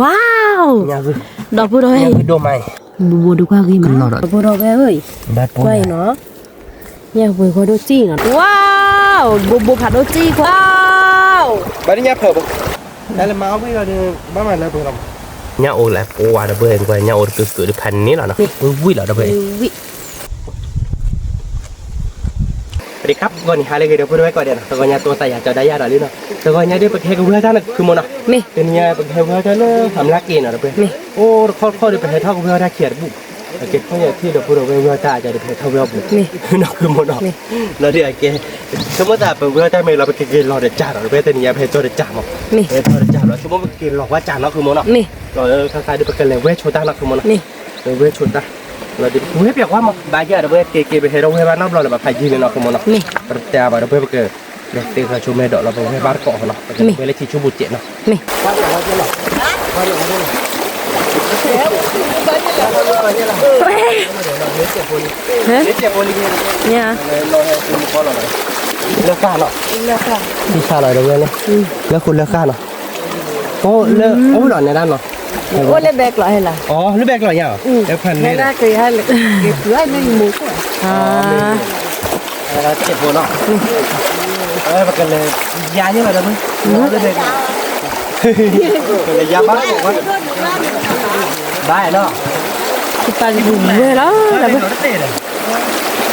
ဝါ, ဒီပုၢ်ဒီဝဲၢ်, ဘိဘိဒုးကွၢ်ဂ့ၤမး, ဒီပုၢ်ဒီဝဲၢ်ဧၢ, ကွၢ်အံၤနီၤ, ညၣ်ပှဲၤဃီဒိၣ်စံၣ်နီၤ, ဝါ, ဘိဘိဖးဒိၣ်စံၣ်ကွၢ်, ဘၣ်ညၣ်ဖၢးဘၣ်, တၢ်လၢမၤအီၣ်ဝံၣ်လီၤဒီး ဘၣ်မၤလၢပှဲၤလီၤ, ညၣ်အိၣ်လၢပှၤဒီပုၢ်ဝဲၢ်, ညၣ်အိၣ်တကုာ်ကုာ်ဒီးဖးန့ၣ်လီၤနီၤ, ဝံၣ်ဝံၣ်လီၤဒီပုၢ်ဝဲၢ်, စဝၤစဒံၣ်ခရံာ် ဂီၤနံၤဟါလၢအဂ့ၤ ဒီပုၢ်ဒီဝဲၢ်ကိးဂၤဒဲးနီၤ, တဂီၤညါတိသးယၤကၠီဒါယၤဒီးလံနီၤ, တဂီၤညါဒီး ပကဟဲကဝဲၢ်တၢ်န့ၣ် ခုမိၢ်နီၤ, တနံၤညါပကဟဲဝဲၢ်တၢ်လၢ ဟးမျးက့ၤနီၤ ဒီပုၢ်ဝဲၢ်, အိၣ်တခီတခီဒီး ပဟဲထီၣ်ကဝဲၢ်တၢ်ခံဂၤတဘူၣ်, အကဲထီၣ်ညါထံၣ်ဒီပုၢ်ဒီဝဲၢ် ဝဲၢ်တၢ်အကဒီး ပဟဲထီၣ်ဝဲၢ်အပူၤ, နီၤ ခုမိၢ်နီၤ, လီၤဒုးအကဲ, ဆိကမိၣ်သးပဝဲၢ်တၢ်မ့ၢ်လီၤ ပကက့ၤလီၤဒီးကၢ်နီၤ ဒီပုၢ်ဝဲၢ်, တနံၤညါပဟဲကၠီဒီးကၢ်မး, ပဟဲကၠီဒီးကၢ်လီၤ ဆိကမိၣ်ပကက့ၤလီၤဝဲကၢ်နီၤ ခုမိၢ်နီၤ, လီၤခါခါဒီး ပကလဲၤဝဲဆိတၢ်နီၤ ခုမိၢ်နီၤ, ဝဲဆိတၢ်, လီၤဒုးပဝဲပျဲၢ်ကွၢ်မး ဘၣ်ယၤဒီပုၢ်ဝဲၢ် က့ၤက့ၤ ပဟဲထီၣ်ဝဲဘၣ်နီတဘျီလၢၤဘၣ် ဖးယံၤန့ၣ်နီၤ ခုမိၢ်နီၤ, ပတတဲအါဘၣ်ဒီပုၢ်ဝဲၢ် ပကလဲၤသ့ဃာ်ဆိမဲာ်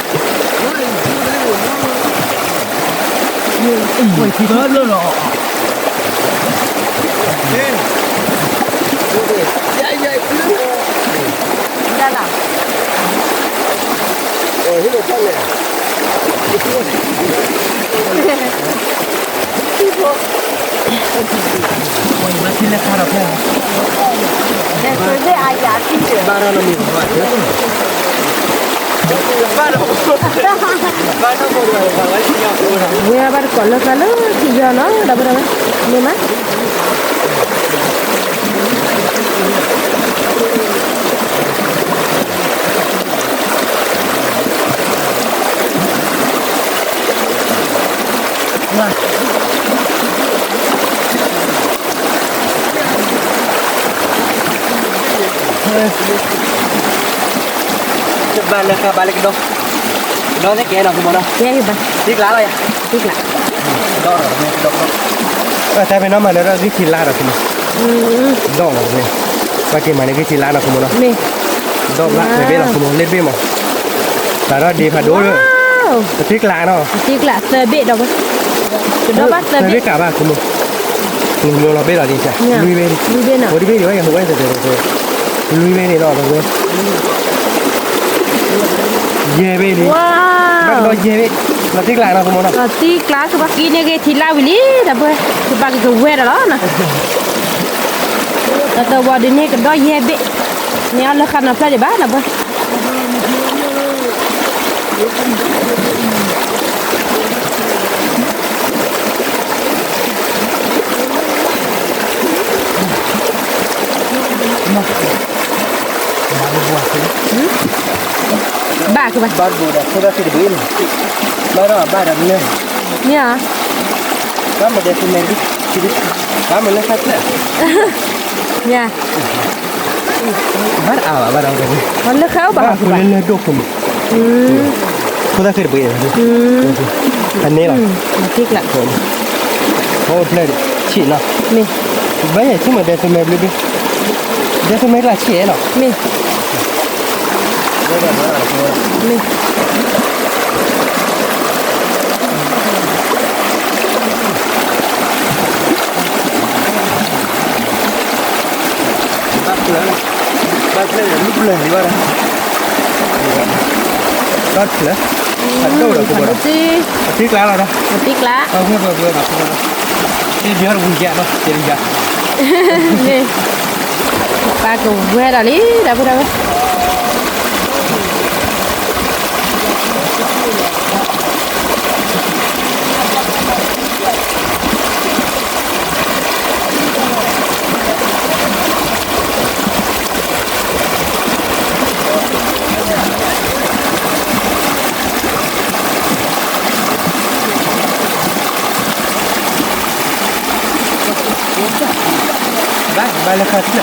ဒီးလီၤ ပဝဲဘၣ်တကိးနီၤ ပကလဲၤဝဲလၢထံဆူပူၤစဲးနီၤ, လၢဃၢ်နီၤ, လၢဃၢ်လီၤဒီပုၢ်ဝဲၢ်န့ၣ်, လၢဃိလၢဃၢ်နီၤ, အိၣ်လၢ အိၣ်လီၤနဲဒၣ်နီၤ, အိၣ်လၢဘဲကျိးဟဲလီၤ, အိၣ်လၢဘဲကျိးညါ, ဖဲန့ၣ် စဲးဖိနီၤ, ပကလဲၤယါန့ၣ်လီၤဒီပုၢ်ဝဲၢ်, ပကလဲၤယါဘၣ်ကိးဝဲ, ဘၣ်နီၤ, ပကလဲၤဝဲလီၤဒီပုၢ်ဝဲၢ် ဝဲဘၣ်တကိးလၢဃၢ်လၢထံယီၤနီၤ ဒီပုၢ်ဝဲၢ်, မ့ၢ်မး ဘၣ်လၢဃၢ်ဘၣ်လၢကဒီ, ကဒီသ့ၣ်ကဲနီၤ ခုမိၢ်နီၤ, သံကျါလီၤယၤ, သံကျါ, ဒီး, တၢ်ဖဲနီၤမၤနၢၤဒီးဂံၢ်ထံလါဒီး ခုမိၢ်, ဒီးလီၤတမ့ၢ်, ပှၤက့ၤမၤန့ၢ်ဂံၢ်ထံလါနီၤ ခုမိၢ်နီၤ, ဒီးဘၣ်ဖဲဘ့ၣ်လီၤ ခုမိၢ်လ့ၣ်တဘ့ၣ်မး, တၢ်ဒီးဒ့ဖးဒိၣ်လၢ, ပသံကျါနီၤ, ပသံကျါသၢဘ့ၣ်ဒီးဝဲ, ကဒီးဘၣ်သၢဘ့ၣ်, သၢဘ့ၣ်ကးဘၣ် ခုမိၢ်, နလီၤဘ့ၣ်လီၤဒ်, လွံၢ်ဘ့ၣ်, လွံၢ်ဘ့ၣ်န့ၣ်, အိၣ်တဘ့ၣ်ဒံးဝဲ ယဟူးဝဲ, လွံၢ်ဘ့ၣ်န့ၣ်လီၤ ဒီးဝဲ ယဲၢ်ဘ့ၣ်လံ, ဘၣ်ကဒီးယဲၢ်ဘ့ၣ်, လီၤသံကျါနီၤ ခုမိၢ်နီၤ, လီၤသံကျါစ့ၢ်ကီး ကံန့ၢ်ဂ့ၤထံလါဝံၤလံ ဒီပုၢ်ဝဲၢ်, ကဘၣ်ကကဝဲၤဒီးလီၤနီၤ, ဒီးသဝီဒုးန့ၢ်ကဒီးယဲၢ်ဘ့ၣ်, န့ၢ်အီၤလၢဃၢ်နီၤဖျၢၣ်ဒံးဘၣ် ဒီပုၢ်ဝဲၢ် ဘၣ်ကဘၣ်, ဘၣ်ဘၣ်ဒီး ခိၣ်ဘၣ်သ့ၣ်တဘ့ၣ်န့ၣ်, ဘၣ်ဒီးဘၣ်ဒီးမ့ၢ်, မ့ၢ်ဧါ, ဘၣ်မ့ၢ်ဒဲးသူမဲာ်, ဘၣ်မ့ၢ်လၢခါဖျၢၣ်, မ့ၢ်ဧါ, ဘၣ်တအါဘၣ်ဘၣ်ဒီး, လၢခါအိၣ်ဘၣ်, လၢဒိၣ်ခိၣ်မ့ၢ်, ခိၣ်ဘၣ်သ့ၣ်တဘ့ၣ်, အန့ၣ်လီၤ, အိၣ်ဖျၢၣ်ဆံးနီၤ, မ့ၢ်, ဘၣ်ယဲၢ်ဆံးမ့ၢ်ဒဲးသူမဲာ်ဘျုးဘ့ၣ်, ဒဲးသူမဲာ်ကျါဆံးနီၤ, မ့ၢ်, မ့ၢ် ဘၣ်ဖျၢၣ်, ဘၣ်ဖျၢၣ်န့ၣ် မုၢ်ဖျၢၣ်လံဘၣ်ဒီး, ဘၣ်ဖျၢၣ်, အဒိၣ်ဒီးကဘီဒီး, အသံကျါလီၤဒီး, အသံကျါ, အဝဲဝဲဝဲဒီး, သံယီၤတဝံၤယၤနီၤ တရံယၤ, မ့ၢ်, ပၢ်ကဝဲၤဒီးလံ ဒီပုၢ်ဒီဝဲၢ် ဘၣ် လၢဃါဖျၢၣ်,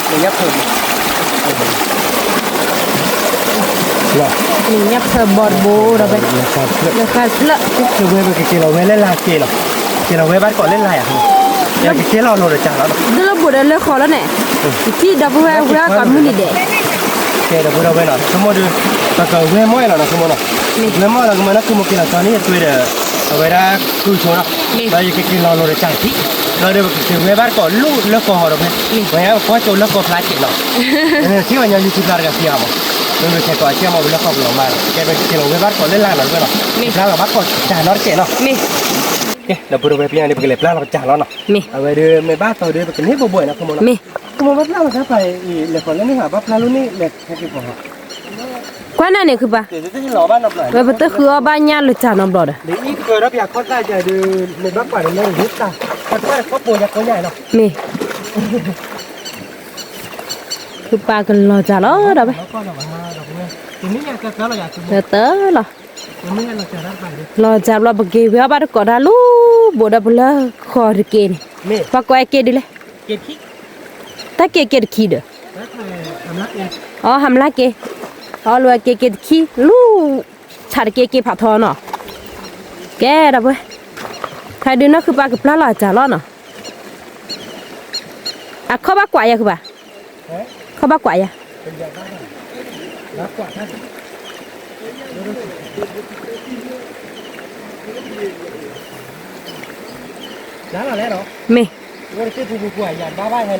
လၢညါဖၢၣ်ဘီၣ်, လၢညါဖၢၣ်ဘီၣ်တဘိဒီးဖဲ, လၢဃါဖျၢၣ်, လၢဃါဖျၢၣ်, လၢဝဲပကက့ၤလီၤဝဲလၢလၢ်က့ၤလီၤ, က့ၤလီၤဝဲဘၣ်တကိးလၢလၢ်ယၤ, က့ၤလီၤလီၤဒီးကၢ်လီၤ, ဒ်လၢဘူးဒီးလၢဃီလီၤန့ၣ်, ယထံၣ်ဒီပုၢ်ဝဲၢ်ဝဲအကီၢ်မုၢ်နံၤဒဲး, ကဲဒီပုၢ်ဒီဝဲၢ်နီၤ, ဆိကမိၣ်ဒီး, ပကဝဲမီၢ်အံၤလီၤနီၤ ဆိကမိၣ်နီၤ, ဝဲမီၢ်လီၤကမၤနီၤ ဆိကမိၣ်က့ၤလီၤကၢ်န့ၣ်ယတွဲဒီး, အဝဲဒၣ်ကုၢ်ဆိနီၤ, ဒီးယကက့ၤလီၤလီၤဒီးကၢ်ထံး, ဒီးပကက့ၤဝဲဘၣ်တကိးလၢလၢဃီဒီးဖဲ, ပှၤညါပကီၢ်ကၠိလၢဃီဖျါက့ၤနီၤ, ထံၣ်ပှၤညီ YouTube ဖျါတဂၤဖံးအါမး, မ့ၢ်ပခဲကိးအဆံးမး ပလၢဃီပလီၤမၢ်, ကဲပကက့ၤလီၤဝဲဘၣ်တကိးလၢလၢ်နီၤတဝဲနီၤ, ပျါလီၤဘၣ်ကိးတၢ်နီတကဲနီၤ, ကဲ ဒီပုၢ်ဒီဝဲၢ်ပျါန့ၣ် ပကလဲၤပျါလီၤပကၢ်လီၤနီၤ, အဝဲဒီးမ့ၢ်ဘၣ်တီဒီး ပကန့ၢ်ဘိဘိနီၤ ဆိကမိၣ်နီၤ, ဆိကမိၣ်ဘၣ်ပျါလီၤကၢ်ဖးအံၤ လဲၤကိးလၢန့ၣ်ဘၣ် ဘၣ်ပျါလီၤန့ၣ် လဲၤခဲက့ၤကိး ကွၢ်နၤန့ၣ်ခုပၢ်, ဝဲပတဃုအီၣ်ဘၣ်ညၣ်လၢကၢ်နီတဘျီဒီး, မ့ၢ်, ခုပၢ်ကလီၤကၢ်လီၤဒီးဝဲ, တၢ်တၢ်လီၤ, လီၤကၢ်ဘျီပက့ၤဝဲအီၣ်ဘၣ်တကိးတၢ်လူၤ, ဘူးဒီးပလၢဃီတက့ၢ်န့ၣ်, ပှၤကိးအဲက့ၤဒ်လဲၣ်, တၢ်က့ၤက့ၤတခံဒီး အီ ဟးမလါက့ၤ, အီ လၢအက့ၤက့ၤတခံ လူၤ, ဆးတက့ၤက့ၤဖးထီနီၤ,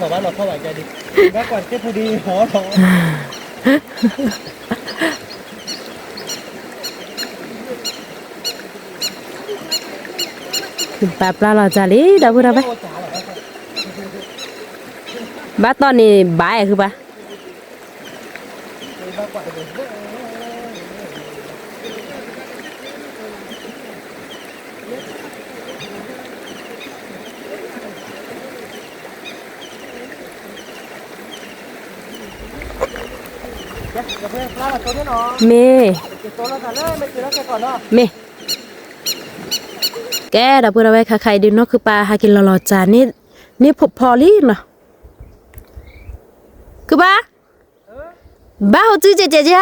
ကဲဒီပုၢ်ဝဲၢ်, ဖဲဒုးနီၢ်ခုပၢ်ကပျၢ်လီၤအကၢ်လီၤနီၤ, အခီၣ်ဘၣ်ကွၢ်ယၤခုပၢ်, ခီၣ်ဘၣ်ကွၢ်ယၤ, မ့ၢ် ပၢ်ပျၢ်လီၤကၢ်လံ ဒီပုၢ်ဒီဝဲၢ်, ဘၣ်တီၢ်န့ၣ်ဘၣ်အဲၣ်ခုပၢ်, မ့ၢ်, မ့ၢ်, ကဲဒီပုၢ်ဒီဝဲၢ် ခါခါအံၤဒုးနီၢ်ခုပၢ်ဟဲက့ၤလီၤလီၤကၢ်န့ၣ်, န့ၢ်ဖိဖီလံနီၤ, ခုပၢ်, ဘၣ်ဟိၣ်စုကဲးကဲးကဲးဧါ,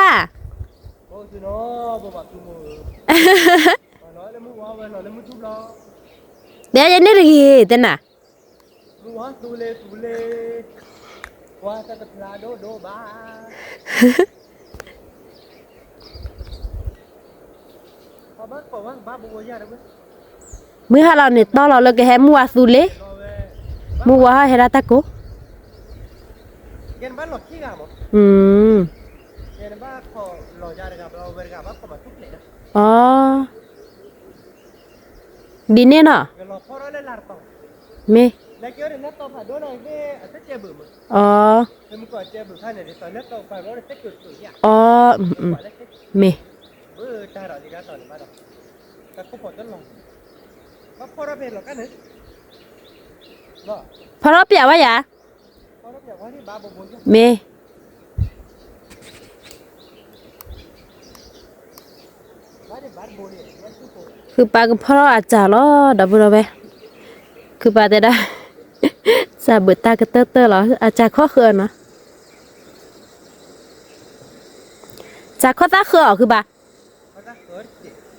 တဲယန့ၢ်တဂ့ၤတဲနၤ မုၢ်ဟါလီၤန့ၣ် တီလီၤလၢကဟဲမုၢ်ဝါသူလ့, မုၢ်ဝါဟီၣ်ဟဲဒၣ်တၢ်ကိး, အ, ဒ်န့ၣ်နီၤ, မ့ၢ်, အ, အ, မ့ၢ်, ဖီထီၣ်ပျးဝဲယၤ, မ့ၢ် ခုပၢ်ကဖီထီၣ်အစၢ်လီၤ ဒီပုၢ်ဒီဝဲၢ်, ခုပၢ်တဲဒၣ်, စၢ်ဘၣ်တၢ်ကတၢၢ်တၢၢ်လီၤ အစၢ်ခီဃၢၤနီၤ, စၢ်ခီသၣ်ဃၢၤအီၤခုပၢ်,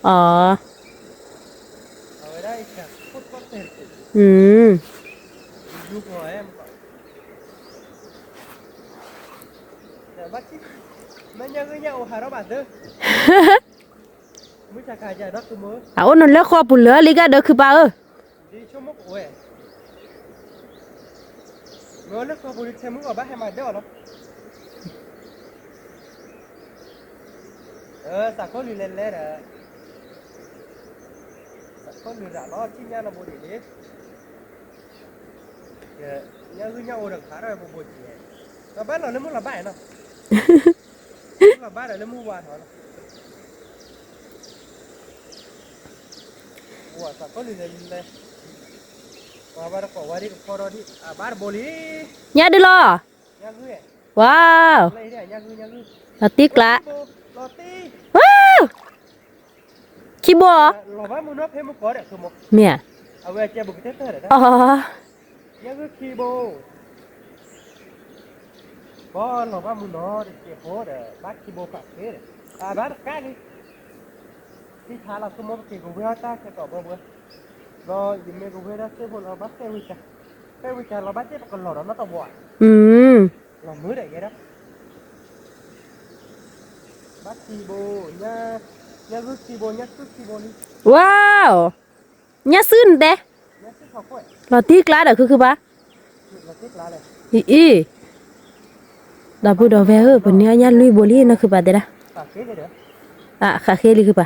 အ, အအိၣ်နလၢဃီပူၤလၢ လံကဒၢခုပၢ်ဧၢ, စးခိၣ်လုာ်လဲၤလဲၤဒီး, စးခိၣ်လုာ်ရၤလီၤ ထံၣ်ညါနီၢ်ဘိဒံးလံ, ညၣ်ဂုၢ်ညၣ်အိၣ်ဒီးကဖးထီၣ်ဝဲဘိဘိက့ၤ, ဘၣ်လီၤလၢမုၢ်လီၤဘၣ်နီၤ, လီၤဘၣ်ဒီးလၢမုၢ်ဝါထီၣ်လီၤ, စးခိၣ်လုာ်လဲၤလဲၤ, ဝါဘၣ်တကိးဝါဒံးကဖီထီၣ်ဒံး အဘၣ်တဘိလံ, ညၣ်ဒုလီၤ, ဝါ, လီၤတံၢ်ကျါ, ဝါ, ခံဘိ, မ့ၢ်ဧါ, အ, အ, ဘီလီၤဘၣ်မုၢ်နီၤ တစဲးဖိဒီး ဘၣ်ခံဘိဃးဃ့ဒီး အဘၣ်တကးလံ သံဆါလီၤဆိကမိၣ်ပက့ၤကဝဲအီၣ်တၢ်ဆဲးတီးဘီဘှဲ ဒီးယမ့ၢ်ကဝဲဒၣ်စ့ၢ်ဖိလီၤဘၣ် ပဲဝံကါ ပဲဝံကါလီၤဘၣ်စ့ၢ်ပကလီၤဒီးနီၢ်တဘီ လီၤမုာ်ဒီးယဲဒၣ် ဘၣ်ခံဘိ ညၣ်ဂုၢ်ခံဘိ ညၣ်စုၣ်ခံဘိလံ ဝါ ညၣ်စုၣ်နတဲ လီၤတံၢ်ကျါဒီးခုခုပၤ အံၤ ဒီပုၢ်ဒီဝဲၢ်ဧၢ ပန့ၢ်အီၣ်ညၣ်လွံၢ်ဘိလံနီၢ်ခုပၤတဲဒၣ် အဃးဃ့လံခုပၤ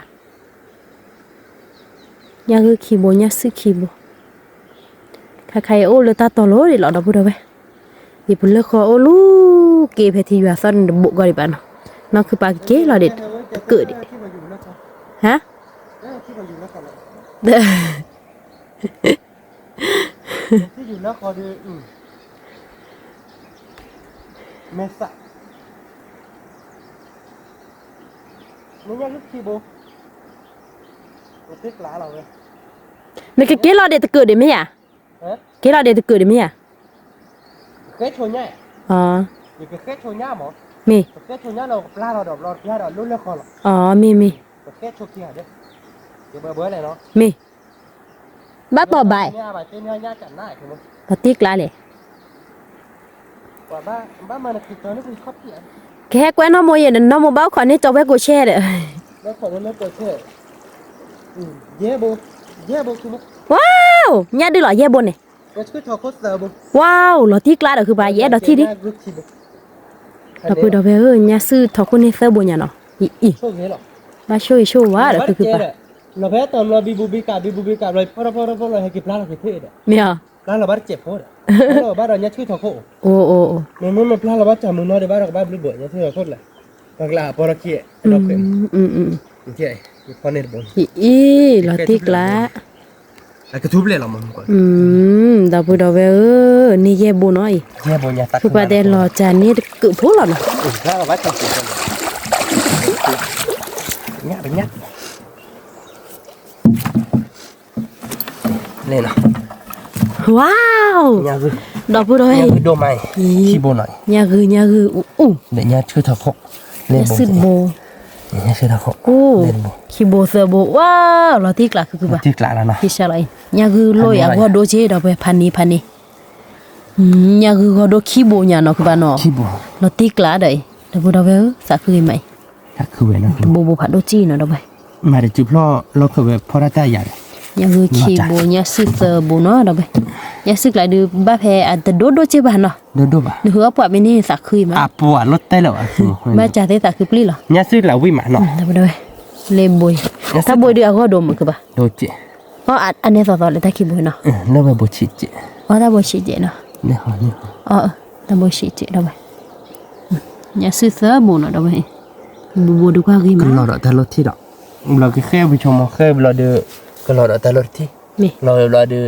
ညၣ်ဂုၢ်ခံဘိ ညၣ်စုၣ်ခံဘိ ခါခါအံၤအိၣ်လၢတၢ်တီၤလိၤဒံးလီၤ ဒီပုၢ်ဒီဝဲၢ် ယပလၢၢ်ဃီအိၣ်လူၤက့ၤဖဲထံယွၤသီၣ်န့ၣ်တဘိးကီးဒံးဘၣ်နီၤ နီၢ်ခုပၤကက့ၤလီၤဒံးတကၢးဒံး ဟါ နကက့ၤလီၤဒံးတကၢးဒံးမ့ၢ်ဧါ က့ၤလီၤဒံးတကၢးဒံးမ့ၢ်ဧါ မ့ၢ် မ့ၢ် ဘၣ်တီၢ်ဘၣ် လီၤတံၢ်ကျါလဲၣ် ကဟဲကွဲနီၢ်မိၢ်ယဲၢ် နနီၢ်မိၢ်ဘၣ်အိၣ်ခိးန့ၢ်ကၠီဝဲကိးဆဲဒီး ဝါ ညၣ်ဒုးလီၤယဲၢ်ဘိန့ၣ် ဝါ လီၤတံၢ်ကျါဒီးခုပၤ ယအဲၣ်ဒိးထံၣ်ဒံး ဒီပုၢ်ဒီဝဲၢ်ဧၢ ညၣ်စုၣ်ထီၣ်ခိၣ်န့ၢ်သၢဘိညါနီၤ အံၤ ဘၣ်ဆိၣ်ဂ့ၤဆိၣ်ဝါဒီးခုခုပၤ လီၤဖဲတၢ်မလီၤဘံဘူဘံကး ဘံဘူဘံကး ဘျီဖီထီဖီထီဖီလီၤ ဟဲက့ၤပျၢ်လီၤက့ၤဖဲဒီး မ့ၢ်ဧါ ပျၢ်လီၤဘၣ်တစဲးဖိဒီး ပျၢ်လီၤဘၣ်ဒီးညၣ်ဆူၣ်ထီၣ်ခိၣ် အိၣ်အိၣ်အိၣ် မ့မ့ၢ်မ့ၢ်ပျၢ်လီၤဘၣ်တၢ်မုၢ်နီၤဒီး ဘၣ်ဒီးကဘၣ်ဘျုးဘိးညၣ်ဆူၣ်ထီၣ်ခိၣ်လၢ ပှၤကလၢအပီထီၣ်ခံ အဒီခွဲး ဖီန့ၣ်တဘိ အံၤ လီၤတံၢ်ကျါ အကထူပျဲၢ်လီၤမး ဒီပုၢ်ဒီဝဲၢ်ဧၢ န့ၢ်ယဲၢ်ဘိနီၤအံၤ ခုပၤတဲလီၤစၢ်န့ၢ်တကုးဖိလီၤနီၤ ဝါ ဒီပုၢ်ဒီဝဲၢ် ညၣ်ဂုၢ် ညၣ်ဂုၢ် အူ ညၣ်စုၣ်တဘိ အိၣ် ခံဘိသၢဘိ ဝါ လီၤတံၢ်ကျါခုခုဘၣ် ညၣ်ဂုၢ်လိၣ်အံၤ အဂီၢ်ဒိၣ်က့ဒီးပှဲၤဖးန့ၢ်ဖးန့ၢ် ညၣ်ဂုၢ်ဂီၢ်ဒိၣ်ခံဘိညါနီၤခုဘၣ်နီၤ လီၤတံၢ်ကျါဒီးအံၤ ဒီပုၢ်ဒီဝဲၢ်ဧၢ သးခုဂ့ၤမးအံၤ တဘိဘိဖးဒိၣ်ကံနီၤဒီးဝဲ မၤတစုဖျီၣ်လီၢ်ခၢၣ်ဝဲဖီတၢ်တၢ်ယၤဒီး ညၣ်ဂုၢ်ခံဘိ ညၣ်စုၣ်သၢဘိနီၤဒီးဝဲ ညၣ်စုၣ်ကျါဒုးဘၣ်ဖဲအတဒိၣ်ဒိၣ်က့ဘၣ်နီၤ နဟုအပှၤမ့ၢ်န့ၢ်သးခုအံၤမး အပှၤလီၤတဲလၢၤဘၣ် ဘၣ်စၢ်သ့သးခုပျံၢ်လီၤ ညၣ်စုၣ်ကျါဝံၣ်မးနီၤ ဒီပုၢ်ဒီဝဲၢ် လၢဘိအံၤ တၢ်ဘိအံၤဒုးအဂီၢ်ဒိၣ်မးခုဘၣ် အီ အန့ၣ်သီသီလၢတၢ်ခံဘိနီၤ လၢဝဲဘိဆံးကဲး အီ တၢ်ဘိဆံးကဲးနီၤ တၢ်ဘိဆံးကဲးဒီးဝဲ ညၣ်စုၣ်သၢဘိနီၤဒီးဝဲ ဘိဘိဒုးကွၢ်ဂ့ၤမး ကလီၤဒီးတၢ်လီၢ်ထံၣ်ဒီး ဘျီကဃဲဝံၤဆိကမိၣ်ဃဲဘျီဒီး ကလီၤဒီးတၢ်လီၢ်တထံၣ် လီၤဝဲဘျီဒီး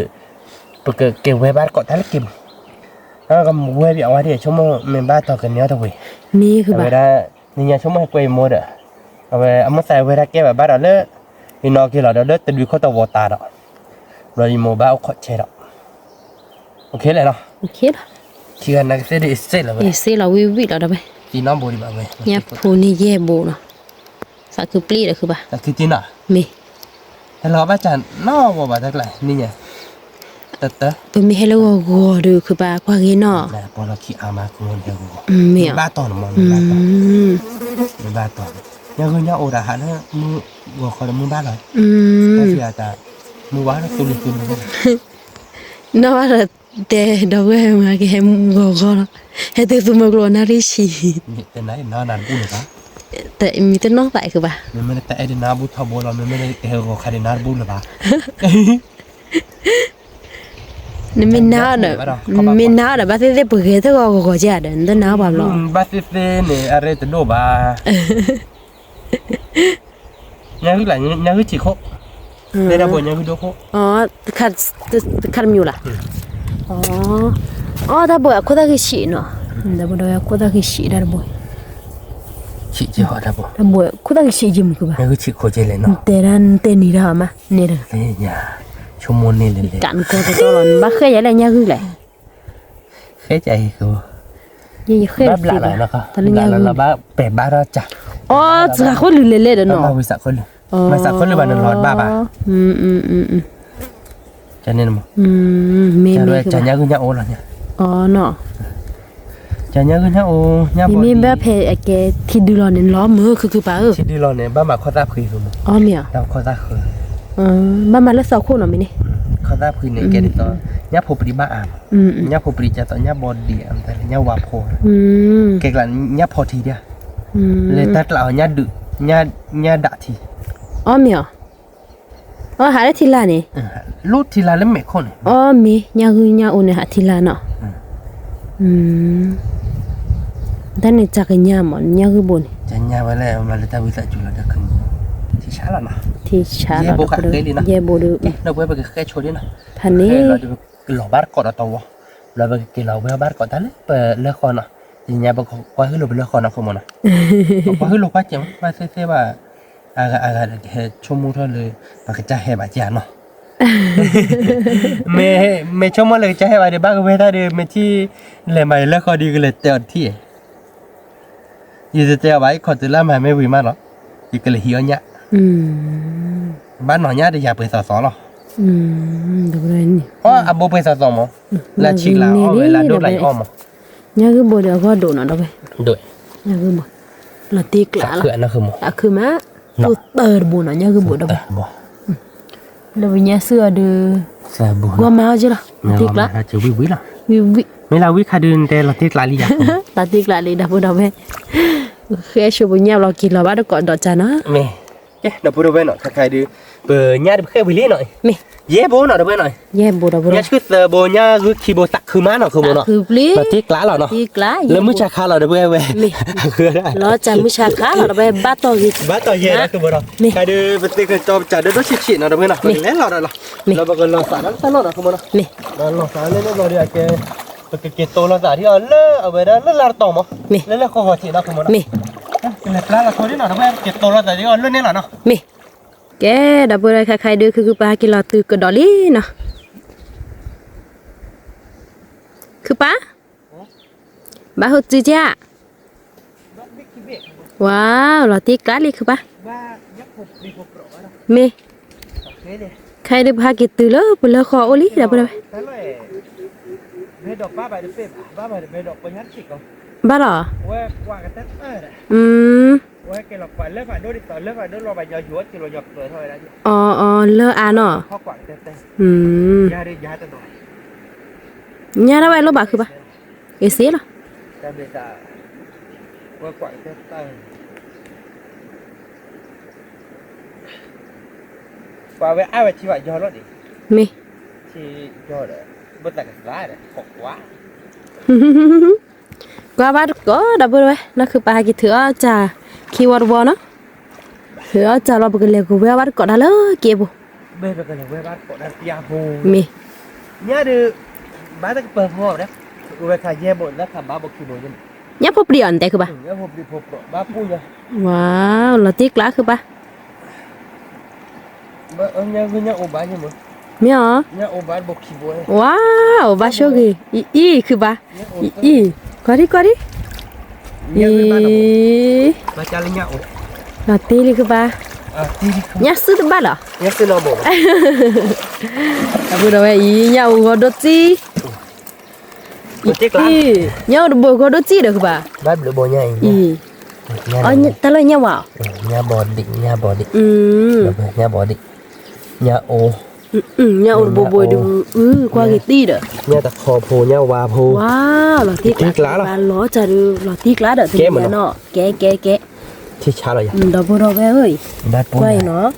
ပကက့ၤဝဲဘၣ်တကိးတၢ်လၢက့ၤမး ကမၤဝဲဘၣ်အဝဲဒၣ်ဆိကမိၣ် မ့ၢ်ဘၣ်တီၤကန့ၢ်အီၤတဝံၤ မ့ၢ်ဝဲဒၣ် နညါဆိကမိၣ်ဟဲကွဲယမိၢ်ဒီး အဝဲအမိၢ်သးဝဲဒၣ်ကဲဘၣ်ဘၣ်ဒီးလၢ ယနီၢ်က့ၤလီၤဒီးလၢတဒုခိၣ်တဝီၤတၢ်ဒီး ဘျီယမိၢ်ဘၣ်အိၣ်ခိးဆဲးဒီး အိၣ်ခ့လဲၣ်လီၤ ခံဂၤနၤကသ့ၣ်ဒ်အံၤစ့ၣ်လီၤဝဲ အံၤစ့ၣ်လီၤဝံၣ်ဝံၣ်လီၤဒီးဝဲ ညၣ်ဖိန့ၢ်ယဲၢ်ဘိနီၤ သးခုပျံၢ်ဒီးခုဘၣ် သးခုတံၢ်နီၤ မ့ၢ် တလီၤဘၣ်စၢ်နီၢ်ဝဲဘၣ်တၢ်ကျါ နံၣ်ညါ တတၢ် ပမ့ၢ်ဟဲလၢဂီၤဂီၤဒီးခုဘၣ်ကွၢ်ဂ့ၤနီၤ ပီလီၤခံအါမး မ့ၢ်ဘၣ်တီၤန့ၣ်မး မ့ၢ်ဘၣ်တီၤ ညါဂ့ၤညါအိၣ်ဒီးဟးလၢမုၢ်ဂီၤခီဒီးမုၢ်ဘၣ်လီၤ တၢ်ဖံးအတၢ် မုၢ်ဝါလၢသူလီၤသူလီၤ နီၢ်ဘၣ်ဒီးတဲဒီပုၢ်ဝဲၢ်မးကဟဲဂီၤဂီၤလီၤ ဟဲတုၤသူမုၢ်ကျိၤနၣ်ရံၣ်ဆံ တနၢ်အံၤနီၢ်နၢ်တဘူၣ်လၢၤဘၣ် တမံၤတနီၢ်သးအံၤကဘၣ် မ့မ့ၢ်တၢ်အဲၣ်ဒိးနၢ်ဘူၣ်ထီဘိလီၤ မ့မ့ၢ်တဟဲဂီၤခါဒ်နၢ်တဘူၣ်လၢၤဘၣ် နမ့ၢ်နၢ်ဒီး မ့ၢ်နၢ်ဒီး ဘၣ်သ့ၣ်သ့ၣ်ပဂဲၤထၢၣ်ဂီၤဂီၤကဲဒီး နတနၢ်ဘၣ်ဘျီ ဘၣ်သ့ၣ်သ့ၣ်န့ၣ် အရ့တဒိၣ်ဘၣ် ညၣ်ဂုၢ်လၢ ညၣ်ဂုၢ်ဆံးခိၣ် လၢတၢ်ဘိညၣ်ဂုၢ်ဒိၣ်ခိၣ် တခါတမံၤလၢ အီ တၢ်ဘိအခိၣ်သၣ်ဂ့ၤဆံးနီၤ တၢ်ဘိဒီးအခိၣ်သၣ်ဂ့ၤဆံးဒၣ်တဘိ ဆံးကဲဟီတၢ်ဘိ တၢ်ဘိခိၣ်သၣ်ဂ့ၤဆံးကဲမုၢ်ကဘၣ် ညၣ်ဂုၢ်ဆံးခိၣ်ကဲလဲၣ်နီၤ တဲဒၣ်တဲနံၤဒၣ်မး န့ၣ်ဒီး ဆိကမိၣ်န့ၣ်လဲၣ်လဲၣ် ကးနကီတတီလီၤ နဘၣ်ဃဲယၤလဲၣ်ညၣ်ဂုၢ်လဲၣ် ဃဲကးဟံၣ်ကဘၣ် ယဃဲၣ်ဘျးလီၤ, တၢ်လၢညါဂုၢ်, ဘၣ်ပှဲၤဘၣ်ထီၣ်ကၢ်, အိ စှၤဃိလုာ်လဲၤလဲၣ်ဒီးနီၤ, မၤဝံၤစးဃိလုာ်, မၤစးဃိလုာ်ဘၣ်န့ၣ်လီၤဘၣ်ဘၣ်, န့ၣ်မ့ၢ်, မ့ၢ်ညါဂုၢ်ညါအိၣ်လီၤ, ညါဂုၢ်ညါအိၣ်, မ့ၢ်ဘၣ်ဖဲအကဲထံဒုလီၤန့ၣ် လီၤမုာ်ခုခုပၤဧၢ, ထံဒုလီၤန့ၣ် ဘၣ်မၤခီၣ်သၣ်ဖှံမး, အီမ့ၢ်, ဘၣ်မၤလၢသီခိၣ်နီၤမ့ၢ်န့ၣ်, ခီၣ်သၣ်ဖှံန့ၣ် ကဲဒ်သိး, ညၣ်ဖိပျံၤဘၣ်အါမး, ညၣ်ဖိပျံၤကဲသိး ညၣ်ဘီဒံးအါမး တၢ်လၢညၣ်ဝါဖိ, ကဲကျါ ညၣ်ဖီထံဒၣ်, လၢတၢ်ကျးအီၤ ညၣ်ဒုး, ညၣ်ဒၣ်ထံ, အီမ့ၢ်အီၤ, အီဟးလၢထံလာ်န့ၣ်, လၢထံလာ်လၢမဲာ်ခိၣ်န့ၣ်, အီမ့ၢ်ညါဂုၢ်ညါအိၣ်န့ၣ် ဟးထံလာ်နီၤ, တၢ်န့ၣ်စှၤကညါမး ညါဂုၢ်ဘိန့ၣ်, ကညါဝဲလၢမၤလၢတၢ်ဝံသးစူၤလီၤဒီး, ထံဆါလီၤနီၤ, ထံဆါလီၤ, ယဲၢ်ဘိဃးဃဲလံနီၤ, ယဲၢ်ဘိဒီး, ဒီပုၢ်ဝဲၢ်ပကဃဲဆိဒ်နီၤ, ဖဲန့ၣ်, လီၤဘၣ်တကိးဒီးတဝီ, လီၤပကက့ၤလီၤဝဲဘၣ်တကိးတၢ်လၢပလၢဃီနီၤ, ယညါပကွၢ်ဟုၣ်လိာ်ပလၢဃီနီၤ ခိၣ်မနီၤ, ပကွၢ်ဟုၣ်လိာ်ကွၢ်စဲးမး ကွၢ်သ့သ့ဘၣ်, အဂၤအဂၤဒီးကဟဲဆိကမိၣ်ထီၣ်လၢ, ပကစၢ်ဟဲဘၣ်ကနီၤ မ့ၢ်ဆိကမိၣ်လၢကစၢ်ဟဲဘၣ်ဒီး ဘၣ်ကဝဲတၢ်ဒီး မ့ၢ်ထံၣ်လဲၤမၤယလၢဃီဒီး ယကလဲၤတဲအီၤတထံၣ်, ယတတဲအီၤဘၣ် ယခီၣ်တုၤလၢမၤမ့ၢ်ဝံၤမးလီၤ, ယကလဲၤဟံးအီၣ်ညၣ်, ဘၣ်နီၢ်ညၣ်ဒီးယၤပှဲၤသီသီလီၤ, အဘိပှဲၤသီသီမး, လၢဆံးကျါအီၣ်ဝဲလၢဒိၣ်လၢယအီၣ်မး, ညၣ်ဂုၢ်ဘိဒီးအဂီၢ်ဒိၣ်နီၤဒီးဝဲ, ညၣ်ဂုၢ်ဘိ, လီၤတ့ကျးလီၤ, အခုမး, ပူၤတၢတဘိနီၤ ညၣ်ဂုၢ်ဘိဒီးဝဲ လၢပညါစုအီၤဒီး, ဂီၤမၤအီၤက့လီၤ, ဝံၤဝံၤ, မ့ၢ်လၢဝံခါဒုးနတဲလီၤတ့ကျးလံယၤ, လီၤတ့ကျးလံ ဒီပုၢ်ဒီဝဲၢ်, ဃဲဆိပညၣ်လီၤက့ၤလီၤဘၣ်တကိးဒီးကနီၤ, ကဲ ဒီပုၢ်ဒီဝဲၢ်နီၤ ခဲခါဒုး, ပညၣ်တပဃဲဝံၤလံနီၤ, မ့ၢ်, ယဲၢ်ဘိနီၤ ဒီပုၢ်ဝဲၢ်နီၤ, ယဲၢ်ဘိဒီပုၢ်ဒီဝဲၢ်, ညၣ်ဆှုသၢဘိ ညၣ်ဂုၢ်ခံဘိ သးခုမးနီၤ ခိၣ်မနီၤ, လီၤတ့ကျးလီၤနီၤ, လၢမုၢ်ဆါခါလီၤ ဒီပုၢ်ဝဲၢ်, လီၤစၢ်မုၢ်ဆါခါလီၤ ဒီပုၢ်ဝဲၢ် ဘၣ်တီၢ်ဂ့ၤ, ဘၣ်တီၢ်ယဲၢ်ဒီးခိၣ်မနီၤ, ခဲဒုး ပသ့ၣ်ကတီၤပစၢ်ဒီးဒိၣ်ဆံးဆံးနီၤ ဒီပုၢ်ဝဲၢ်နီၤ, ပကလဲၤလီၤဒီးလီၤ, လီၤပကလီၤသးဒီးတၢ်လီၢ်နီၤ ခိၣ်မနီၤ, လီၤသးလၢန့ၣ်ဘျီဒီးအကဲ, ပကက့ၤတိလိာ်သးဒ်အီၤလၢအဝဲဒၣ်လၢလါတတီၤမး, လၢလၢဃီဃီထံးနီၤ ခိၣ်မနီၤ, ကလဲၤပျါလီၤခိၣ်ဒ်နီၤ ဒီပုၢ်ဝဲၢ် က့ၤတိလိာ်သးဒ်အီၤလၢန့ၣ်လီၤနီၤ, မ့ၢ်, ကဲ ဒီပုၢ်ဝဲၢ် ခဲခါဒုး ခုခုပၢ်ဟဲက့ၤလီၤတုၤကဒီးလံနီၤ, ခုပၢ်, ဘၣ်ဟိၣ်စုကၢ်, ဝါ, လီၤတ့ကျးလံခုပၢ်, မ့ၢ်, ခဲအံၤဒုးပဟဲက့ၤတုၤလၢပလၢဃီအိၣ်လံ ဒီပုၢ်ဝဲၢ်, ဘၣ်လီၤ, အီ အီ လၢအါနီၤ, ညါဒၣ်ဝဲလိၣ်ဘၣ်ခုဘၣ်, က့ၤစ့လီၤ, မ့ၢ်, ကွၢ်ဘၣ်တကိး ဒီပုၢ်ဝဲၢ် နီၢ်ခုပၢ်ဟဲက့ၤထုးအီၣ်စၢ် ခံဝီတဝီနီၤ, ထုးအီၣ်စၢ်လီၤ ပကလဲၤကဝဲဘၣ်တကိးတၢ်လၢက့ၢ်ပူၤ, မ့ၢ်, ညၣ်ဖိပျံၤအီၤနတဲခုပၢ်, ဝါ, လီၤတ့ကျးခုပၢ် မ့ၢ်အီၤ, ဝါ, အိၣ်ဘၣ်ဆိဂ့ၤ, အံၤ အံၤ ခုပၢ်, အံၤ ကွၢ်ဒံ ကွၢ်ဒံ, အံၤ, လီၤတ့လံခုပၢ်, ညၣ်စုတဘၣ်လီၤ, ဒီပုၢ်ဝဲၢ်အံၤ ညၣ်အိၣ်ဂီၤဒိၣ်တံၢ် အံၤ, ညၣ်အိၣ်တဘိဂီၤဒိၣ်တံၢ်ဒီးခုပၢ်, အံၤ, တၢ်လၢညၣ်ဝါ, ညၣ်ဘီဒံး, ညၣ်ဘီဒံး, ညၣ်ဘီဒံး, ညၣ်အိၣ်, ညၣ်အိၣ်တဘိဘိဒုး, ကွၢ်က့ၤတံၢ်ဒီး, ညၣ်တခီဖိ ညၣ်ဝါဖိ, ဝါ, လီၤတံၢ်ကျါ, လီၤစၢ်ဒုး လီၤတံၢ်ကျါဒီး တမံၤနီၤ, ကဲ ကဲ ကဲ, ဒီပုၢ်ဝဲၢ်ဧၢ, ကွၢ်အံၤနီၤ,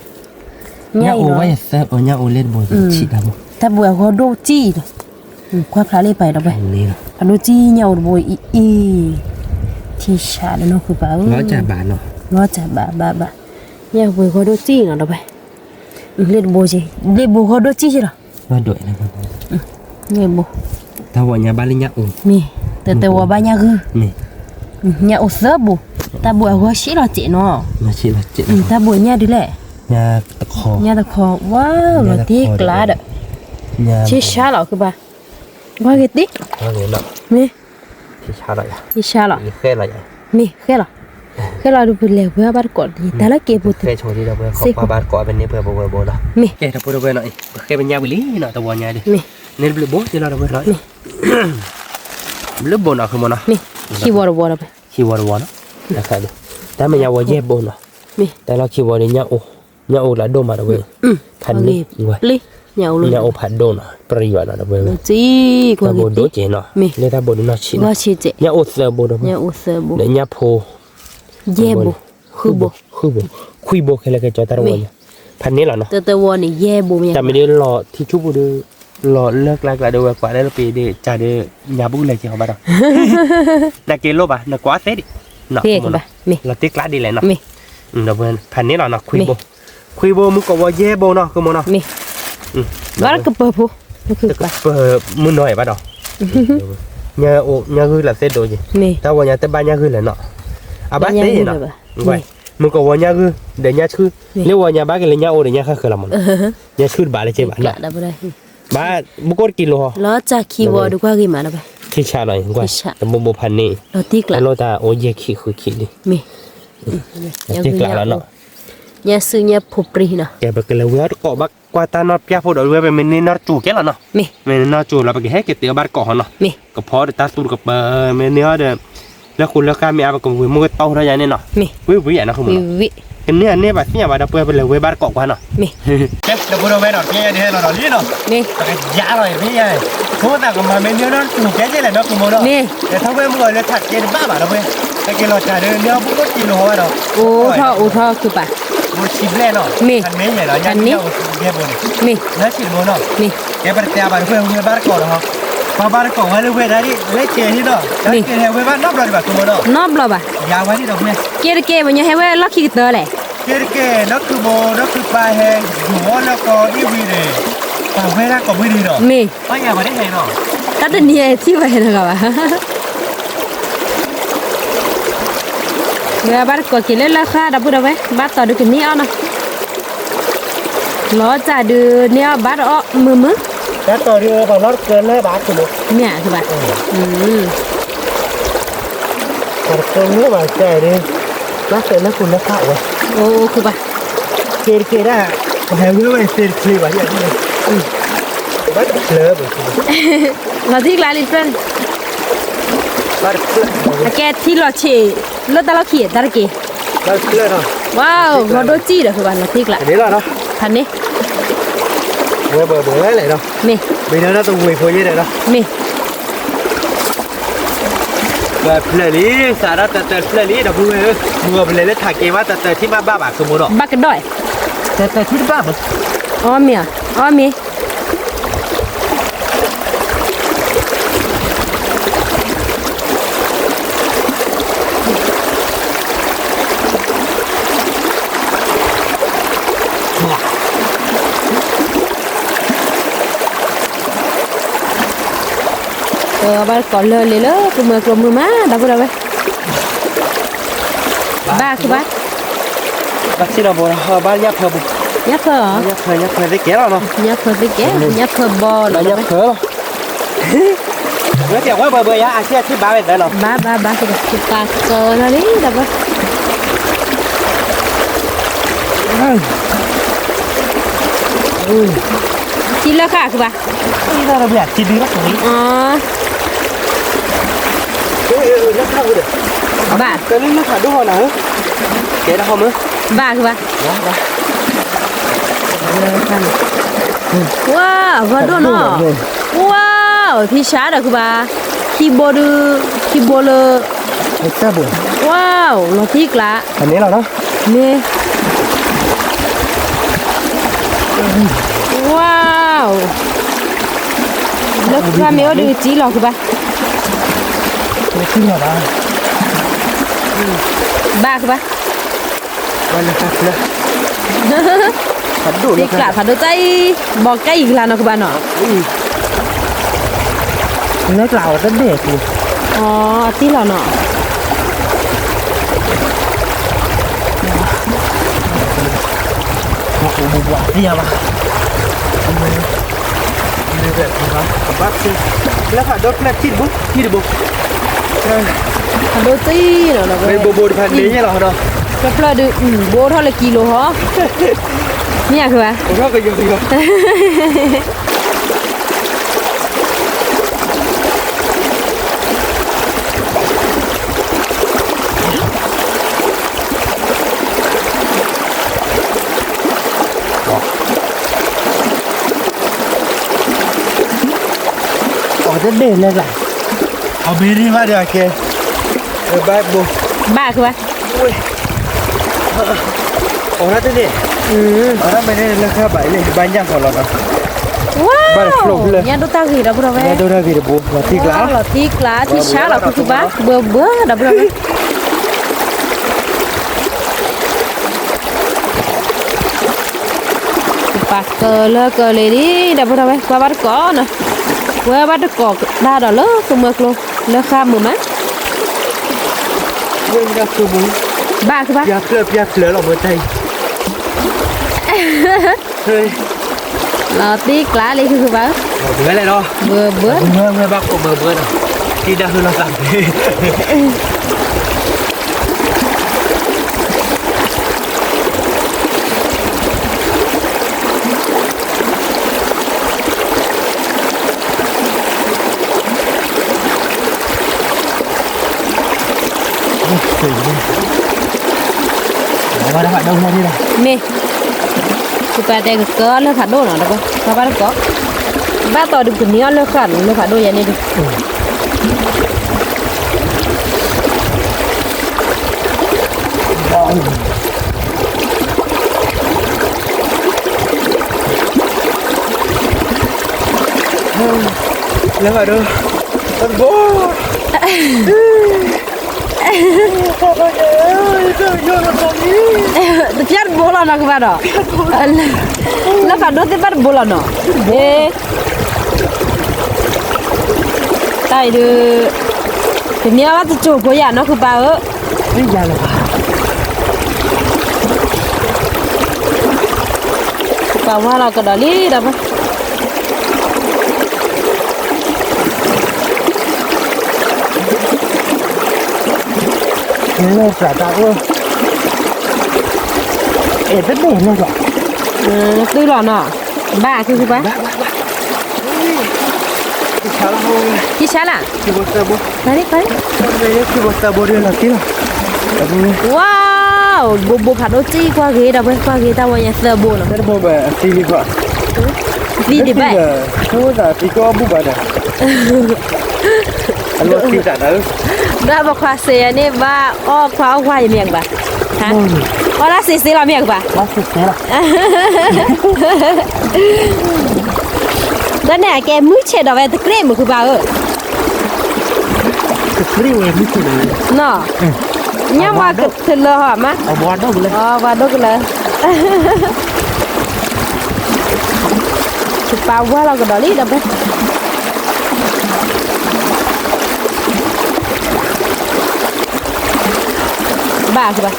ညၣ်အိၣ်ဝဲယသၢ, ညၣ်အိၣ်လၢတဘိ, တၢ်ဘိအဂီၢ်ဒိၣ်တံၢ်ဒီး, ကွၢ်ဖျါလံပၢ်ဒီးဝဲ, အဒိၣ်တံၢ် ညၣ်အိၣ်တဘိအံၤအံၤ, ထံဆးလၢနီၢ်ခုပၢ်ဧၢ, လီၤစၢ်ဘၣ်နီၤ, လီၤစၢ်ဘၣ်ဘၣ်ဘၣ်, ညၣ်ဘိအဂီၢ်ဒိၣ်တံၢ်နီၤဒီးဝဲ, လၢတဘိ, လၢဘိဂီၢ်ဒိၣ်တံၢ်လီၤ, လၢဘိ, တၢ်ဝီညါဘၣ်လၢညၣ်အိၣ်, မ့ၢ်, တၢ်ဝီဘၣ်ညၣ်ဂုၢ်, ညၣ်အိၣ်သၢဘိ, တၢ်ဘိအဂီၢ်ဆံးလီၤစဲးနီၤ, တၢ်ဘိညၣ်ဒုးလဲၣ်, ညၣ်တခီ, ဝါ, လီၤတံၢ်ကျါဒီး, ဆ့ဆါလီၤခုပၢ်, ကွၢ်က့ၤတံၢ်, မ့ၢ်, ယဆါလီၤ, ယဆါလီၤ, ဃဲလီၤ, မ့ၢ်ဃဲလီၤ, ဃဲလီၤဒီးပလဲၤဝဲဘၣ်တကိး တၢ်လၢကဲဖိသ့ၣ်, ဃဲဆိဒ်ဒီးပဝဲခီကွၢ်ဘၣ်တကိး ပန့ၢ်ပှဲၤပဝဲဘိလီၤ, မ့ၢ်, ကဲ ဒီပုၢ်ဒီဝဲၢ်နီၤအံၤ ပဃဲပညၣ်ဝံၤလံနီၤ တဝီညါဒီး, မ့ၢ်, န့ၣ်တဘျုးဘိ တ့လီၤဒီပုၢ်ဝဲၢ်နီၤအံၤ, မ့ၢ်, ဘျုးဘိနီၤ ဃုမိၢ်နီၤ, မ့ၢ်, ခံဝီတဝီဒီး, ခံဝီတဝီနီၤ, တၢ်ခါဒီး, တၢ်မ့ၢ်ညါဝီယဲၢ်ဘိနီၤ, မ့ၢ်, တၢ်လီၢ်ခံဝီဒီး ညၣ်အိၣ်လၢအဒိၣ်မးဒီပုၢ်ဝဲၢ်, ဖးန့ၢ်, ညၣ်အိၣ်ဖးဒိၣ်နီၤ ပြံၤဘၣ်နီၤဒီပုၢ်ဝဲၢ်, တၢ်ဘိဒိၣ်က့ၤနီၤ, လၢတၢ်ဘိဒိၣ်နီၢ်ဆံးနီၤ, ညၣ်အိၣ်သၢဘိဒီပုၢ်ဝဲၢ်, ညၣ်ဖိ ယဲၢ်ဘိ, ဃုဘိ, ဃုဘိ, ခွံဘိခဲလၢာ်ကဲကၠီတၢ်တဝီညါ, ဖးန့ၢ်လီၤနီၤ, တၢ်မ့ၢ်ဒ် လီၤထံဆူၣ်ပူၤဒီး, လီၤလၢကျါကျါဒီးဝဲကွၢ်လၢပ့ၤဒီး ကၢ်ဒီး, ညါပူၤလဲၤက့ၤဟီဘၣ်ဒီး, နက့ၤလိၣ်ဘၣ် နကွၢ်သ့ဒံး, လီၤတ့ကျါဒ်လဲၣ်နီၤ, ဖးန့ၢ်လီၤနီၤ ခွံဘိ, ခွံဘိမုၢ်ကဝီၤယဲၢ်ဘိနီၤ ဃုမိၢ်နီၤ, ဘၣ်ကပၢၤဖိ, ကပၢၤမုၢ်နီၤအံၤဘၣ်ဒီး, ညၣ်ဂုၢ်လီၤသ့ဒိၣ်က့ၤ, တၢ်ဝီညါတဘၣ်ညၣ်ဂုၢ်လၢၤနီၤ, အဘၣ်သ့နီၤ, မုၢ်ကဝီၤညၣ်ဂုၢ်ဒီးညၣ်ဆူၣ်, လၢဝီညါဘၣ်က့ၤလၢညၣ်အိၣ်ဒီးညၣ်ဃၢဃၢလီၤမးနီၤ, ညၣ်ဆူၣ်တဘၣ်လၢက့ၤဘၣ်နီၤ, ဘၣ်, ဘၣ်ကိၣ်တကံလိၤဟီ, လီၤစၢ်ခံဝီဒီးကွၢ်ဂ့ၤမးနီၤ, ခံဆါလီၤ, တဘိဘိဖးန့ၢ်, တၢ်လီၢ်တၢ်အိၣ်ယဲၢ်ခံဃုခံလံ, တ့ကျါလီၤနီၤ, ညၣ်စုညၣ်ဖိပြံနီၤ, ကဲပကလဲၤဝဲအီၤတကိးဘၣ်ကွၢ်တၢ်နီၢ်ပျၢ်ဖိဒီးဝဲပမ့ၢ်န့ၢ်နီၢ်တစူၤကဲလီၤနီၤ, မ့ၢ်န့ၢ်နီၢ်တစူၤလီၤ ပကဟဲက့ၤတ့အီၤဘၣ်တကိးဟီနီၤ, ကဖီဒီးတၢ်သူတကပၤ မ့ၢ်န့ၢ်အီၤဒီး, လၢဃိလၢဃါမ့ၢ်အါပကဝံၤမုၢ်ကတီၢ်ထီၣ်ယါန့ၣ်နီၤ, ဝံၤဝံၤယါနီၤ ဃုမိၢ်နီၤ, ကန့ၢ်အန့ၢ်ဘၣ်သ့ၣ်ညါဘၣ်ဒီးပှဲၤပလဲၤဝဲဘၣ်တကိးကွၢ်နီၤ, မ့ၢ်, ဒီပုၢ်ဒီဝဲၢ်နီၤ ကဲယါဒ်ဟဲလီၤဒီးလံနီၤ, မ့ၢ်, ပကယါလီၤအံၤသ့ၣ်ညါ, ဖိသၣ်ကမၤမ့ၢ်န့ၢ်နီၢ်တစူၤကဲကဲလဲၣ်နီၤ ဃုမိၢ်နီၤ, ကဲထီၣ်ဝဲမုၢ်ဂီၤလၢထးကဲတဘၣ်ဘၣ်ဒီးပှဲၤ, ကဲက့ၤလီၤစၢ်ဒီးန့ၢ်အီၤဘၣ်ကိၣ်တကံလိၤဟီဘၣ်ဒီး, အိၣ်ထီၣ်အိၣ်ထီၣ်ခုပာ်, ဘိဆံဘျဲၣ်နီၤ, မ့ၢ်, ဖးန့ၢ်ယဲၢ်နီၤ, ညၣ်န့ၢ်အီၤဘိန့ၣ်, မ့ၢ်, လၢခံတဘိနီၤ, မ့ၢ်, ကဲပတတဲအဘၣ်ဒီးပှဲၤဝဲဘၣ်တကိးဒီးဟီ, ပဘၣ်တကိးဝဲလၢဝဲဒၣ်ဒ် လၢကဲဟ့ၣ်နီၤ, တၢ်ကဲဟဲဝဲဘၣ်နီတဘျီဒံးဘၣ် ဃုမိၢ်နီၤ, နီတဘျီဘၣ်, ယါဝဲဒ်ဒီးပှဲၤ, ကဲတကဲပညီဟဲဝဲလီၢ်ခံကတၢၢ်လဲၣ်, ကဲတကဲ ဒီးခုဘိ ဒီးခုပၢ်ဟဲ, ယိၤဝီလၢကီအ့ၣ်ဝံၤန့ၣ်, ပှၤဝဲဒၣ်ကိးဝံၤဒံးနီၤ, မ့ၢ်, ပှၤယါဝဲဒၣ်ဟဲနီၤ, တၢ်တနံၤဟဲထံၣ်ဝဲဟဲနီၤဂၤဘၣ် ဝဲဘၣ်တကိးက့ၤလၢလၢဃါ ဒီပုၢ်ဒီဝဲၢ် ဘၣ်တီၤဒုးကန့ၢ်အီၤနီၤ, လီၤစၢ်ဒုးန့ၢ်အီၤဘၣ်တအီၣ်မုာ်မုာ်, ဘၣ်တီၤဒုးပှၤလီၤတကၢၢ်လၢဘၣ်အါက့ၤမး, မ့ၢ်ဧါ ဘၣ်, ပှၤတကၢၢ်လၢဘၣ်စၢ်ဒုး, ဘၣ်တဲလၢခိလၢဃါဝဲ, အိၣ်အိၣ်ခုဘၣ်, ကဲတကဲဒၣ်, ပှၤဟဲဝဲဝဲသ့တချ့ဘၣ်, ဘၣ်တဖျၢၣ်, လီၤထံကျါလံတဖျၢၣ်န့ၣ် အကဲထံလီၤဆံး, လၢတၢ်လီၢ်ခံတၢ်တက့ၢ်, ဝါ, ဂီၤဒိၣ်စံၣ်ဒီး ဃုဘၣ်လီၤထံကျါ, ဖးန့ၢ်, ဝဲဘၣ်ဘၣ်လဲၣ်ဒီး, မ့ၢ်, မ့ၢ်ဒီးတဝ့ၢ်ဖိယဲဒီး, မ့ၢ်, ဝဲဖျၢၣ်လံ, စးထီၣ်တၢၢ်တၢၢ်ဖျၢၣ်လံ ဒီပုၢ်ဝဲၢ်ဧၢ, မုၢ်ဂီၤပလဲၤလၢထးက့ၤဘၣ်တၢၢ်တၢၢ်ထံၣ်ဘၣ်ဘၣ်ဘၣ် ဃုမိၢ်ဒီး, ဘၣ်ကဒီး, တၢၢ်တၢၢ်ထံၣ်တဘၣ်ဘၣ်, အီမ့ၢ်, အီမ့ၢ် ဘၣ်ကိးလၢလံလၢ ကမၢကျိမုာ်မး ဒီပုၢ်ဒီဝဲၢ်, ဘၣ်ကဘၣ်, ဘၣ်ဆ့ၣ်နီၤဘိ, ဘၣ်ညၣ်ဖၢဘိ, ညၣ်ဖၢ, ညၣ်ဖၢသ့ကဲလီၤနီၤ, ညၣ်ဖၢသ့ကဲ, ညၣ်ဖၢဘီလီၤ, ညၣ်ဖၢလီၤ, ဝဲတဲဝဲဘၣ်ဘၣ်ယါ အဆံအဆံဘၣ်ဝဲသၢလီၤ, ဘၣ်ဘၣ်ဘၣ်, ပာ်ကၢနီၤလံ ဒီပုၢ် ထံလၢဃာ်ကဘၣ်, ထံဒုဘၣ်, ဘၣ်, ဘၣ်ကဘၣ်, ဝါ, ဂီၤဒိၣ်နီၤ, ဝါ, ထံဆါဒီးကဘၣ်, ခံဘိဒု, ခံဘိလၢ, ဝါ, လီၤထံကျါ, မ့ၢ်, ဝါ, လၢဃာ်မ့ၢ်အိၣ်ဒုးကံလီၤကဘၣ်, ဘၣ်ကဘၣ်, သ့ကျးဖးဒိၣ်တၢ်အံၤ, ဘီကဲအံၤကလၤနီၤကဘၣ်နီၤ, လၢကျးအီၤတဘ့ၣ်, အတံၢ်လီၤနီၤ, ဘၣ်, လၢဖးဒိၣ်ဖျၢၣ်ထံတဘိ, ထံတဘိ, ဖးဒိၣ်တံၢ်နီၤ မ့ၢ်ဘိဘိတဖၣ်န့ၣ်လီၤဒီး တဖျၢၣ်ဒုး ဘိထီၣ်လၢကံလိၤဟီ မ့ၢ်ယၤကဘၣ် အိၣ်ထီၣ်ကယီကယီ အီၤတဒ့ၣ်လၢ်လၢ် အီၤဘ့ၣ်ရ့ၣ်ဘၣ်ဒီးကဲ ဘၣ်ဘိ ဘၣ်ကဘၣ် ဝ့ၢ် အီၤတဒ့ၣ် အီၤတမ့ၢ်န့ၣ်လၢခါဘၣ်အံၤလၢဘၣ်ညၣ်ဃီလီၤနီၤ ဝါ ဘၣ်တဖျိလၢ ညၣ်ဒိၣ်တၢ်ဂ့ၤဒီးပဒီဝဲ ညၣ်ဒိၣ်တၢ်ဂ့ၤတဘိ လီၤတံၢ်ကျါ လီၤတံၢ်ကျါ ထံဆါလီၤခုၣ်ခုၣ်ဘၣ် ဘၢဘၢဒီးပဒီဝဲ ပာ်ကလၢကလံၤလံ ဒီပုၢ်ဒီဝဲၢ် ကွၢ်ဘၣ်တကိးနီၤ ဝဲဘၣ်တကိးတၢ်ဒီးလၢကမၢကျိ လၢဃါမုာ်မး ဝဲမ့ၢ်ဒၣ်ခုမူ ဘၣ်ခုဘၣ် ပျၢ်ဖျၢၣ်ပျၢ်ဖျၢၣ်လီၤမၢတၢ်အံၤ လီၤတံၢ်ကျါလံ ခုၣ်ခုၣ်ဘၣ်ဧၢ ဘၢလဲၣ်နီၤ ဘၢဘၢ မၢဝဲဘၣ်ကိးမၢဘၢနီၤ တံၢ်ဒၣ်ဟုလီၤသး မ့ၢ် ခုၣ်ပာ်တဲကကၢလၢဖးဒိၣ်နီၤ တဘၣ် ဘၣ်ဘၣ်တကိး ဘၣ်တီၤဒုးကန့ၢ်အီၤလၢဃာ်နီၤ လၢဖးဒိၣ်ယဲန့ၣ်ဒုး လၢဖးဒိၣ် တဘိ တပျၢ်တဘိလီၤနီၤကဘၣ်ဒီး လၢဖးဒိၣ်သ့ၣ်ဘၣ်တဘိလီၤနီၤ တၢ်အံၤဒုး တန့ၢ်အီၤဘၣ်တစိၢ်ဖိယၤနီၤ ခုၣ်ပာ်ဧၢ ပာ်ဝါလီၤကဒီးလံဒီး လၢစးတၢ်အိၣ် အဲၣ်တဘ့ၣ်လၢစး သုလီၤနီၤ ဘၣ်ခုၣ်ခုၣ်ဘၣ် ထံဆါလၢ ထံဆါလၢ ခံဘိသၢဘိ နၤလံ ပၤလံ ခံဘိသၢဘိဒ်လီၤတံၢ်လီၤ ဝါ ဘိဘိဖးဒိၣ်တံၢ်ကွၢ်ဂ့ၤဒီး ကွၢ်ဂ့ၤတၢ်ဝဲညါသၢဘိနီၤ သံဒံးဘၣ် သံဒံးဘၣ် ဒီးပခွါစဲးယၤန့ၣ် ဘၣ်အီၣ်ခွါအီၣ်ခွါယမ့ၢ်ကဘၣ် အီၣ်လၢစ့စ့လီၤမ့ၢ်ကဘၣ် ဒီးန့ၣ်အကဲမုၢ်ဆဲးဒီးဝဲတကြ့ၢ်မုၢ်ခုၣ်ပာ်ဧၢ တကြ့ၢ်ဝဲမုၢ်ဆဲးဒီးဝဲ နီၤ ညါဝါကထလၢဟီမး အဝါဒိၣ်ကလၢ ပာ်ဝါလီၤကဒီးလံဒီး ဘၣ်ကဘၣ်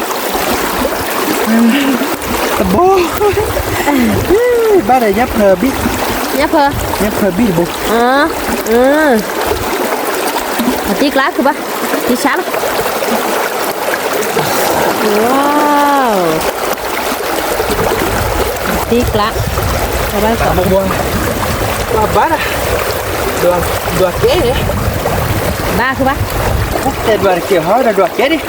တဘိ ဘၣ်ဒီးညၣ်ဖၢဘံၣ် ညၣ်ဖၢ ညၣ်ဖၢဘံၣ်တဘိ အတံၢ်ကျါကဘၣ် တံၢ်ဆါလီၤ ဝါ တံၢ်ကျါ ဘၣ်ဘၣ် ဘၣ်ဒၣ် ဒွးကဲ ဘၣ်ကဘၣ် တဲဒွးတကဲဟီ ဒွးကဲဒံး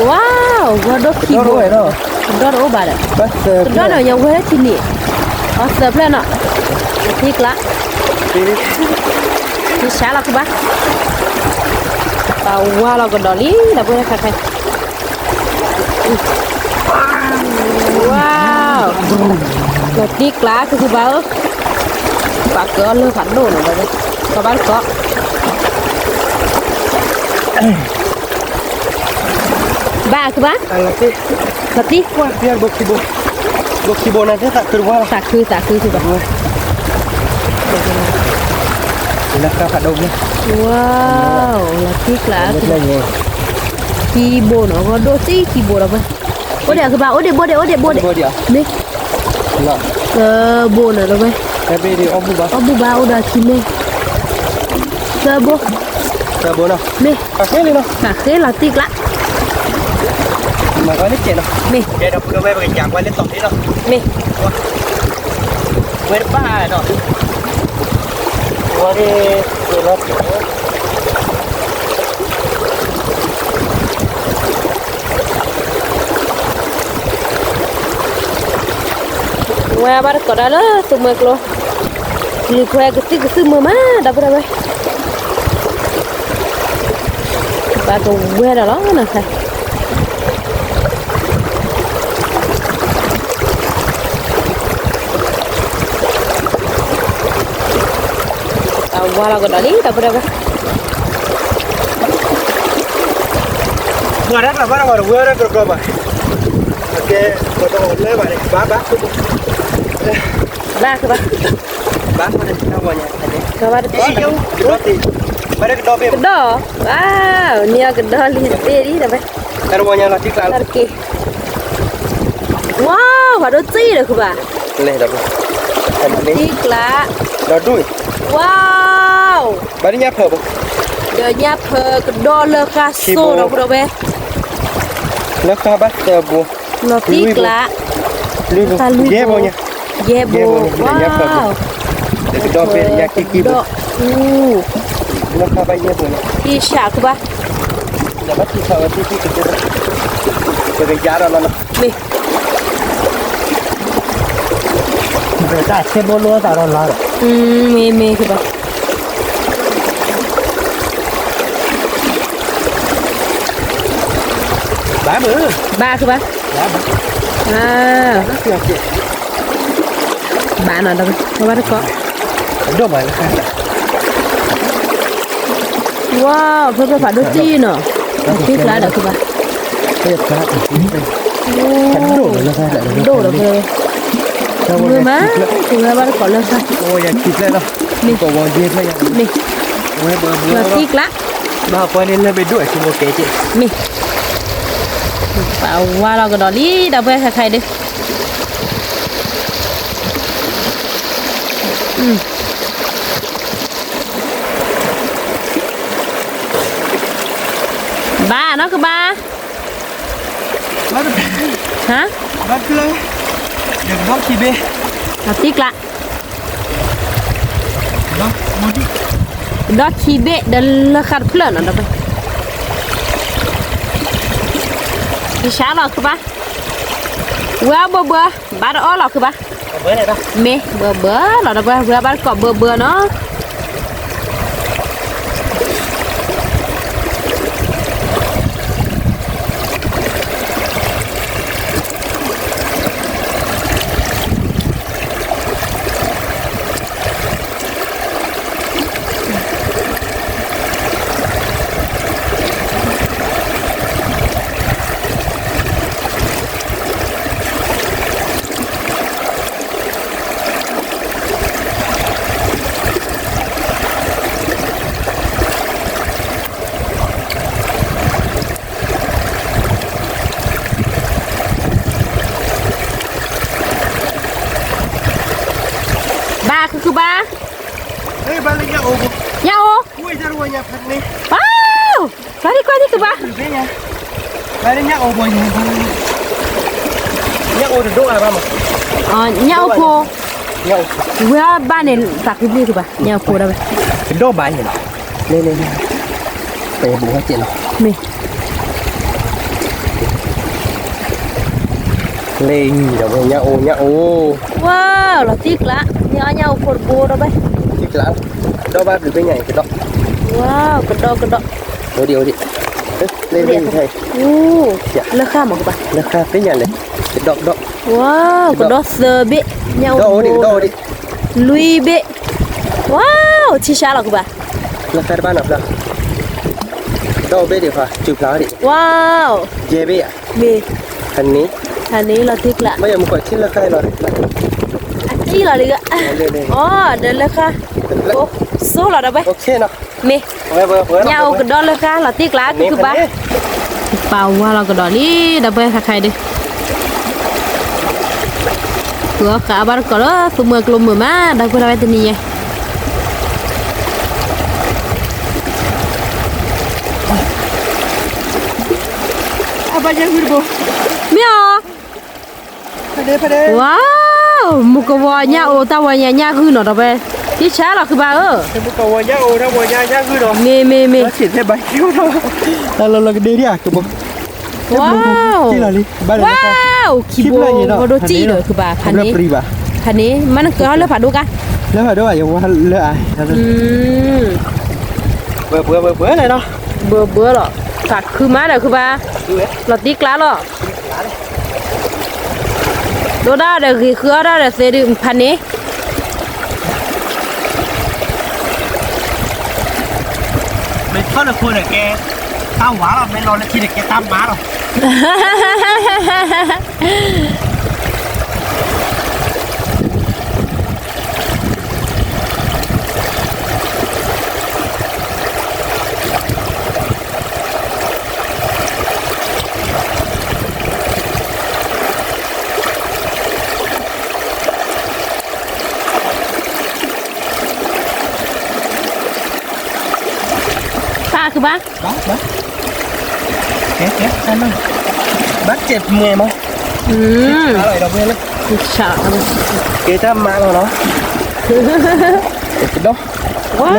ဝါ ဂီၤဒိၣ်ခံဘိ ဒီးတအိၣ်ဘၣ်ဒီး ကဒီးနီၤ ယဝဲထံနံၤ အီသၢဖျၢၣ်နီၤ တံၢ်ကျါ တံၢ်ဆါလီၤကဘၣ် ပာ်ဝါလီၤကဒီးလံ ဒီပုၢ်ဝဲၢ်ခဲခဲ ဝါ လီၤတံၢ်ကျါ ခုၣ်ခုၣ်ဘၣ်ဧၢ ပာ်ကၢအီၤလၢဖးဒိၣ်နီၤ ပှၤဘၣ်တကိး ဘၣ်ခုၣ်ဘၣ် လီၤတံၢ် ဘိခံဘိနၤသ့ၣ်သးခုတဝါလီၤ သးခု သးခု ခုၣ်ဘၣ် လၢဃါဖးဒိၣ်မ့ၢ် ဝါ လီၤတံၢ်ကျါ ခံဘိနီၤ ဂီၤဒိၣ်တံၢ်ခံဘိဒီးဝဲ အိၣ်ဒံးခုၣ်ဘၣ် အိၣ်ဒံးဘိဒံး အိၣ်ဒံးဘိဒံး မ့ၢ် သၢဘိနီၤဒီးဝဲ အီၣ်ဘူၣ်ဘၣ် အိၣ်ဒီးခံမ့ၢ် သၢဘိ, သၢဘိနီၤ, မ့ၢ်, ဃးဃ့လံနီၤ, ဃးဃ့လီၤတံၢ်ကျး, မၤကွၢ်လၢကဲးနီၤ, မ့ၢ်, ကဲဒီးပကဝဲပကစၢ်ကွၢ်လၢသီၣ်လံနီၤ, မ့ၢ်, ဝဲတဘၣ်နီၤ, ဝဲဒၣ်, ဝဲဘၣ်တကိးဒၣ်လၢသူမွဲကျိ, လုၢ်ခွဲကသုၣ်ကသုၣ်မုာ်မး ဒီပုၢ်ဒီဝဲၢ်, ဘၣ်ကဝဲဒၣ်လီၤနီၤ, အဝါလီၤကဒီးလံ ဒီပုၢ်ဒီဝဲၢ် ပှၤတၢ်ကျါဘၣ်တဝဲတဝဲရၢကရၢကရိဘၣ်, အကဲ, ပှၤတအီၣ်လၢဘၣ်န့ၣ် ဘၣ်ဘၣ်, ဘၣ်ကဘၣ်, ဘၣ်ဃိန့ၣ် တၢ်ဝီညါ, ကဘၣ်တကိး, ကဒီး, ကဒီး, ဝါ, န့ၢ်အီၤကဒီးလံတဘ့ၣ်လံဒီးဝဲ, တၢ်ဝီညါလီၤတံၢ်ကျးလီၤတက့ၢ်, ဝါ, ဖးဒိၣ်တံၢ်ဒီးဃုဘၣ်, တံၢ်ကျး, ဒီးဒူၣ်, ဝါ ဘၣ်ဒ်ညၣ်ဖၢဘၣ်, ဒီးညၣ်ဖၢကဒီးလၢဃာ်စိဒီပုၢ်ဒီဝဲၢ်, လၢဃာ်ဘၣ်သၢဘိ, လီၤတံၢ်ကျး, လွံၢ်ဘိ, ယဲၢ်ဘိညါ, ယဲၢ်ဘိ, ညၣ်ဖၢဘၣ်, ဒီးကဒီးဖဲညၣ်ခံခံဘိ, လၢဃာ်ဘၣ်ယဲၢ်ဘိညါ, ထံဆးကဘၣ်, ဒီးဘၣ်ထံဆးဝဲထံထံကဘၣ်, ပကယါဒီးလီၤနီၤ, မ့ၢ် တၢ်ဆဲဘိလိသးဒီးလီၤဒီး, မ့ၢ်မ့ၢ်ကဘၣ်, ဘၣ်မုၢ်, ဘၣ်ကဘၣ်, ဘၣ်နီၤဒီး, ဘၣ်တကိး, ဒိၣ်မးလၢဃာ်, ဝါ, ဖဲဖဲဖးဒိၣ်တံၢ်နီၤ, တံၢ်ကျးဒီးကဘၣ်, ဒိၣ်ဒီးဖဲ, မုၢ်မး, ကဝဲဘၣ်တကိးလၢဃာ်, မ့ၢ်, မ့ၢ်, လီၤတံၢ်ကျး, ဘၣ်ကွၢ်န့ၣ်လၢဘ့ၣ်ဒိၣ်အဆူဘိကဲက့ၢ်, မ့ၢ်, ပဝါလီၤကဒီးလံ ဒီပုၢ်ဝဲၢ်ခဲခါအံၤဒုး ဘၣ်နီၢ်ကဘၣ်, ဟါ, ဘၣ်ကျၢၤ, ဒီးကဒီခံဘ့ၣ်, အတံၢ်ကျါ, ကဒီခံဘ့ၣ်ဒီးလၢဃာ်တဖျၢၣ်နီၤ ဒီး, ယဆါလီၤကဘၣ်, ဝဲဘၢဘၢ, ဘၣ်တအီၣ်လီၤကဘၣ်, မ့ၢ်ဘၢဘၢလီၤ ဒီးဝဲဘၣ်တကိးဘၢဘၢနီၤ. ဘၣ်ကဘၣ်, ညၣ်အိၣ်, ကွၢ်ဒံကွၢ်ဒံကဘၣ်, ညၣ်အိၣ်ဖိ, ဝဲဘၣ်န့ၣ် သးခုဘျုးကဘၣ် ညၣ်အိၣ်ဖိဒၣ်ဝဲ, ကဒီးဘၣ်န့ၣ်လီၤ, လ့လ့, ပအဲၣ်ဘူးဝဲက့ၢ်လီၤ, မ့ၢ် လ့ဒီးဝဲညၣ်အိၣ်ညၣ်အိၣ်, ဝါ, လီၤတံၢ်ကျါ, ညၣ်အိၣ်ညၣ်အိၣ်ဖိတဘိဒီးဝဲ, တံၢ်ကျါ, ကဒီးဘၣ်ဘျုးဖဲညၣ်အံၤကဒီး, ဝါ, ကဒီးကဒီး, အိၣ်ဒံးအိၣ်ဒံး, လ့လ့, လၢဃာ်မးကဘၣ်, လၢဃာ်ဖဲညၣ်လဲၣ်, ကဒီးကဒီး, ဝါ, ကဒီးသၢဘ့ၣ်, ညၣ်အိၣ်ဒံးကဒီးအိၣ်ဒံး, လွံၢ်ဘ့ၣ်, ဝါ, ထံဆါလီၤကဘၣ်, လၢဃာ်တဘၣ်နီၤဖျါ, ဒီးအိၣ်ဘ့ၣ်ဒံးဃီ စုဖျါဒံး, ဝါ, ယဲၢ်ဘ့ၣ်ဧါ, မ့ၢ်, ဟန့ၣ်, ဟန့ၣ်လီၤတံၢ်ကျါ, မ့ၢ်ယမူကီၢ်ထံလၢဃာ်လီၤ, အထံလီၤလံ, အိၣ်ဒီးလၢဃာ်, စိလီၤဒီးဝဲ, မ့ၢ်, ညၣ်အိၣ်ကဒီးလၢဃာ်လီၤတံၢ်ကျါ ကဘၣ်, ပာ်ဝါလီၤကဒီးလံ ဒီပုၢ်ဝဲၢ်ခဲခါအံၤဒုး, ပှၤဃးဘၣ်တကိးလၢသူမွဲကျိမုာ်မး ဒီပုၢ်ဝဲၢ်တနံၤညါ, ဘၣ်ညၣ်ဂုၢ်တဘိ, မ့ၢ်အီၤ, ဝါ, မုၢ်ကဝီၤညၣ်အိၣ် တၢ်ဝီၤညၣ်ညၣ်ဂုၢ်နီၤဒီးဝဲ, တံၢ်ဆါလီၤခုဘၣ်ဧၢ, မ့ၢ်မ့ၢ်မ့ၢ်, လီၤလီၤကဒ့ဒံးဧါ, ဝါ, ဝါ, ခံဘိ, ဝဲဒိၣ်တံၢ်ဒီးခုဘၣ်, ဖးန့ၣ်, ဖးန့ၣ် မ့ၢ်နကလၢဖးဒိၣ်ကါ, လၢဖးဒိၣ်ဘၣ်ယဝါလၢအါ, ဘၢဘၢဘၢဘၢလီၤ, ဘၢဘၢလီၤ, သးခုမးဒီးခုဘၣ်, လီၤတံၢ်ကျါလီၤ, ဒိၣ်ဒၣ်ဒီးဂ့ၤဃုအီၣ်ဒၣ်ဒီးသ့ဒုးဖးန့ၣ် မ့ၢ်ထီၣ်လၢခိန့ၣ်ကဲ, တၢ်ဝါလီၤ, မ့ၢ်လီၤလၢထံန့ၣ်ကဲတၢ်မါလီၤ. ပၢ်ခုဘၣ်, ဘၣ်, ဘၣ်, ကဲ, ကဲ, ဘၣ်စဲးမွဲမး, ကဲတၢ်မါလီၤနီၤ, ကဒီး, ဝါ,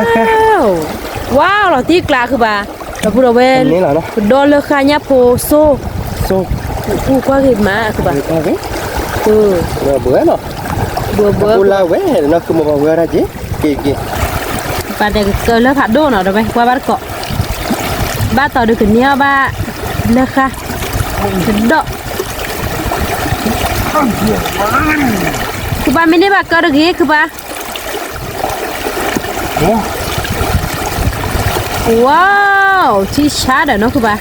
ဝါ, လီၤတံၢ်ကျါခုဘၣ်, ဒီပုၢ်ဒီဝဲၢ်, ကဒီးလၢဃါညၣ်ဖိစိ, ကွၢ်ဂ့ၤမးခုဘၣ်, ဘၢဘၢလီၤ, ဘၢဘၢလီၤ, ဝဲနီၤ ကမၤပှၤဝဲဒၣ်က့, က့ၤက့ၤ, ပာ်တဲကကၢလၢဖးဒိၣ်နီၤဒီးဝဲ ကွၢ်ဘၣ်တကိး, ဘၣ်တီၤဒုးကန့ၢ်အီၣ်ဘၣ်, လၢဃါ, ကဒီး, ခုဘၣ်မ့ၢ်န့ၢ်ဘၣ်ကၢတဂ့ၤခုဘၣ် ဝါ, ထံဆါဒီးနီၢ်ခုဘၣ်,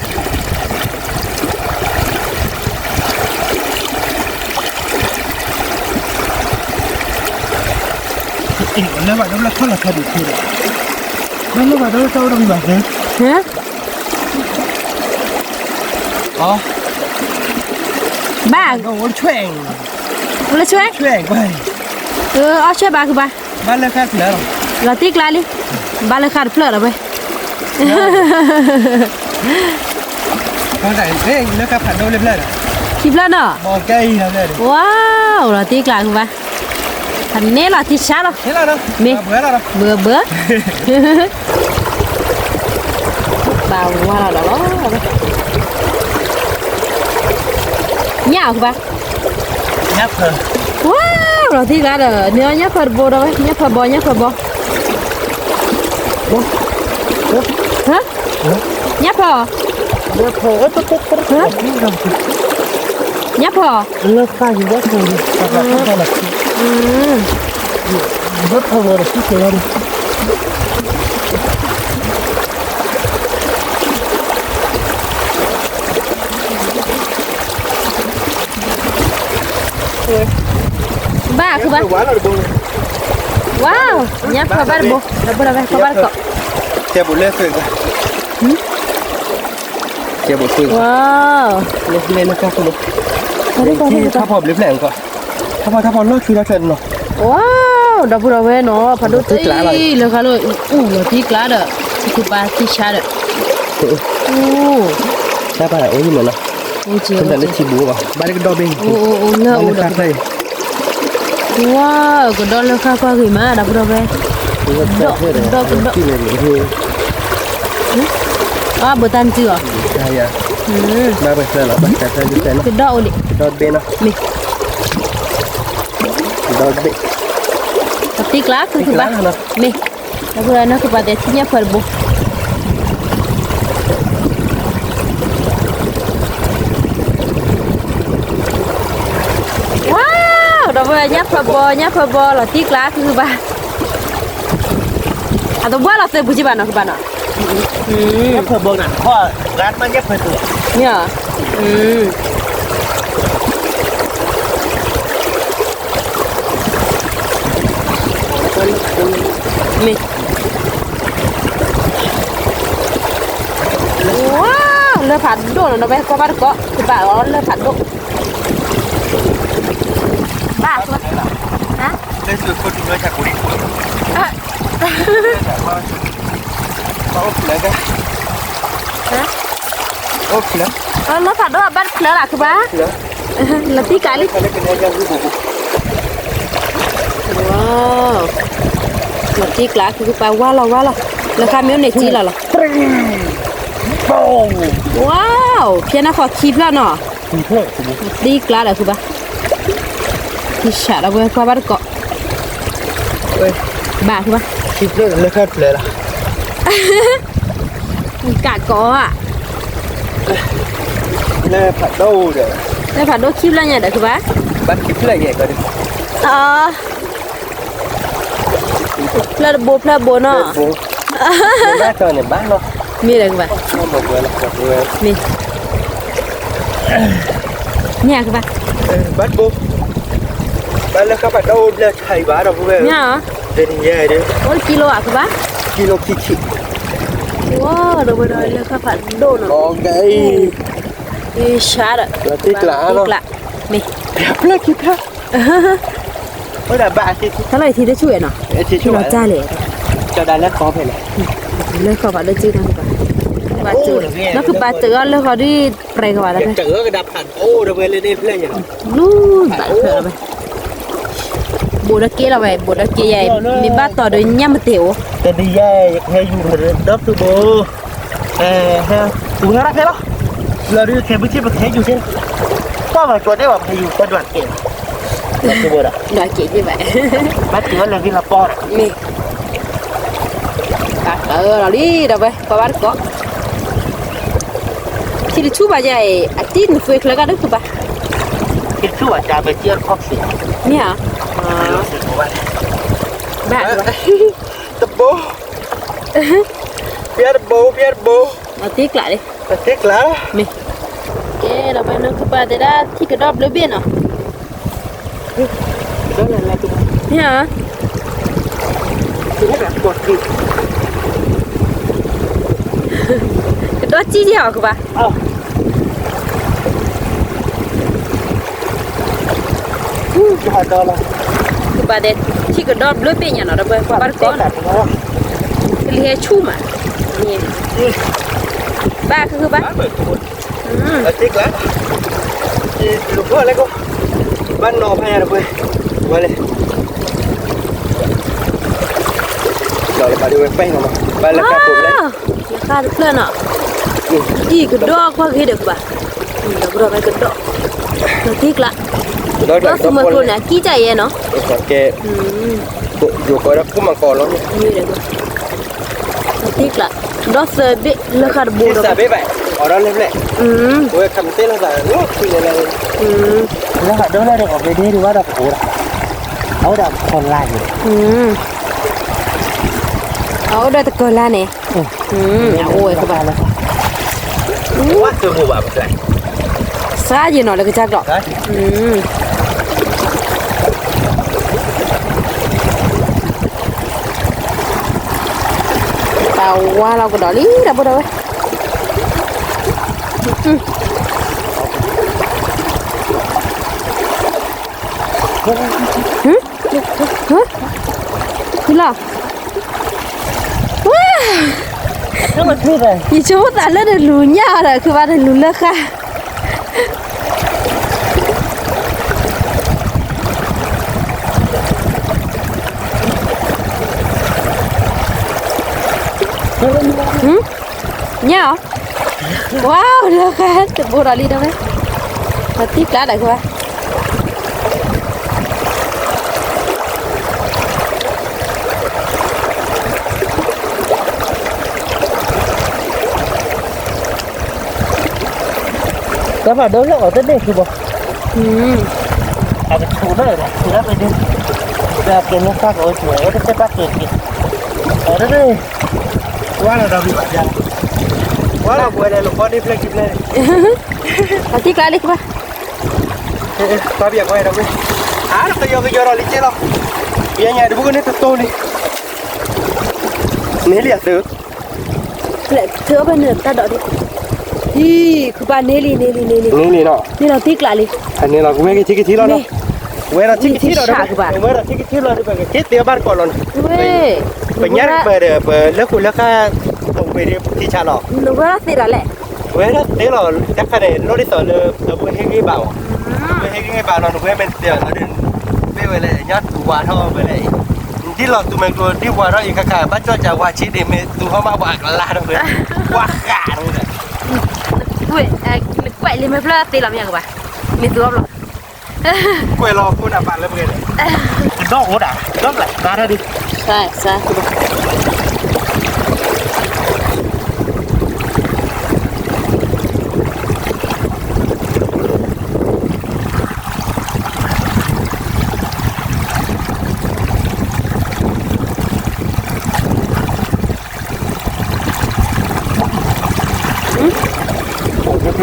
လၢဘၣ်ဒိလၢခီၣ်လီၤခီၣ်ဒုးထူဒီး, လၢလၢဘၣ်ဒိလၢတၢ်အိၣ်ဒီးမံၤဘၣ်သ့, ဘၣ်, အိၣ်လၢဆွဲ, အီၣ်ဆွဲဘၣ်ခုဘၣ်, ဘၣ်လၢဃါတဖျၢၣ်လီၤ, လီၤတံၢ်ကျါလံ, ဘၣ်လၢဃါတဖျၢၣ်လီၤဝဲ, လၢဃါဖးဒိၣ်လၢဖျၢၣ်, ခံဖျၢၣ်နီၤ, ဝါ, လီၤတံၢ်ကျါခုဘၣ်, ဖးန့ၢ်လီၤထံဆါလီၤ, မ့ၢ်, ဘၢဘၢ, ဘၣ်ဝါလီၤဒီးလီၤ, ညၣ်အီၤခုဘၣ် ဝါ, လီၤတံၢ်ကျါဒီး န့ၢ်အီၣ်ညၣ်ဖၢတဘိဒီးဝဲ ညၣ်ဖၢဘီ ညၣ်ဖၢဘီ, ဟါ, ညၣ်ဖၢ, ညၣ်ဖၢ, ဘၣ်ခုဘၣ်, ဝါ, ညၣ်ဖၢဘၣ်တဘိ ဒီပုၢ်ဒီဝဲၢ် ဖၢဘၣ်တကိး, ကဲဘိလၢသွဲၣ်, ကဲဘိသွဲၣ်, ဝါ, လၢလၢကၢ်ခိၣ်လၢ, ထါဖီဘျ့ဖျဲၣ်ကီး, ထါဖီထါဖီလီၢ်ခံလီၤထွဲနီၤ, ဝါ, ဒီပုၢ်ဒီဝဲၢ်နီၤ ဖးဒိၣ်တအံၤ လၢဃါလၢအူလီၤတံၢ်ကျါဒီး, ကဘါတံၢ်ဆါဒီး, တၢ်ဘၣ်အိၣ်ယံၤမးနီၤ, လၢထံဘူဘၣ် ဘၣ်လၢကဒီဘ့ၣ်, လၢအိၣ်ဒီး ဝါ, ကဒီလၢဃါကွၢ်ဂ့ၤမး ဒီပုၢ်ဒီဝဲၢ်, ကဒီကဒီ, အဘိးတၢ်နတုၤအီၤ, ကဒီအိၣ်ဒံး, မ့ၢ်, ကဒီဘ့ၣ်, တံၢ်ကျါခုကဘၣ်, မ့ၢ်, ဒီပုၢ်ဒီဝဲၢ် နၢ်ကပၤတဲထံၣ်ညၣ်ဖၢတဘိ ဝါ, ဒီပုၢ်ဒီဝဲၢ်ညၣ်ဖၢဘီ ညၣ်ဖၢဘီလီၤတံၢ်ကျါခုကဘၣ်, အတဘှၣ်လီၤသ့ပူၤကဘၣ်နီၤ ကဘၣ်နီၤ, ညၣ်ဖၢဘီဂၤ, မ့ၢ်, မ့ၢ်, ဝါ, လၢဖးဒိၣ်နီၤ ဒီပုၢ်ဒီဝဲၢ် ကွၢ်ဘၣ်တကိး ကဘၣ်အီၤလၢဖးဒိၣ်, ဘၣ်, ဟါ, အိၣ်ဖျၢၣ်, အိၣ်ဖျၢၣ်, လၢဖးဒိၣ်အဘၣ်တဖျၢၣ်လၢခုဘၣ်, လီၤတံၢ်ကျးလံ, လီၤတံၢ်ကျးခုကပၤဝါလီၤဝါလီၤ, လၢဃာ်မ့ၢ်အိၣ်န့ၣ်ကံလီၤလီၤ, ဝါ, ဖျဲနၢ်ဃီခံဖျၢၣ်နီၤ, တံၢ်ကျးလၢခုဘၣ်, ထံဆးဒီးဝဲကွၢ်ဘၣ်တကိး, ဘၣ်ခုဘၣ်, ခံဖျၢၣ်လၢဃာ်တဖျၢၣ်လီၤ ကးကိးဧါ, လၢဖးဒိၣ်ဒီး, လၢဖးဒိၣ်ခံဖျၢၣ်ညါဒီးခုဘၣ်, ဘၣ်ခံဖျၢၣ်ညါကီးဒီး, ဖျၢၣ်တဘိဖျၢၣ်ဘိနီၤ, ဘၣ်န့ၣ်ဘၣ်နီၤ, မ့ၢ်ဒီးခုဘၣ်, မ့ၢ်, ညါခုဘၣ်, ဘၣ်တဘိ, ဘၣ်လၢဃာ်ဖးဒိၣ်အိၣ်ဘျၢထံဘၣ်ဒီးဖုဝဲ, ညါဧါ, အိၣ်ကံလိဧါခုဘၣ်, ကံလိခံဆံ, ဝါ, ဒီးဝဲဒီးလၢဃာ်ဖးဒိၣ်နီၤ, ဆါဒီး, လီၤတံၢ်ကျး, မ့ၢ်, ဖျၢၣ်ခံဖျၢၣ် အိၣ်ဒၣ်ဘၣ်အသ့ၣ်, တၢ်လီၢ်အံၤထံတဆူၣ်ဝဲနီၤ, ထံလီၤတၢ်လဲၣ်, ကၠီဒၣ်လၢဃီဖဲလဲၣ်, လၢဃီဖးဒိၣ်ကံနီၤ, နီၢ်ကပၤစၢၤအီၤလၢဃီဒ်ပြဲကဝဲဒၣ်ဖဲ, လူၤဘၣ်ဖဲ, ဘူးဒီးက့လီၤဝဲ, ဘူးဒီးက့ယဲ, မ့ၢ်ဘၣ်တီၤဒီးညၣ်မတ့ၢ်အိၣ်, တနံၤယဲ ယကဟဲယူၤဒီးဖုဘိ ဟဲ, ဟဲ, ဝဲရၣ်ဖဲလီၤ, လီၤဒုးခဲဘုဆ့ပကဟဲယူၤသ့, ကွၢ်ဘၣ်ကၠီဒ့ၣ်ဘၣ် ပဟဲယူၤကွၢ်ဒွးက့, ဒွးက့ဒ့ၣ်ဘၣ်, ဘၣ်တုၤလၢဂ့ၤလီၤပီၢ်ဒီး, မ့ၢ်, ဘၣ်တၢ်လီၤလံဒီးဝဲ ပှၤဘၣ်တကိး, ထံတဆူၣ်ဘၣ်ယဲအံၤ အတံၢ်နသွ့ချၢကၢ်ဒုးခုဘၣ်, ထံတဆူၣ်ဘၣ်ကၢ်ပစံၣ်အခီၣ်စံၣ်, မ့ၢ်ဧါ, ဘၣ်, တဘိ ပျဲတဘိ ပျဲတဘိ, အတံၢ်ကျးလံ, အတံၢ်ကျး, မ့ၢ်, ကဲဒီးပှၤနီၢ်ကပၤတဲဒၣ်ထံကဒီၣ်ဘျၢဘ့ၣ်နီၤ, မ့ၢ်ဧါ, ကဒီၣ်ကံယဲအီၤကဘၣ် ကဘၣ်ဒဲး ထံကဒီဘျၢဘ့ၣ်ညါနီၤ ဒီးပှၤဘၣ်တကိးနီၤ, ကလံၤဟဲဆူၣ်မး, ဘၣ်ကဘၣ်, ဘၣ်နီၤဖဲညါဒီးပှၤ, ဝဲလဲၣ်, ဘၣ်လၢကါပိၤလဲၣ်, လၢကါတဖျၢၣ်နီၤ, အံၤကဒီကွၢ်ဂ့ၤဒီးကဘၣ်, ဒီးကဒီးဝဲကဒီး, ဒီးသံကျါ, ဒီးသုးမီၤကျိၤန့ၣ် အကံၣ်တၢ်ယဲနီၤ, ကဲ, ယိၤကီးဒီးကူၣ်မၤကီးလီၤ, ဒီးသံကျါ, ဒီးသၢဘ့ၣ်လၢဃာ်တဘိဒီး, သၢဘ့ၣ်ဘၣ်, အီၤဒီးလၢဖျဲၣ်, ဝဲခးမ့ၢ်သ့ၣ်လိာ်သး, လၢဃာ်ဒိၣ်လၢဒီးအီၤဘ့ၣ်ဒ့ဒံးဘၣ်ဒီးကအိၣ်ဒီး, အအိၣ်ဒီးကီၤလါယဲ, အအိၣ်ဒီးတကီၤလါန့ၣ်, အအိၣ်ဝဲကဘၣ်လီၤ, စှၤယဲနီၤလၢကစၢ်ကျီၢ်, ပာ်ဝါလီၤကဒီးလံဒီးဘိဒီးဝဲ, ဖုလီၤ, ဝါ, ယဆိကမိၣ်သးလၢနလူၤညၣ်အီၤဒီး ခုဘၣ်နလူၤလၢဃာ် ညၣ်အီၤ, ဝါ, လၢဃာ်တဘိဒီးလံဒီးဝဲ, ပှၤသံကျါဒီးကွၢ် တၢ်ဖးဒိၣ်လၢအီၤတန့ၢ်ဆူဘီ, အကဆူးလၢ, ဆူးလၢပဒ့, လၢအကဲလၢတၢ်ကအိၣ်ဆူၣ် အဝဲတကဲတၢ်ကဲက့ၤ, အီၤတန့ၢ်, ဝါလီၤဒီးဘံဘၣ်ယါ, ဝါလီၤပှဲၤဒီးလီၤဃီဒ့ဖျဲၣ်ခံဖျဲၣ်န့ၣ်, အသံကျါလံကွၢ်, ပှၤဘၣ်ကွၢ်ဒီးဝဲ, အါတကယီကယီဒီးလံကဲလီၤ, ယညါတဘိကန့ၣ်တတိၢ်လံ, န့ၢ်လံအသု လဲၤထၢဘၣ်နတၢ်ဒိးဒံး, အံၤ ခုပာ်န့ၢ်လံ န့ၢ်လံ န့ၢ်လံ, န့ၢ်လံနီၤ, န့ၢ်လီၤသံကျါလံ, န့ၢ်လီၤကဝဲက့ၤထံကထံလီၤနီၤ, ဝဲဒီးထံကထံလီၤ, ဝဲဒီးထံကထံလီၤဒီး ပကက့ၤသ့ဘၣ်တကိးလီၤနီၤ, ဝဲ, ပညါပဒီး ပလၢဃိလၢဃာ်, ပဝဲဒီးထံဆါလီၤ, နဝဲဒၣ်သ့ဒၣ်လဲၣ်, ဝဲဒၣ်သ့လီၤ တၢ်ခါန့ၣ် လိၣ်ဒ်သိးလၢ ဒီပုၢ်ဝဲၢ်ဟ့ၣ်ဂံၢ်ဘါအီၤ, ဒီပုၢ်ဝဲၢ်ဟ့ၣ်ဂံၢ်ဘါလီၤ နဝဲမ့ၢ်တဲအီၤလီၤဒီး မ့ၢ်ဝဲလဲၣ် ညါတူၢ်ဝါထီၣ်ဝဲလဲၣ်, ဒ်လီၤသူၣ်မဲာ်ကျိၤဒ်ဝါထီၣ်အံၤ ခါခါ ဘၣ်ကၠီၣ်ကၠးဝါဆံးဒံး မ့ၢ်သူၣ်ထီၣ်မးဝဲအကလါထီၣ်ဝဲ, ဝါဃးထီၣ်ဝဲဒၣ်, ကွဲးလံမ့ၢ်ဖျၢၣ်သ့လီၤမ့ၢ်ကဘၣ်, မ့ၢ်သူၣ်ထီၣ်ဘျီ ကွဲးလီၤဖိဒၣ်ပာ်လၢပှဲၤဒီး, ကဒီအိၣ်ဒ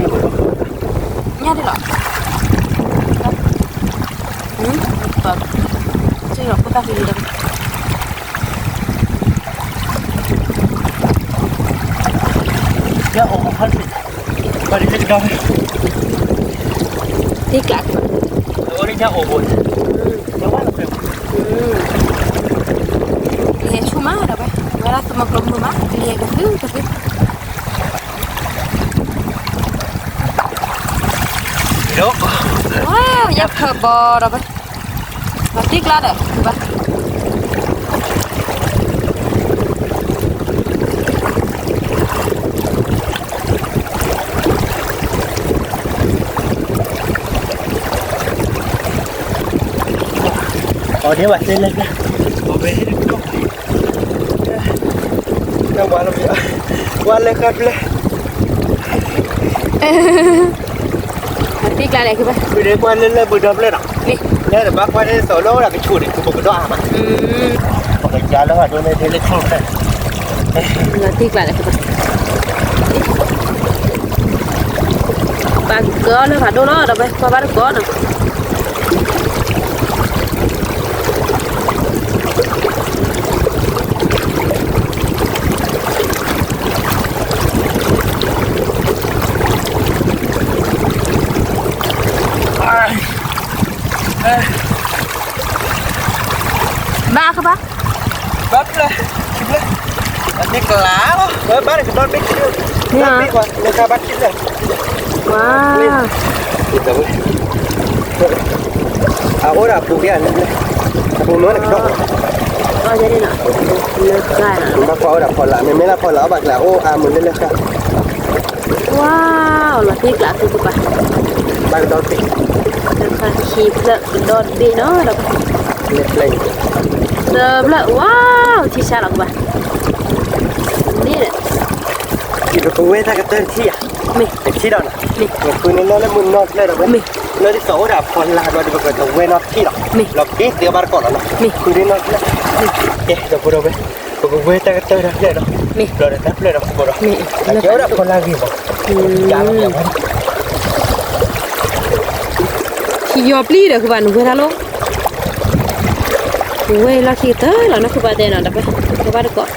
ၣ် ကဒီလၢ်သါထီၣ်ဒံး, စါစါ ညါဒ်လီၤ, ယအိၣ်မူ ပှၤဒ်လၢကဒီး, သ့ကျး, အဝဲဒ်ညါအိၣ်ဘိ, ကလံၤဟဲဆူၣ်မးဒီးဝဲ, ဝဲဒၣ်သမၢကျိမုၢ်မး ကလံၤဟဲကသုကသု, ယဖၢဘီဒီးဝဲ, မၤသံကျါဒီးဘၣ် အီၤဒ့ဘၣ်တဲလဲၣ်, အဝဲဟဲတကီၢ်, ဝါလၢ, ဝါလၢဃာ်ဖျၢၣ်, သံကျါလဲၣ်ကဘၣ်, ကွၢ်လၢလၢဘုဒီဖျၢၣ်ဒီး, လဲၤတဘၣ်ကွၢ်လၢစီၤလီၤဝဲဒၣ်ကဆူၣ်န့ၣ် ပကဒိးအါမး, ပကယါလၢဟးဒိၣ်န့ၣ် ဒ်လၢဆူၣ်ဖျၢၣ် သံကျါလဲၣ်ကဘၣ်, ပာ်ကကၢလၢဖးဒိၣ်လီၤ ဒီးပကွၢ်ဘၣ်တကီးနီၤ ဘၣ်ခဘၣ်, ဘၣ်ဖျၢၣ်, ဘၣ်ဖျၢၣ်, အသံကျါလီၤ, ဘၣ်န့ၣ်ကဘၣ်ဘ့ၣ်ခံ, ဘၣ်ဘ့ၣ်ကွၢ်, လၢခါဘၣ်ခံဖျၢၣ်, ဝါ, အအိၣ်ဒၣ်ပူၤက့ၤ, အပူၤမ့ၢ်န့ၣ်ကဒီး, ဘၣ်ကွၢ်အိၣ်ဒၣ်ဖီလာ်, မ့မ့ၢ်လၢဖီလာ်အီၣ်ဘၣ်ကျါ အိၣ်အါမးလၢလၢဃာ် ဝါ, လီၤသံကျးသုကပၤ, ဘၣ်ကဒီး, လၢခါခံဖျၢၣ်ကဒီးတဘ့ၣ်နီၤဒီး, သၢဖျၢၣ်, ဝါ, ထံဆါလီၤကပၤ, န့ၣ်ဒီး, ယပကဝဲတၢ်ကတၢၢ်တထံၣ်ယၤ, မ့ၢ်တထံၣ်ဒီးနီၤ, မ့ၢ်ပဃုန့ၢ်နီၣ်လၢမုၢ်နီၢ်ဖျၢၣ်ဒီးဝဲ, မ့ၢ်လၢဒ်သိးအိၣ်ဒၣ်ဖီလာ်ဒီး ပကတဝဲနီၢ်ထံၣ်လီၤ, မ့ၢ်လီၤက့ၤသ့ဘၣ်တကီးလီၤနီၤ, မ့ၢ်ဃုန့ၢ်နီၣ်ဖျၢၣ်, ကဲဒီးဖိဒီးဝဲ, ပကဝဲတၢ်ကတၢၢ်တၢ်ဖျၢၣ်ဒီး, မ့ၢ်လီၤဒီးတၢ်ဖျၢၣ်ဒီးဖိဒီး, မ့ၢ်ကဲအိၣ်ဒၣ်ဖီလာ်ဂ့ၤဘၣ်, ယၤလီၤယၤဘၣ် ခံယီၤပျံၤဒီး ဃုဘၣ်နုာ်ဝဲဒၣ်လီၤ, ဝဲလီၢ်ခံကတၢၢ်လီၤ နီၢ်ဃုဘၣ်တဲနီၤ ဒီးပကဘၣ်တကိး,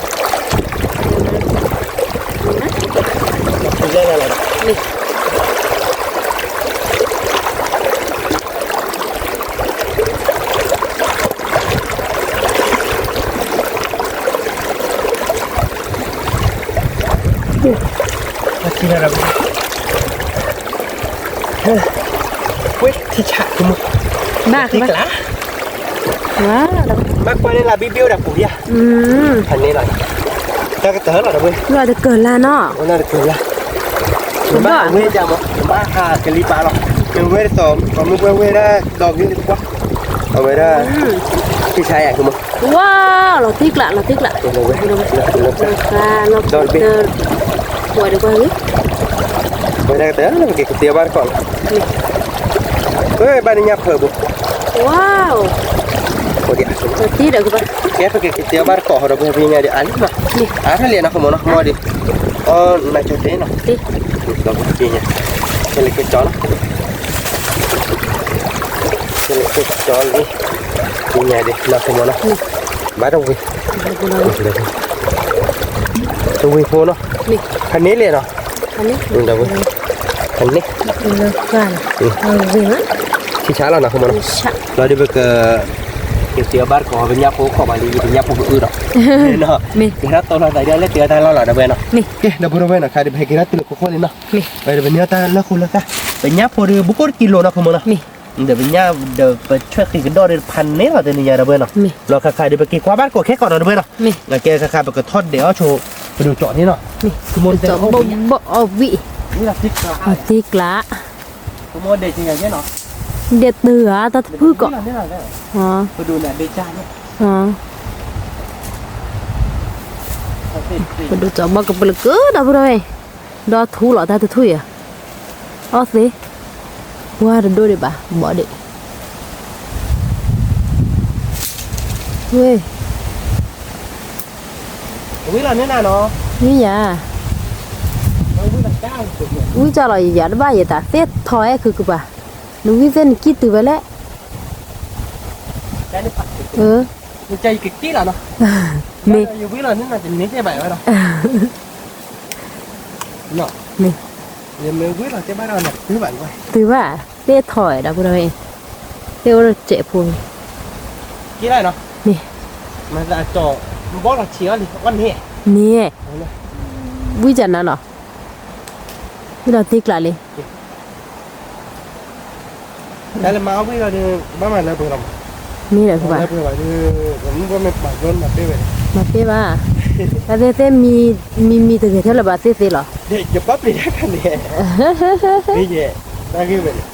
ဝဲထံဆးကမုၢ်, ဘၣ်သံကျါ, ဘၣ်ကွၢ်န့ၣ်လၢဘံၣ်ဘံၣ်အိၣ်ဒၣ်ပူၤယၤ, ဖဲန့ၣ်လီၤ, တၢ်ကတၢၢ်လီၤဒီးဝဲ, လီၤတကၢၢ်လၢနီၤ, လီၤတကၢၢ်လၢ, ဘၣ်ဝဲဒၣ်မး, ဘၣ်ဟးကလံၤပာ်လီၤ, မ့ၢ်ဝဲဒၣ်သိး ပှၤမုၢ်ပှဲၤဝဲဒၣ်ဒီးဂ့ၢ်တကွၢ်, အဝဲဒၣ်, ထံဆးယၤကမုၢ် ဝါ, လီၤသံကျး လီၤသံကျး, ဝဲ, ဝဲဒၣ်ကတၢၢ်လၢပက့ၤကသ့ဘၣ်တကီးလီၤ, ဝဲဘၣ်နညါဖၢပူၤ, ဝါ, လီၤသံဒီးကဘၣ်, ကဲပက့ၤကသ့ဘၣ်တကီး ဟီဒီးပှၤပညါဒံးအါလံမး, အါထီၣ်လံနီၤ ကမီၤနီၤ ကမီၤဒံး, အီ နၤကၠီတဲနီၤ, ပညါ, ကဲလၢကၠီနီၤ ကဲလၢကၠီလံ, ပညါဒံးနီၤ ကမီၤနီၤ, ဘၣ်တဝ့ၤ, တဝ့ၤဖိနီၤ, ဖဲန့ၣ်လဲၣ်နီၤ, ဒီးဝ့ၤ, ဖဲန့ၣ်, ထံဆါလီၤနီၤ ကမီၤနီၤ, လီၤဒ်ပက က့ၤစံးအီၤဘၣ်တကိး ပညၣ်ဖိခိးဘၣ်လံ ပညၣ်ဖိကအုဒီး, မ့ၢ်, က့ၤထီၣ်တိၢ်လီၤသးဒ်လဲၣ် တဲအီၤတၢ်လီၢ်လီၤ ဒီပုၢ်ဝဲၢ်နီၤ, က့ၤ ဒီပုၢ်ဝဲၢ်နီၤ ခါဒံး ပဟဲက့ၤထီၣ်တုၤလၢခိခိၣ်လံနီၤ, ပမ့ၢ်အီၣ်တၢ်လၢဃိလၢဃာ်, ပညၣ်ဖိဒီး ဘူးကိၣ်တကံလိၤနီၤ ခိၣ်မနီၤ, ဒီးပညၣ်ဒီး ပဆွဲၣ်ဃံးကဒီၣ်ဒီး ဖးန့ၢ်လီၤ တနံၤညါ ဒီပုၢ်ဝဲၢ်နီၤ, လီၤခါခါဒံး ပက့ၤကွၢ်ဘၣ်တကိးခဲကိာ်နီၤ ဒီပုၢ်ဝဲၢ်နီၤ, ကဲခါခါ ပကထီၣ်ဒဲးအီၣ်ဆိ ပဒိၣ်ကၠီၣ်န့ၣ်နီၤ, ဘီၣ်အီၣ်ဝံၣ်, အသ့ကျး, ဒဲးတဂၤ တၢ်တဖုၣ်ကိး, ပဒိၣ်ကၠီၣ်ဘီၣ်ကပလၢကၢ ဒီပုၢ်ဝဲၢ်, ဒီထူလီၤတၢ်တထူၣ်အံၤ, အီၣ်သ့, ဝါတဒိၣ်ဒံးဘၣ် ဘီၣ်ဒံး, ဝဲ ဝံၤလီၤန့ၣ်နၤနီၤ, မ့ၢ်ယၤ, ဝံၤကၢ်လီၤယၤတဘၣ် ယတၢ်သ့ၣ်ထီၣ်အဲၣ်ခုကပၤ, နဝံၤသ့ၣ်နကံၢ်တုၤဝဲလဲၣ်, မ့ၢ်, မ့ၢ်ဝံၤလီၤန့ၣ်နၤတန့ၢ်သ့ၣ်ဘၣ်ဝဲဒီး, တုၤဘၣ်, သ့ၣ်ထီၣ်ဝဲဒီပုၢ်ဝဲၢ်, သ့ၣ်အိၣ်ဒီးစဲးဖိ, မ့ၢ် န့ၣ်, ဝံၤကၢ်နၤလီၤ, ဝံၤလီၤသ့ကျးလံ, တၢ်လၢမၤအီၣ်ဝံၤလီၤဒီး ဘၣ်မၤလၢပှဲၤလီၤမး, မ့ၢ်ဒီးကဘၣ်, မၤသ့သ့, မံမံတဂ့ၤထဲလၢၤဘၣ်သ့သ့လီၤ, ယပၣ်ပျံၤတၢ်ခါန့ၣ်, မ့ၢ်ယဲ, တၢ်ဂ့ၢ်ဝဲန့ၣ်,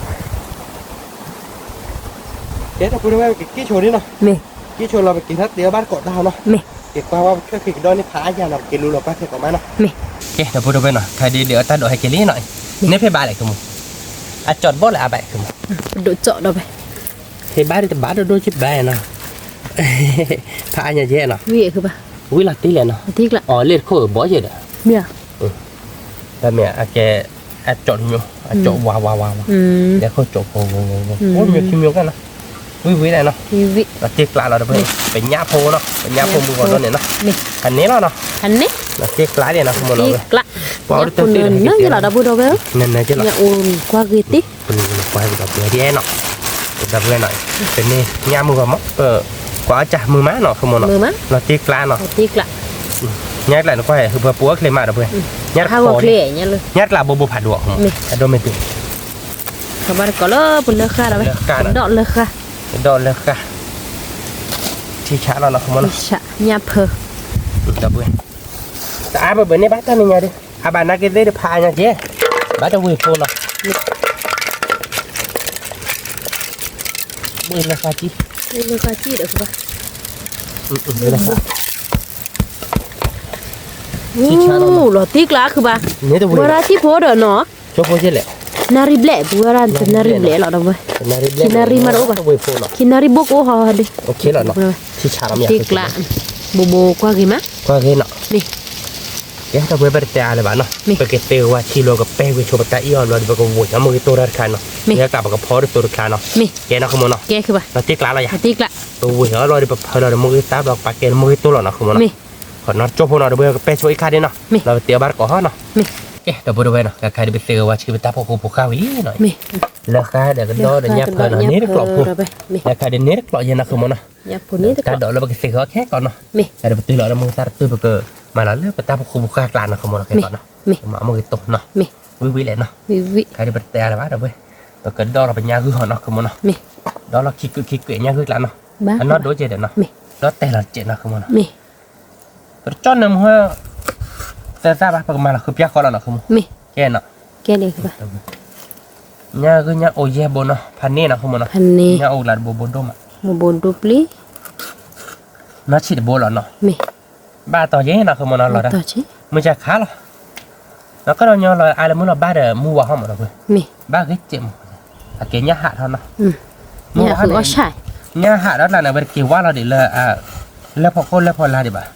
ကဲ ဒီပုၢ်ဝဲၢ် ပကက့ၢ်ဆိးန့ၣ်နီၤ, မ့ၢ်, က့ၢ်ဆိးလီၤ ပက့ၤထီၣ်တဲအီၤဘၣ်တကိးတၢ်နီၤ, မ့ၢ်, က့ၤကွၢ်ဝဲပဆွဲၣ်ဃံးကဒီၣ်န့ၣ် ဖးအါယၤနီၤ ပက့ၤလူလီၤကွၢ်ထဲကိးမးနီၤ, မ့ၢ်, ကဲ ဒီပုၢ်ဝဲၢ်နီၤ ခါဒံးဒီးအတၢ်ဒိးဟဲက့ၤလံနီၤ, န့ၣ်ဖဲဘၣ်လဲၣ်ကမူ, အကၠီၣ်တဘီၣ်လၢအဘၣ်ကမူ, ပဒိၣ်ကၠီၣ်ဒီးဖဲ, ဖဲဘၣ်တဘၣ်ဒိၣ်ဒိၣ်ကဘၣ်နီၤ, ဖးအါညါယဲနီၤ, ဝံၤလီၤတ့ၢ်လဲၣ်နီၤ, ဝံၤလီၤတ့ၢ်လဲၣ်နီၤ, အီၤလ့ၣ်တခိၣ်ဘီၣ်ယဲဒီး, မ့ၢ်, တၢ်မ့ၢ်အကဲ, အကၠီၣ်တမျိုး, အကၠီၣ်ဝါဝါဝါဝါ, လဲၤခိၣ်ကၠီၣ်ဖိ, အိၣ်မျိုးခံမျိုးကနီၤ, ဝံၤဝံၤလဲၣ်နီၤ, လီၤတ့ၢ်ကျးလီၤဒီပုၢ်ဝဲၢ်, ပညၣ်ဖိနီၤ ပညၣ်ဖိမုၢ်ဂီၤဒီးန့ၣ်နီၤ, အန့ၣ်လီၤနီၤ, လီၤတ့ၢ်ကျးဒ်နီၤ မ့ၢ်လီၤဝဲ, ပှၤအိၣ်တတၢၢ်တၢၢ်ဒီး, နၢၤက့လီၤဒီပုၢ်ဝဲၢ်, နၢၤက့လီၤ, ကွၢ်ဂ့ၤတ့ၢ်, ပနကွၢ်ဒီပုၢ်ဝဲၢ်ဒ်နီၤ, ဒီပုၢ်ဝဲၢ်နီၤ, ပန့ၢ်ညၣ်မုၢ်ဂီၤမး, ပကွၢ်အီၣ်ကၢ်မုၢ်မးနီၤ ခိၣ်မနီၤ, လီၤတ့ၢ်ကျးနီၤ, ညၣ်ကျးနကွၢ်ဟဲ ဟုပှၤပူၤအီၣ်ချ့မးဒီပုၢ်ဝဲၢ်, ညၣ်တခီ, ညၣ်တကျးဘိဘိဖးဒိၣ်အီၤ, အဒိၣ်မ့ၢ်တုၤ, ကဘၣ်တကိးလၢပလၢဃာ်ဒီးဝဲ, ဒီးလၢဃာ်, ဒီးလၢဃာ်, ထံဆးလီၤနီၤ ခိၣ်မနီၤ, ညၣ်ဖၢ, ဒီပုၢ်ဝဲၢ်, တအါဘၣ်ဘၣ်န့ၣ်ဘၣ်တၢ်မဲာ်ညါဒီး, အဘၣ်နာ်က့သ့ၣ်တဖးအါညါကဲ, ဘၣ်တဝ့ၤဖိလီၤ, ဘၣ်လၢဃာ်ကံ, လၢဃာ်ကံဒီး လီၤတ့ၢ်ကျးခုဘၣ်, ဝဲဒၣ်ထံၣ်ဖိဒီးနီၤ, နၣ်ရံၣ်ဘျဲၣ် ပဝဲဒၣ်တနၣ်ရံၣ်ဘျဲၣ်လီၤဒီပုၢ်ဝဲၢ်, ခံနၣ်ရံၣ်မးတအိၣ်ဘၣ်, ခံနၣ်ရံၣ်ဘိၣ်ကအိၣ်ဟီဒ့, တ့ၢ်ကျး, ဘိဘိကွၢ်ဂ့ၤမး, ကွၢ်ဂ့ၤနီၤ, ကဲ ဒီပုၢ်ဝဲၢ် ပတတဲအါလၢၤဘၣ်နီၤ, ပကသ့ဝဲဆံးလီၤ ကပဲဝံၤဆိပတၢ်အ့ၣ်အီၤဘျီဒီး ပကဝံၤအီၤမ့ၢ်ဂ့ၤတိၢ်တၢ်တခါနီၤ, ယဲကးပကဖီတသိးတခါနီၤ, ကဲနီၤ ခိၣ်မနီၤ, လီၤတ့ၢ်ကျးလီၤယၤ, ပဝံၤအီၤလီၤဒီး ပဖၢလီၤဒီး မ့ၢ်ဂ့ၤတၢ်ဘျီ ပာ်ကဲလၢမ့ၢ်ဂ့ၤတိၢ်လီၤနီၤ ခိၣ်မနီၤ, နီၤတကၠိဖိနီၤ ဒီပုၢ်ဝဲၢ် ကပဲဆိအံၤခါဒ့နီၤ, လီၤပတဲအီၤဘၣ်တကိးဟီနီၤ, ကဲ ဒီပုၢ်ဝဲၢ်နီၤ ကခါဒံး ပသ့ဝဲဆံး ပတၢ်ဖီခိၣ်ဖိဃာ်ဝံၤလံနီၤ, လၢဃာ်ဒီးကဒီးဒီးညၣ်ဖၢနီၤ န့ၢ်တကျိးဖိ, လၢဃာ်ဒီးန့ၢ်တကျိးယဲနီၤ ခိၣ်မနီၤ, တၢ်ဒိးလၢပကသ့ဂီၤခဲကိာ်နီၤ, ဒီးပတုၤလီၤဒီး မ့ၢ်သးတတုၤ ပကမၤလီၤလၢပတၢ်ဖီခိၣ်ဖိဃာ်ကျါနီၤ ခိၣ်မနီၤ ခဲကိာ်နီၤ, မ့ၢ်ဂ့ၤတိၢ်နီၤ, ဝံၤဝံၤလဲၣ်နီၤ, ခါဒံး ပတတဲအါလၢၤဘၣ် ဒီပုၢ်ဝဲၢ်, ပကဒီလီၤပညၣ်ဂုၢ်ဟီနီၤ ခိၣ်မနီၤ, ဒီလီၤခံကွံာ်ခံကွံာ်ညၣ်ဂုၢ်ကျါနီၤ, အနီၢ်ဒိၣ်ကဲဒီးနီၤ, ဒီတဲလီၤတစဲးနီၤ ခိၣ်မနီၤ, ပတကၠီၣ်နၢမူ သၢသၣ်ဘၣ် ပကမၤလီၤဃုာ်ပျၢ်ဃီလီၤနီၤ ခိၣ်မနီၤ, ကဲနီၤ, ညၣ်ဂုၢ်ညၣ်အိၣ်ယဲၢ်ဘိနီၤ ဖးန့ၢ်နီၤ ခိၣ်မနီၤ, ညၣ်အိၣ်ကျါတဘိဘိဒိၣ်မး, ဘိဘိဒိၣ်ပျံၤ, နီၢ်ဆံးတဘိလီၤနီၤ, ဘၣ်တီၤယဲနီၤ ခိၣ်မနီၤ လီၤ, မုၢ်ဆါခါလီၤ, နီၢ်ကဒီးညီလီၤ အါလၢမုၢ်လီၤဘၣ်ဒီး မုၢ်ဝါဟီၣ်မး ဒီပုၢ်ဝဲၢ်, ဘၣ်ဂ့ၤစဲးမး, အကဲညၣ်ဟးထီၣ်နီၤ, မုၢ်ဝါဟီၣ်န့ၣ်, ညၣ်ဟးထီၣ်ကျါန့ၣ် အဝဲတက့ၤဝါလီၤဒံးလၢ လၢဖီခိၣ်လၢဖီလာ်ဒံးဘၣ်,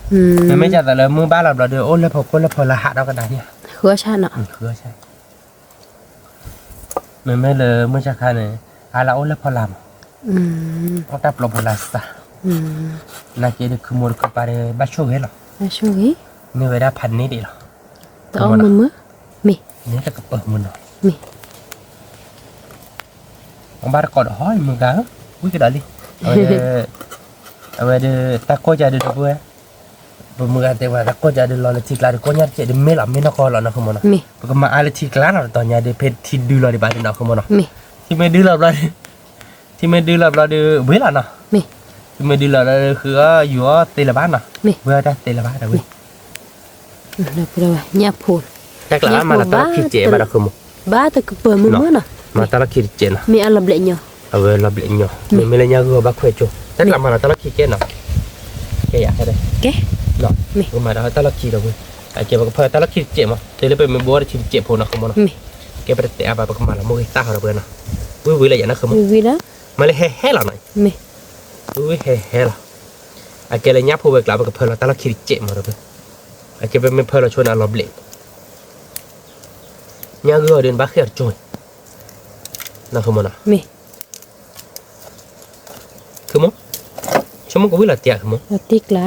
မ့မ့ၢ်ဒ်သိးလၢမုၢ်ဘၣ်လီၤဘျီဒီး အိၣ်လၢဖီခိၣ်လၢဖီလာ်ဟးထီၣ်ကဒါန့ၣ်, မ့မ့ၢ်လၢမုၢ်ဆါခါန့ၣ် အါလၢအိၣ်လၢဖီလာ်မး, အိၣ်တၢ်ပျီဖီလာ်စၢ်, နာ်က့ဒီး ခုမိၢ်တခုပၢ်ဒီး ဘၣ်ဆိၣ်ဂ့ၤလီၤ, န့ၢ်ဝဲဒၣ်ဖးန့ၢ်ဒံးလီၤ, န့ၢ်တကပၢၢ်မုၢ်နီၤ, အဘၣ်တကိးဒီးဟီ မုၢ်ဂၤဧၢ, ဝံၤကဒီးလံ, အဝဲ ဒီး အဝဲဒၣ် တၢ်ကိၢ်ကဒီးဒီပုၢ်ဝဲၢ်, ပမုၢ်ဂၤတဲဝဲတၢ်ကိၢ်ကဒီးလီၤလၢထံကျါဒီး ကိၢ်ညါတစဲးဒီးမ့ၢ်လီၤ မ့ၢ်နီၢ်ကီၢ်လီၤနီၢ်ခီမီၤနီၤ. ပကမၤအါလၢထံကျါနီၤ တတီၤညါဒီး ဖဲထံဒုလီၤဒံးဘၣ်နီၢ်ခီမီၤနီၤ. ထံမ့ၢ်ဒုလီၤဘျီဒီး ထံမ့ၢ်ဒုလီၤဘျီဒီး ဝံၤလီၤနီၤ. ထံမ့ၢ်ဒုလီၤဘျီဒီး ဃုအီၣ်ယူၤအီၣ်သ့လၢၤဘၣ်နီၤ. ဝံၤအီၣ်တၢ်သ့လၢၤဘၣ်ဒီးဝဲ ညၣ်ဖိ တၢ်ကျးဘၣ်မၤလီၤတၢ်လီၢ်ခံတစဲးဘၣ်ဒီးခီမီၤ, ဘၣ်တကပၤမုၢ်မုၢ်နီၤ, မၤတၢ်လီၢ်ခံတစဲးနီၤ, မ့ၢ်အလီၤဘျဲးညီ, အဝဲလီၤဘျဲးညီ, မ့မ့ၢ်လၢညၣ်ဂုၢ်အီၤဘၣ်ခွဲးကၠိ, တၢ်ကျးမၤလီၤတၢ်လီၢ်ခံကဲနီၤ, ကဲယၤခဲဒၣ်, ကဲ, ပကမၤဒီးတၢ်လီၢ်ခံဒီးဝဲ, အကဲပကဖၢတၢ်လီၢ်ခံတစဲးမး တုၤလၢပမ့ၢ်ဘိအီၤတထံတစဲးဖိနီၤခီမီၤနီၤ, ကဲပတတဲအါဘၣ် ပကမၤလီၤမိၢ်ဂ့ၤသၣ်ဃီဒီးဝဲနီၤ, ဝံၤဝံၤလၢယၤနီၤခီမီၤ, မၤလၢဟဲဟဲလီၤနီၤ, ဝံၤဝံၤဟဲဟဲလီၤ အကဲလၢညၣ်ဖိဝဲကျါ ပကဖၢလီၤတၢ်လီၢ်ခံတစဲးမးဒီးဝဲ, အကဲပမ့ၢ်ဖၢလီၤဆိန့ၣ် အလီၤဘျဲး, ညၣ်ဂုၢ်အီၤဒီးနဘၣ်ဃ့ၢ်အီၤတကၠိ, နီၢ်ခီမီၤနီၤ, မ့ၢ်, ခီမီၤ, ဆိကမိၣ်ကဝံၣ်လီၤတံၢ်ဧါခီမီၤ, လီၤတံၢ်ကျါ,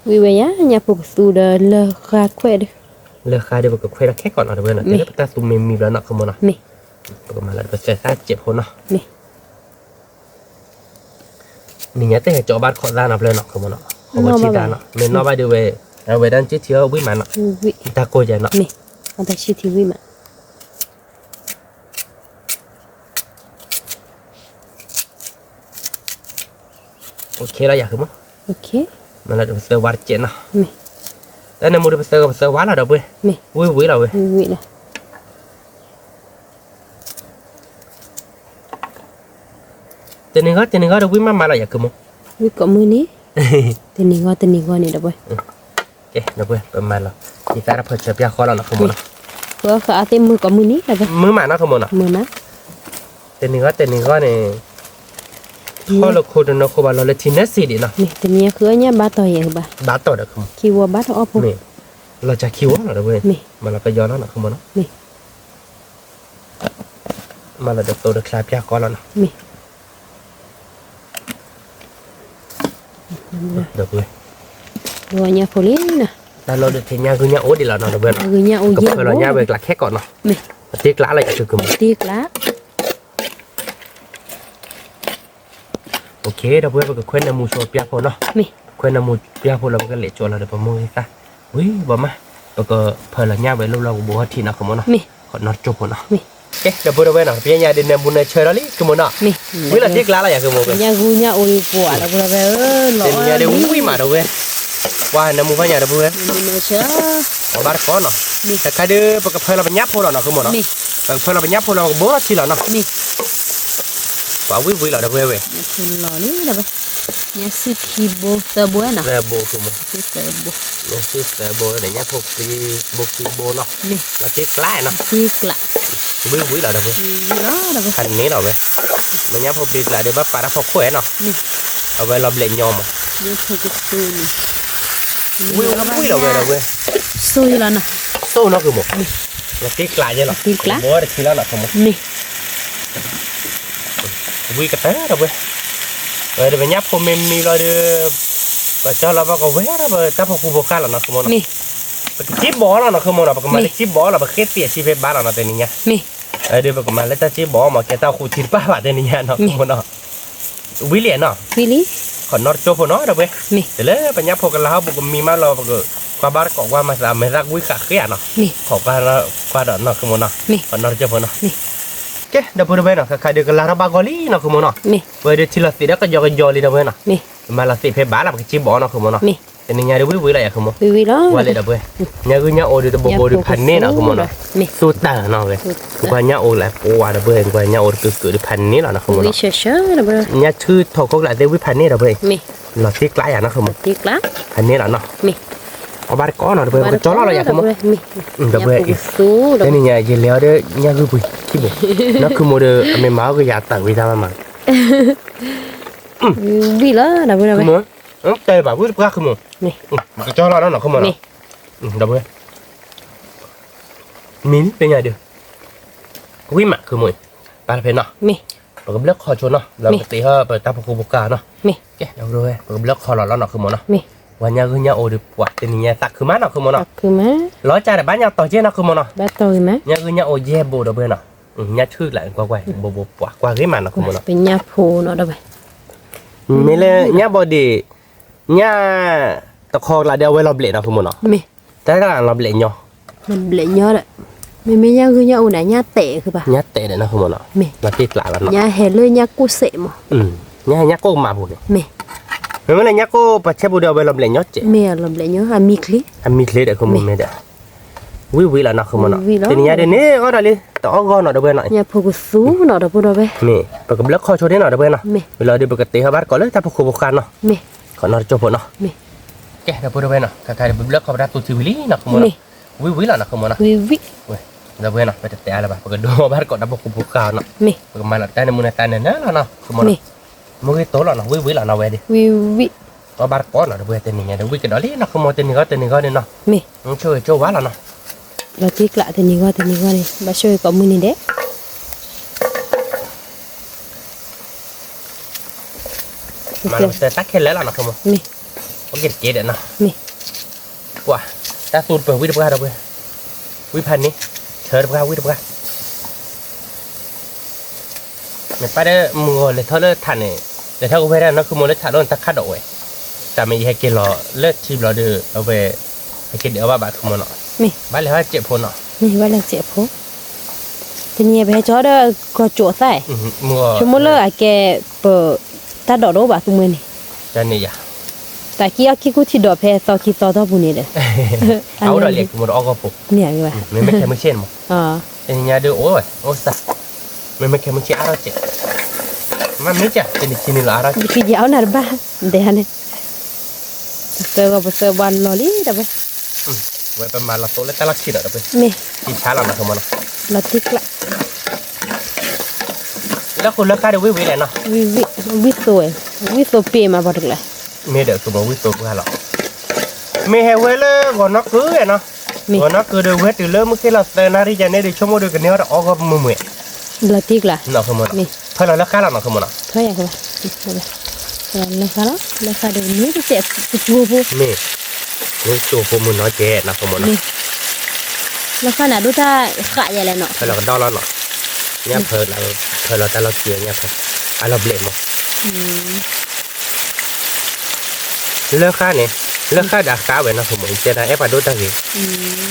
ဝံၤဝဲယၤ ညၣ်ဖိကသူဒီးလၢဃါခွဲးဒီး, လၢဃါဒီးပကခွဲးလီၤခဲကိာ်နီၤ တဝဲနီၤ, တဲလၢပတၢ်သူမ့ၢ်မံဘျီနီၢ်ခီမီၤနီၤ, မ့ၢ်, ပကမၤလီၤပသၢသၣ်စဲးဖိနီၤ, မ့ၢ် နံၤညါတဟဲကၠီဘၣ်တခီသၣ်နီၤဖျၢၣ်နီၤ ခီမီၤနီၤ, ဟီၣ်ဝဲဆံတၢ်နီၤ မ့ၢ်နီၣ်ဘၣ်ဒုးဝဲ, အဝဲဒၣ်စ့ထံအီၣ်ဝံၣ်မးနီၤ, တၢ်ကိၢ်ယၤနီၤ, မ့ၢ်, အတၢ်စ့ထံဝံၣ်မး, အိၣ်ခ့လီၤယၤခီမီၤ, မ့ၢ်လီၤဒီးပသၢဝါတစဲးနီၤ, တၢ်နၢမူဒီးပသၢဂီၤပသၢဝါလီၤဒီးပှဲၤ, ဝံၣ်ဝံၣ်လီၤဝဲ တနံၤဂီၢ်တနံၤဂီၢ်ဒီးဝံၣ်မးမးလီၤယၤခီမီၤ, ဝံၣ်ကိးမုၢ်နံၤ, တနံၤဂီၢ်တနံၤဂီၢ်န့ၣ်ဒီးပှဲၤ, ကဲဒီးပှဲၤ ပမၤလီၤ, ယသးတၢ်ဖီၣ်ဆၢပျၢ်ဃီလီၤနီၤခီမီၤနီၤ, ဃုအီၣ်ဃုအါသ့ၣ်မုၢ်ကိးမုၢ်နံၤဒီးပှဲၤ, မုၢ်မးနီၤခီမီၤနီၤ, မုၢ်မး, တနံၤဂီၢ်တနံၤဂီၢ်န့ၣ် ထီၣ်လၢခိတနီၤခိဘၣ်လီၤလၢထံနၢစံးဒံးနီၤ, မ့ၢ်တနံၤဃုအီၣ်ညၣ်ဘါတီၢ်ယဲၢ်ဘၣ်, ဘါတီၢ်ဒီးခီမီၤ, ခံဝီဘါထီၣ်အီၣ်ဖိ, မ့ၢ်, လီၤစှၤခံဝီလီၤဒီးပှဲၤ, မ့ၢ်, မၤလီၤကယီလီၤနီၤခီမီၤနီၤ, မ့ၢ် မၤလီၤတသိးတချါပျၢ်ဃီလီၤနီၤ, မ့ၢ်, ဒီးပှဲၤ, ဒီးညၣ်ဖိလံနီၤ, တၢ်လီၢ်ဒုးထံၣ်ညၣ်ဂုၢ်ညၣ်အိၣ်ဒံးလီၤနီၤ ဒီးပှဲၤနီၤ, ကဖၢလီၤညၣ်ဝဲကျးခဲကိာ်နီၤ, မ့ၢ်, တ့ကျးလီၤယၤခီမီၤ, တ့ကျး အိၣ်ခ့ ဒီးပဝဲပကခွဲးနၢမူဆိပျၢ်ဖိနီၤ, ခွဲးနၢမူပျၢ်ဖိလီၤ ပကလဲၤကၠီလီၤဒီးပမိၢ်ဂ့ၤသၣ်, ဝံၤဘီမး, ပကဖၢလီၤညၣ်ဝဲလိၣ်လီၤကဘိဟီၣ်ထံးနီၤ ခီမီၤနီၤ, ခီနီၣ်ကၠိဖိနီၤ, ကဲ ဒီပုၢ်ဒီဝဲၢ်နီၤ ပညါဒုးနၢမူနၢဆၢဒီးလံ ခီမီၤနီၤ, ဝံၤလီၤတ့ကျါလီၤယၤ ခီမီၤ, ညၣ်ဂူညၣ်အိၣ်ပှၤဒီပုၢ်ဒီဝဲၢ်ဧၢ, တနံၤညါဒုးဝံၤမးဒီပုၢ်ဝဲၢ်, ပှၤနၢမူဘၣ်ညါဒီပုၢ်ဝဲၢ်, ပှၤဘၣ်တကိးနီၤ, တခါဒုး ပကဖၢလီၤပညၣ်ဖိလီၤနီၤ ခီမီၤနီၤ, ပကဖၢလီၤပညၣ်ဖိလီၤ ပကဘိထီၣ်ထံလီၤနီၤ, ပှၤဝံၤဝံၤလီၤဒီပုၢ်ဝဲၢ်, ညၣ်စုခံဘိသၢဘိနီၤ, သၢဘိ, သၢဘိ, ညၣ်စုသၢဘိန့ၣ် ညၣ်ဖိခံဘိခံဘိနီၤ, လီၤတ့ကျါနီၤ, ဝံၤဝံၤလီၤဒီပုၢ်ဝဲၢ်, ဖးန့ၣ်လီၤဝဲ, မ့ၢ်ညၣ်ဖိတ့ကျါဒီး ဘၣ်ပာ်တၢ်ဖီခိၣ်နီၤ, အဝဲလီၤဘျဲးညီမး, ဝံၤဝံၤလီၤဝဲဒီပုၢ်ဝဲၢ်, စိၢ်နီၤ စိၢ်နီၤ ခီမီၤ, လီၤတ့ကျါယဲလီၤ, ဘိထီၣ်ထံလီၤနီၤ ခီမီၤ, ဝံၤကတၢၢ်ဒီပုၢ်ဝဲၢ်, ဝဲဒီးပညၣ်ဖိမ့ၢ်မံလီၤဒီး ပကၠီလီၤဘၣ်ကဝဲဒၣ်ပတၢ်ဖိဃူဖိဃာ်လီၤနီၤ ခီမီၤနီၤ, ပကစံၣ်ဘီလီၤနီၤ ခီမီၤနီၤ, ပကမၤလၢစံၣ်ဘီလီၤ ပဃ့သံးအစံၣ်ဖဲဘါလီၤနီၤ တနံၤညါ, ဒီးပကမၤလၢတၢ်စံၣ်ဘီမး ကဲတၢ်ဃူထံတပၣ်ဘၣ် တနံၤညါနီၤ ခီမီၤနီၤ, ဝံၤလံနီၤ, ခီနီၣ်တကၠိဖိနီၤ ဒီပုၢ်ဝဲၢ်, တုၤလၢပညၣ်ဖိကလါဟီၣ်ဘူးကမံမးလီၤ ပကကွၢ်ဘၣ်တကိးကွၢ်မၤသးမဲာ်သၣ်ကဝံၣ်ဃာ်ဃ့ဧါနီၤ, ခိးကွၢ်ဒီးနီၤ ခီမီၤနီၤ, ခီနီၣ်တကၠိဖိနီၤ, ကဲ ဒီပုၢ်ဒီဝဲၢ်နီၤ ခါခါဒုးကလါထီၣ်ဘၣ်ဂီၤလံနီၤ ခီမီၤနီၤ, ပဝဲဒုးထံလီၤသံးဒီးကယီကယီလံ ဒီပုၢ်ဝဲၢ်နီၤ, မၤလီၤသံးဖဲဘါလီၤ ပကစံၣ်ဘီနီၤ ခီမီၤနီၤ, တနံၤညါဒုးဝံၤဝံၤလီၤယၤ ခီမီၤ, ဝံၤလံဒီပုၢ်ဝဲၢ်, ညၣ်ဂုၢ်ညၣ်အိၣ်ဒုးတဘိဘိဒုးဖးန့ၢ်နီၤ ခီမီၤနီၤ, စိၢ်တၢ်နီၤဝဲ, ကွၢ်ညၣ်အိၣ်လၢပှၤ ဒီပုၢ်ဝဲၢ် ကွၢ်ညၣ်အိၣ်တကုာ်ကုာ်ဒုးဖးန့ၢ်လီၤနီၤ ခီမီၤနီၤ, ညၣ်ဆူၣ်ထီၣ်ခိၣ်ကျးသ့ၣ်ဝံၤဖးန့ၢ် ဒီပုၢ်ဝဲၢ်, လီၤတ့ကျါယၤနီၤ ခီမီၤ, ဖးန့ၢ်လီၤနီၤ, အဘၣ်တကိးနီၤ ဒီပုၢ်ဝဲၢ် ပကကၠီလီၤလီၤယၤ ခီမီၤ, ဒီပုၢ်ဝဲၢ်, တနံၤညါယလဲၤအီၤဒီးညၣ်ဂုၢ်ပှ့ၤခံဘိ, နီၤ ခီမီၤဒီး အမ့ၢ်မၤအီၣ်ကယၤတၢ်ဝံၤတၢ်မးမး ဝံၤလီၤ ဒီပုၢ်ဝဲၢ်, တဲဘၣ်ဝံၤတပှၢ် ခီမီၤ, ပကကၠီလီၤနီၤ ခီမီၤနီၤ, ဒီပုၢ်ဝဲၢ်, မံၤတနံၤညါဒုး, ဝံၤမး ခီမီၤ, ပာ်လီၤဖဲနီၤ, ပကဘျၢခီဆိနီၤ လၢပကသ့ဟီၣ်ပတၢ်ဖိဃူဖိဃာ်နီၤ, ကဲ ဒီပုၢ်ဝဲၢ် ပကဘျၢခီလီၤလီၤနီၤ ခီမီၤနီၤ, ပှၤညၣ်ဂုၢ်ညၣ်အိၣ်ဒုး ပှၤတနံၤညါသးခုမးနီၤ ခီမီၤနီၤ, လီၤကၢ်ဒီးဘၣ်ညၣ်တီၤကဲနီၤ ခီမီၤနီၤ, ညၣ်ဂုၢ်ညၣ်အိၣ်ယဲၢ်ဘိ ဒီပုၢ်ဝဲၢ်နီၤ, ညၣ်ဆူၣ်ကျး ကွၢ်ကွၢ် ဘိဘိပှၤကွၢ်ဂ့ၤမးနီၤ ခီမီၤနီၤ, ပညၣ်ဖိနီၤ ဒီပုၢ်ဝဲၢ်, မ့ၢ်လၢညါဘီဒံး, ညါတခီကျးဒီးအဝဲလီၤဘျဲးနီၤ ဃုမီၤနီၤ. တၢ်လီၤဘျဲးညီ, လီၤဘျဲးညီဒီး, မ့မ့ၢ်ညါဂုၢ်ညါအိၣ်န့ၣ် ညါတဲာ်ဃုဘၣ်, ညါတဲာ်ဒီးနီၤ ဃုမီၤနီၤ, မ့ၢ်လီၤတံၢ်ကျးလီၤနီၤ, ညါဟဲလၢညါကိၢ်စဲးမး, ညါဟဲညါကိၢ်ကမးပူၤန့ၣ်, မ့ၢ်, မ့မ့ၢ်လၢညါကိၢ်ပှၤဆဲပူၤဒီးအဝဲလီၤဘျဲးညီစဲး, မ့ၢ်လီၤဘျဲးညီ, အမံချ့, အမံချ့ဒီး ဃုမီၤမ့ၢ်ဒီး ဝံၣ်ဝံၣ်လီၤနီၤ ဃုမီၤနီၤ, တနံၤညါဒ်န့ၣ် အီၣ်ဒၣ်လံ တအီၣ်ဂီၢ်နီၤ ဒီပုၢ်ဝဲၢ်နီၤ, ညါဖိကသူနီၤ ဒီပုၢ်ဒီဝဲၢ်, မ့ၢ် ပကဘျၢခီၣ်ဆိဒ်နီၤ ဒီပုၢ်ဝဲၢ်နီၤ, မ့ၢ်လီၤဒီး ပကတဲဟီၣ်ဘၣ်တကိးလၢတၢ်ဖိခိၣ်ဖိဃာ်နီၤ, မ့ၢ်, ခီနီၤတကၠိဖိနီၤ, မ့ၢ်, ကဲ ဒီပုၢ်ဝဲၢ်နီၤ, ခဲခါဒီး ပဘျၢခီၣ်ပတၢ်သူထံဝံၤလံနီၤ ဃုမီၤနီၤ, ဝံၣ်ဝံၣ်လီၤနီၤ ဃုမီၤနီၤ, ဝံၣ်ဝံၣ်, ဒီပုၢ်ဝဲၢ်နီၤ ပတတဲအါလၢၤဘၣ် ပကဒိးဘၣ်တကိးတၢ်ဖိခိၣ်ဖိဃာ်နီၤ, မ့ၢ်, ပကမၤလီၤတၢ်န့ၣ်မူန့ၣ်တၢ်န့ၣ်လၢလီၤနီၤ ဃုမီၤနီၤ, မ့ၢ်, မူဂ့ၤတိၢ်လီၤနီၤ ဝံၣ်ဝံၣ်လီၤနီၤ ဝဲဒၣ် ဝံၣ်ဝံၣ် အီၣ်ဘၣ်တကိးနီၤ ဒီပုၢ်ဝဲၢ် တနံၤညါဒီး ဝံၣ်ကဒီးလံနီၤ ဃုမီၤ တနံၤဂီၢ် တနံၤဂီၢ်န့ၣ်နီၤ, မ့ၢ်, ဆိၣ်ဂ့ၤဆိၣ်ဝါလီၤနီၤ, လီၤတံၢ်ကျး တနံၤဂီၢ် တနံၤဂီၢ်န့ၣ် ဘၣ်ဆိၣ်ဂ့ၤကိးမုၢ်နံၤဒဲး မၤလီၤပသၢတၢ်ခဲလၢာ်လီၤနီၤ မ့ၢ်, အိၣ်က့ၤတက့ၢ်ဒီးနီၤ, မ့ၢ်, ကွၢ်, တၢ်သူတပၢၤဝံၣ်တပှၢ်ဒီးပှဲၤ, ဝံၣ်ဖးန့ၣ်, ဆၢတပှၢ်ဝံၣ်တပှၢ်, နပၢ်ဒီးမုၢ်ဂီၤလဲၤထီၣ်လၢထးန့ၣ်, လဲၤထီၣ်ကဝဲဒၣ်နီၤ ဃုမီၤလၢထးဒိၣ်န့ၣ် တၢ်ခးဒီးဝဲ, တၢ်မ့ၢ်ယဟဲက့ၤလီၤလၢထံဘျီဒီး အဝဲ, ဟဲက့ၤဒုးအီၣ်ဘၣ်ဘၣ် ဃုမီၤနီၤ, မ့ၢ်, ဘၣ်လဲၤဟီၣ်စဲးဖိနီၤ, မ့ၢ်ဘၣ်လဲၤစဲးဖိ, တနံၤညါပဟဲကၠီဒီး ကီၢ်ကၠိၣ်သၣ်, ဆိကမိၣ်လၢအကဲပ တၢ်ဒိးတအိၣ်ဘၣ် သုမ့ၢ်န့ၣ်, တၢ်န့ၣ်ယၤ, တၢ်ကံအီၣ်ခံကူထံဒီးဖဲသီခံသီသီပူၤန့ၣ်ဒီး, အအိၣ်ဒီးလံ ဃုမီၤဒီးအီၣ်ဂီၢ်ဖိ, မ့ၢ်မ့ၢ်ခဲမုၢ်ဆ့ၣ်န့ၣ်မး, တနံၤညါဒီးအိၣ်ဝဲ အိၣ်သး, မ့မ့ၢ်ခဲမုၢ်ဆ့ၣ်အါထီၣ်စဲး, မ့မ့ၢ်ကၢ် တနံၤခံနံၤလီၤအါထီၣ်စဲး, ယအီၣ်နၤတဘၣ်, ဒဲးန့ၣ်, ပသၢဂီၤပသၢဘၣ်လီၤလံဒီးဝဲ, ဝဲပမၤလီၤသိလၢတၢ်လီၢ်ခံဒီးဒီးပှဲၤ, မ့ၢ်, ထံဆါလီၤနီၤ ဃုမီၤနီၤ, လီၤတံၢ်ကျး လၢဃိလၢဃၣ်ဒီးဝံၣ်ဝံၣ်လဲၣ်နီၤ, ဝံၣ်ဝံၣ်, ဝံၣ်သိးဝဲ, ဝံၣ်သိးပ့ၤမးပှၤတကျါ, မ့ၢ်ဒီး ဃုမီၤ ဝံၣ်သိးပှၢ်လီၤ, မ့ၢ်ဟဲဝဲလၢဂီၤနီၢ်ကုဝဲနီၤ, ဂီၤနီၢ်ကုဒီးဝဲတုၤလၢမုၢ်ဃ့ၢ်လီၤသၢနၣ်ရံၣ်ယၤန့ၣ်ဒီး ဆိကမိၣ်ဒီးကန့ၢ်အီၣ်တအီၣ်ဂီၢ်မုာ်မုာ်, လီၤတံၢ်ကျး, ဖၢလီၤလၢဃၣ်လီၤနီၤ ဃုမီၤနီၤ, ဖၢလီၤလၢဃၣ်လီၤ, လၢဃၣ်ဒီးန့ၣ်တစဲးတကျိဖိ, မ့ၢ်, န့ၣ်ကၠိဖိမုၢ်နီၤကဲနီၤ ဃုမီၤနီၤ, လၢဃၣ်န့ၣ် အဒိၣ်တၢ်ဃးယဲလဲၣ်နီၤ, ဖၢလီၤကဒီၣ်လီၤနီၤ, ညၣ်ဖၢ, ဖၢလီၤတၢ်လီၢ်ခံညၣ်ဖၢ, အလီၤဘျဲးမး လၢဃၣ်န့ၣ်, လၢဃၣ်ဒီးအဃၣ်ဝဲနီၤ ဃုမီၤ တဲနၤအဲၣ်ပှၤဒိၣ်တၢ်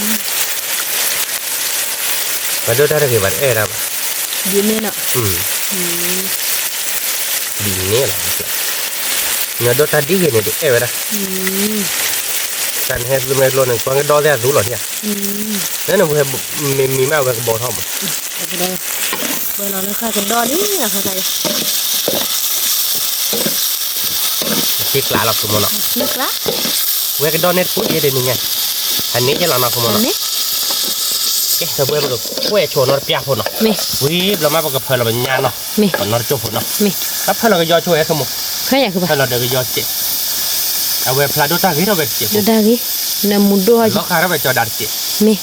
ဂ့ၤ, ပှၤဒိၣ်တၢ်တဂ့ၤဘၣ်တအဲၣ်ဒၣ်ဘၣ်, ဒ်န့ၣ်လီၤ, ဒ်န့ၣ်လီၤ, နဒိၣ်တၢ်ဒ်ဂ့ၤန့ၣ် တအဲၣ်ဝဲဒၣ်, တၢ်နဟဲသုမ့ၢ်ကျိန့ၣ် ကွၢ်ကဒီၣ်သ့ၣ်အသူလီၤဒၣ်, လၢနဝဲမ့ၢ်မံမးဝဲကဘီထီၣ်မး ပလီၤလၢဃၣ်ကဒီၣ်လံ, တံၢ်ကျးလီၤ ဃုမီၤနီၤ, ဝဲကဒီၣ်န့ၣ်တပူၤယဲဒ်န့ၣ်ညါ, အန့ၣ်ယဲလီၤနီၤ ဃုမီၤနီၤ, ကဲ ဒီးပဝဲပကကွဲးဆိနီတပျၢ်ဖိနီၤ, ဝံၤဘျီမးပကဖၢလီၤပညၣ်နီၤ, ပနီတကၠိဖိနီၤ, တၢ်ဖၢလီၤကယီဆိဝဲ ဃုမီၤ, ဖၢလီၤဒီးကယီစဲး, အဝဲဖျါဒိၣ်တၢ်ဂ့ၤထီၣ်ဝဲတစဲးဖိ, ဒိၣ်တၢ်ဂ့ၤ, လီၤဃာ်ထီၣ်ဝဲကၠီဒါတစဲး, မ့ၢ်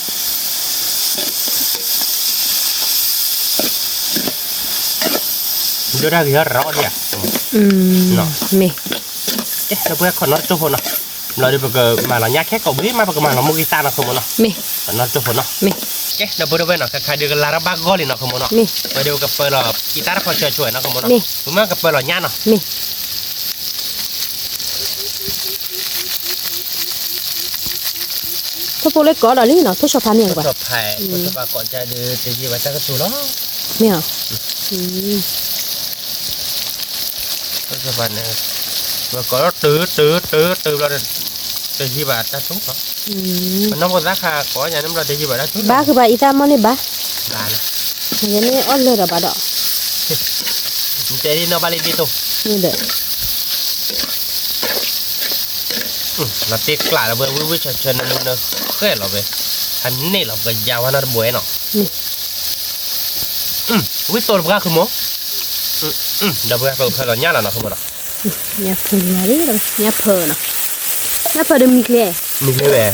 ဒိၣ်တၢ်ဂ့ၤထီၣ်ရၣ်ဒံးဧါ, မ့ၢ်, ကဲ ဒီးပဝဲခီနီတကၠိဖိနီၤ, ဘျီဒီးပကမၤလီၤညၣ်ခဲကိးဘ့ၣ်မး ပကမၤလီၤမိၢ်ဂံၢ်သၣ်နီၤ ဃုမီၤနီၤ, ပနီတကၠိဖိနီၤ, ကဲ ဒီးပဝဲနီၤ ခဲခါဒီးကလၤထီၣ်ဘၣ်ဂီၢ်လံနီၤ ဃုမီၤနီၤ, ဝဲဒီးပကပၢလီၤကံတၢ်တဖီဆၢဆိဝဲနီၤ ဃုမီၤနီၤ, ပမ့ၢ်ကပၢလီၤညၣ်နီၤ, မ့ၢ် ထိၣ်ဖိလၢကိးဒီးလံနီၤ, ထိၣ်ဆီဖါမ့ၢ်ဧါ, ထိၣ်ဆီဖါကိးကဒီး တယံာ်ဘၣ်တၢ်ကတိၤလီၤ, မ့ၢ်ဧါ, ထိၣ်ဆီဖါန့ၣ် ဝဲကိးလီၤတုၤတုၤတုၤတုၤဘျီဒီး တယံာ်ဘၣ်တၢ်ကတိၤလီၤ, ပနီၢ်ဖိသၣ်ခါကိးညါန့ၣ်ဘျီ တယံာ်ဘၣ်တၢ်ကတိၤလီၤ, ဘၣ်ဃုာ်ဘၣ်အံသၣ်မီၢ်န့ၣ်ဘၣ်, ယန့ၣ်အီၣ်လၢာ်ဒီးဘၣ်ဒီး, တဲဒ်နီၢ်ဘၣ်လံဒ်သိး ဒီး လီၤတံၢ်ကျးလီၤဝဲဝံၣ်ဝံၣ်ဆၢဆၢနမူနဃဲလီၤဝဲ, ဟးန့ၢ်လီၤပကယါဝဲနီတဘှဲနီၤ, ဝံၣ်သိးတပှၢ် ဃုမီၤ, ဒီးပဝဲပကဖၢလီၤညၣ်လီၤနီၤ ဃုမီၤနီၤ, ညၣ်ဖၢလံ, ညၣ်ဖၢနီၤ, ညၣ်ဖၢဒီးမံၤကျဲ, မံၤကျဲဝဲ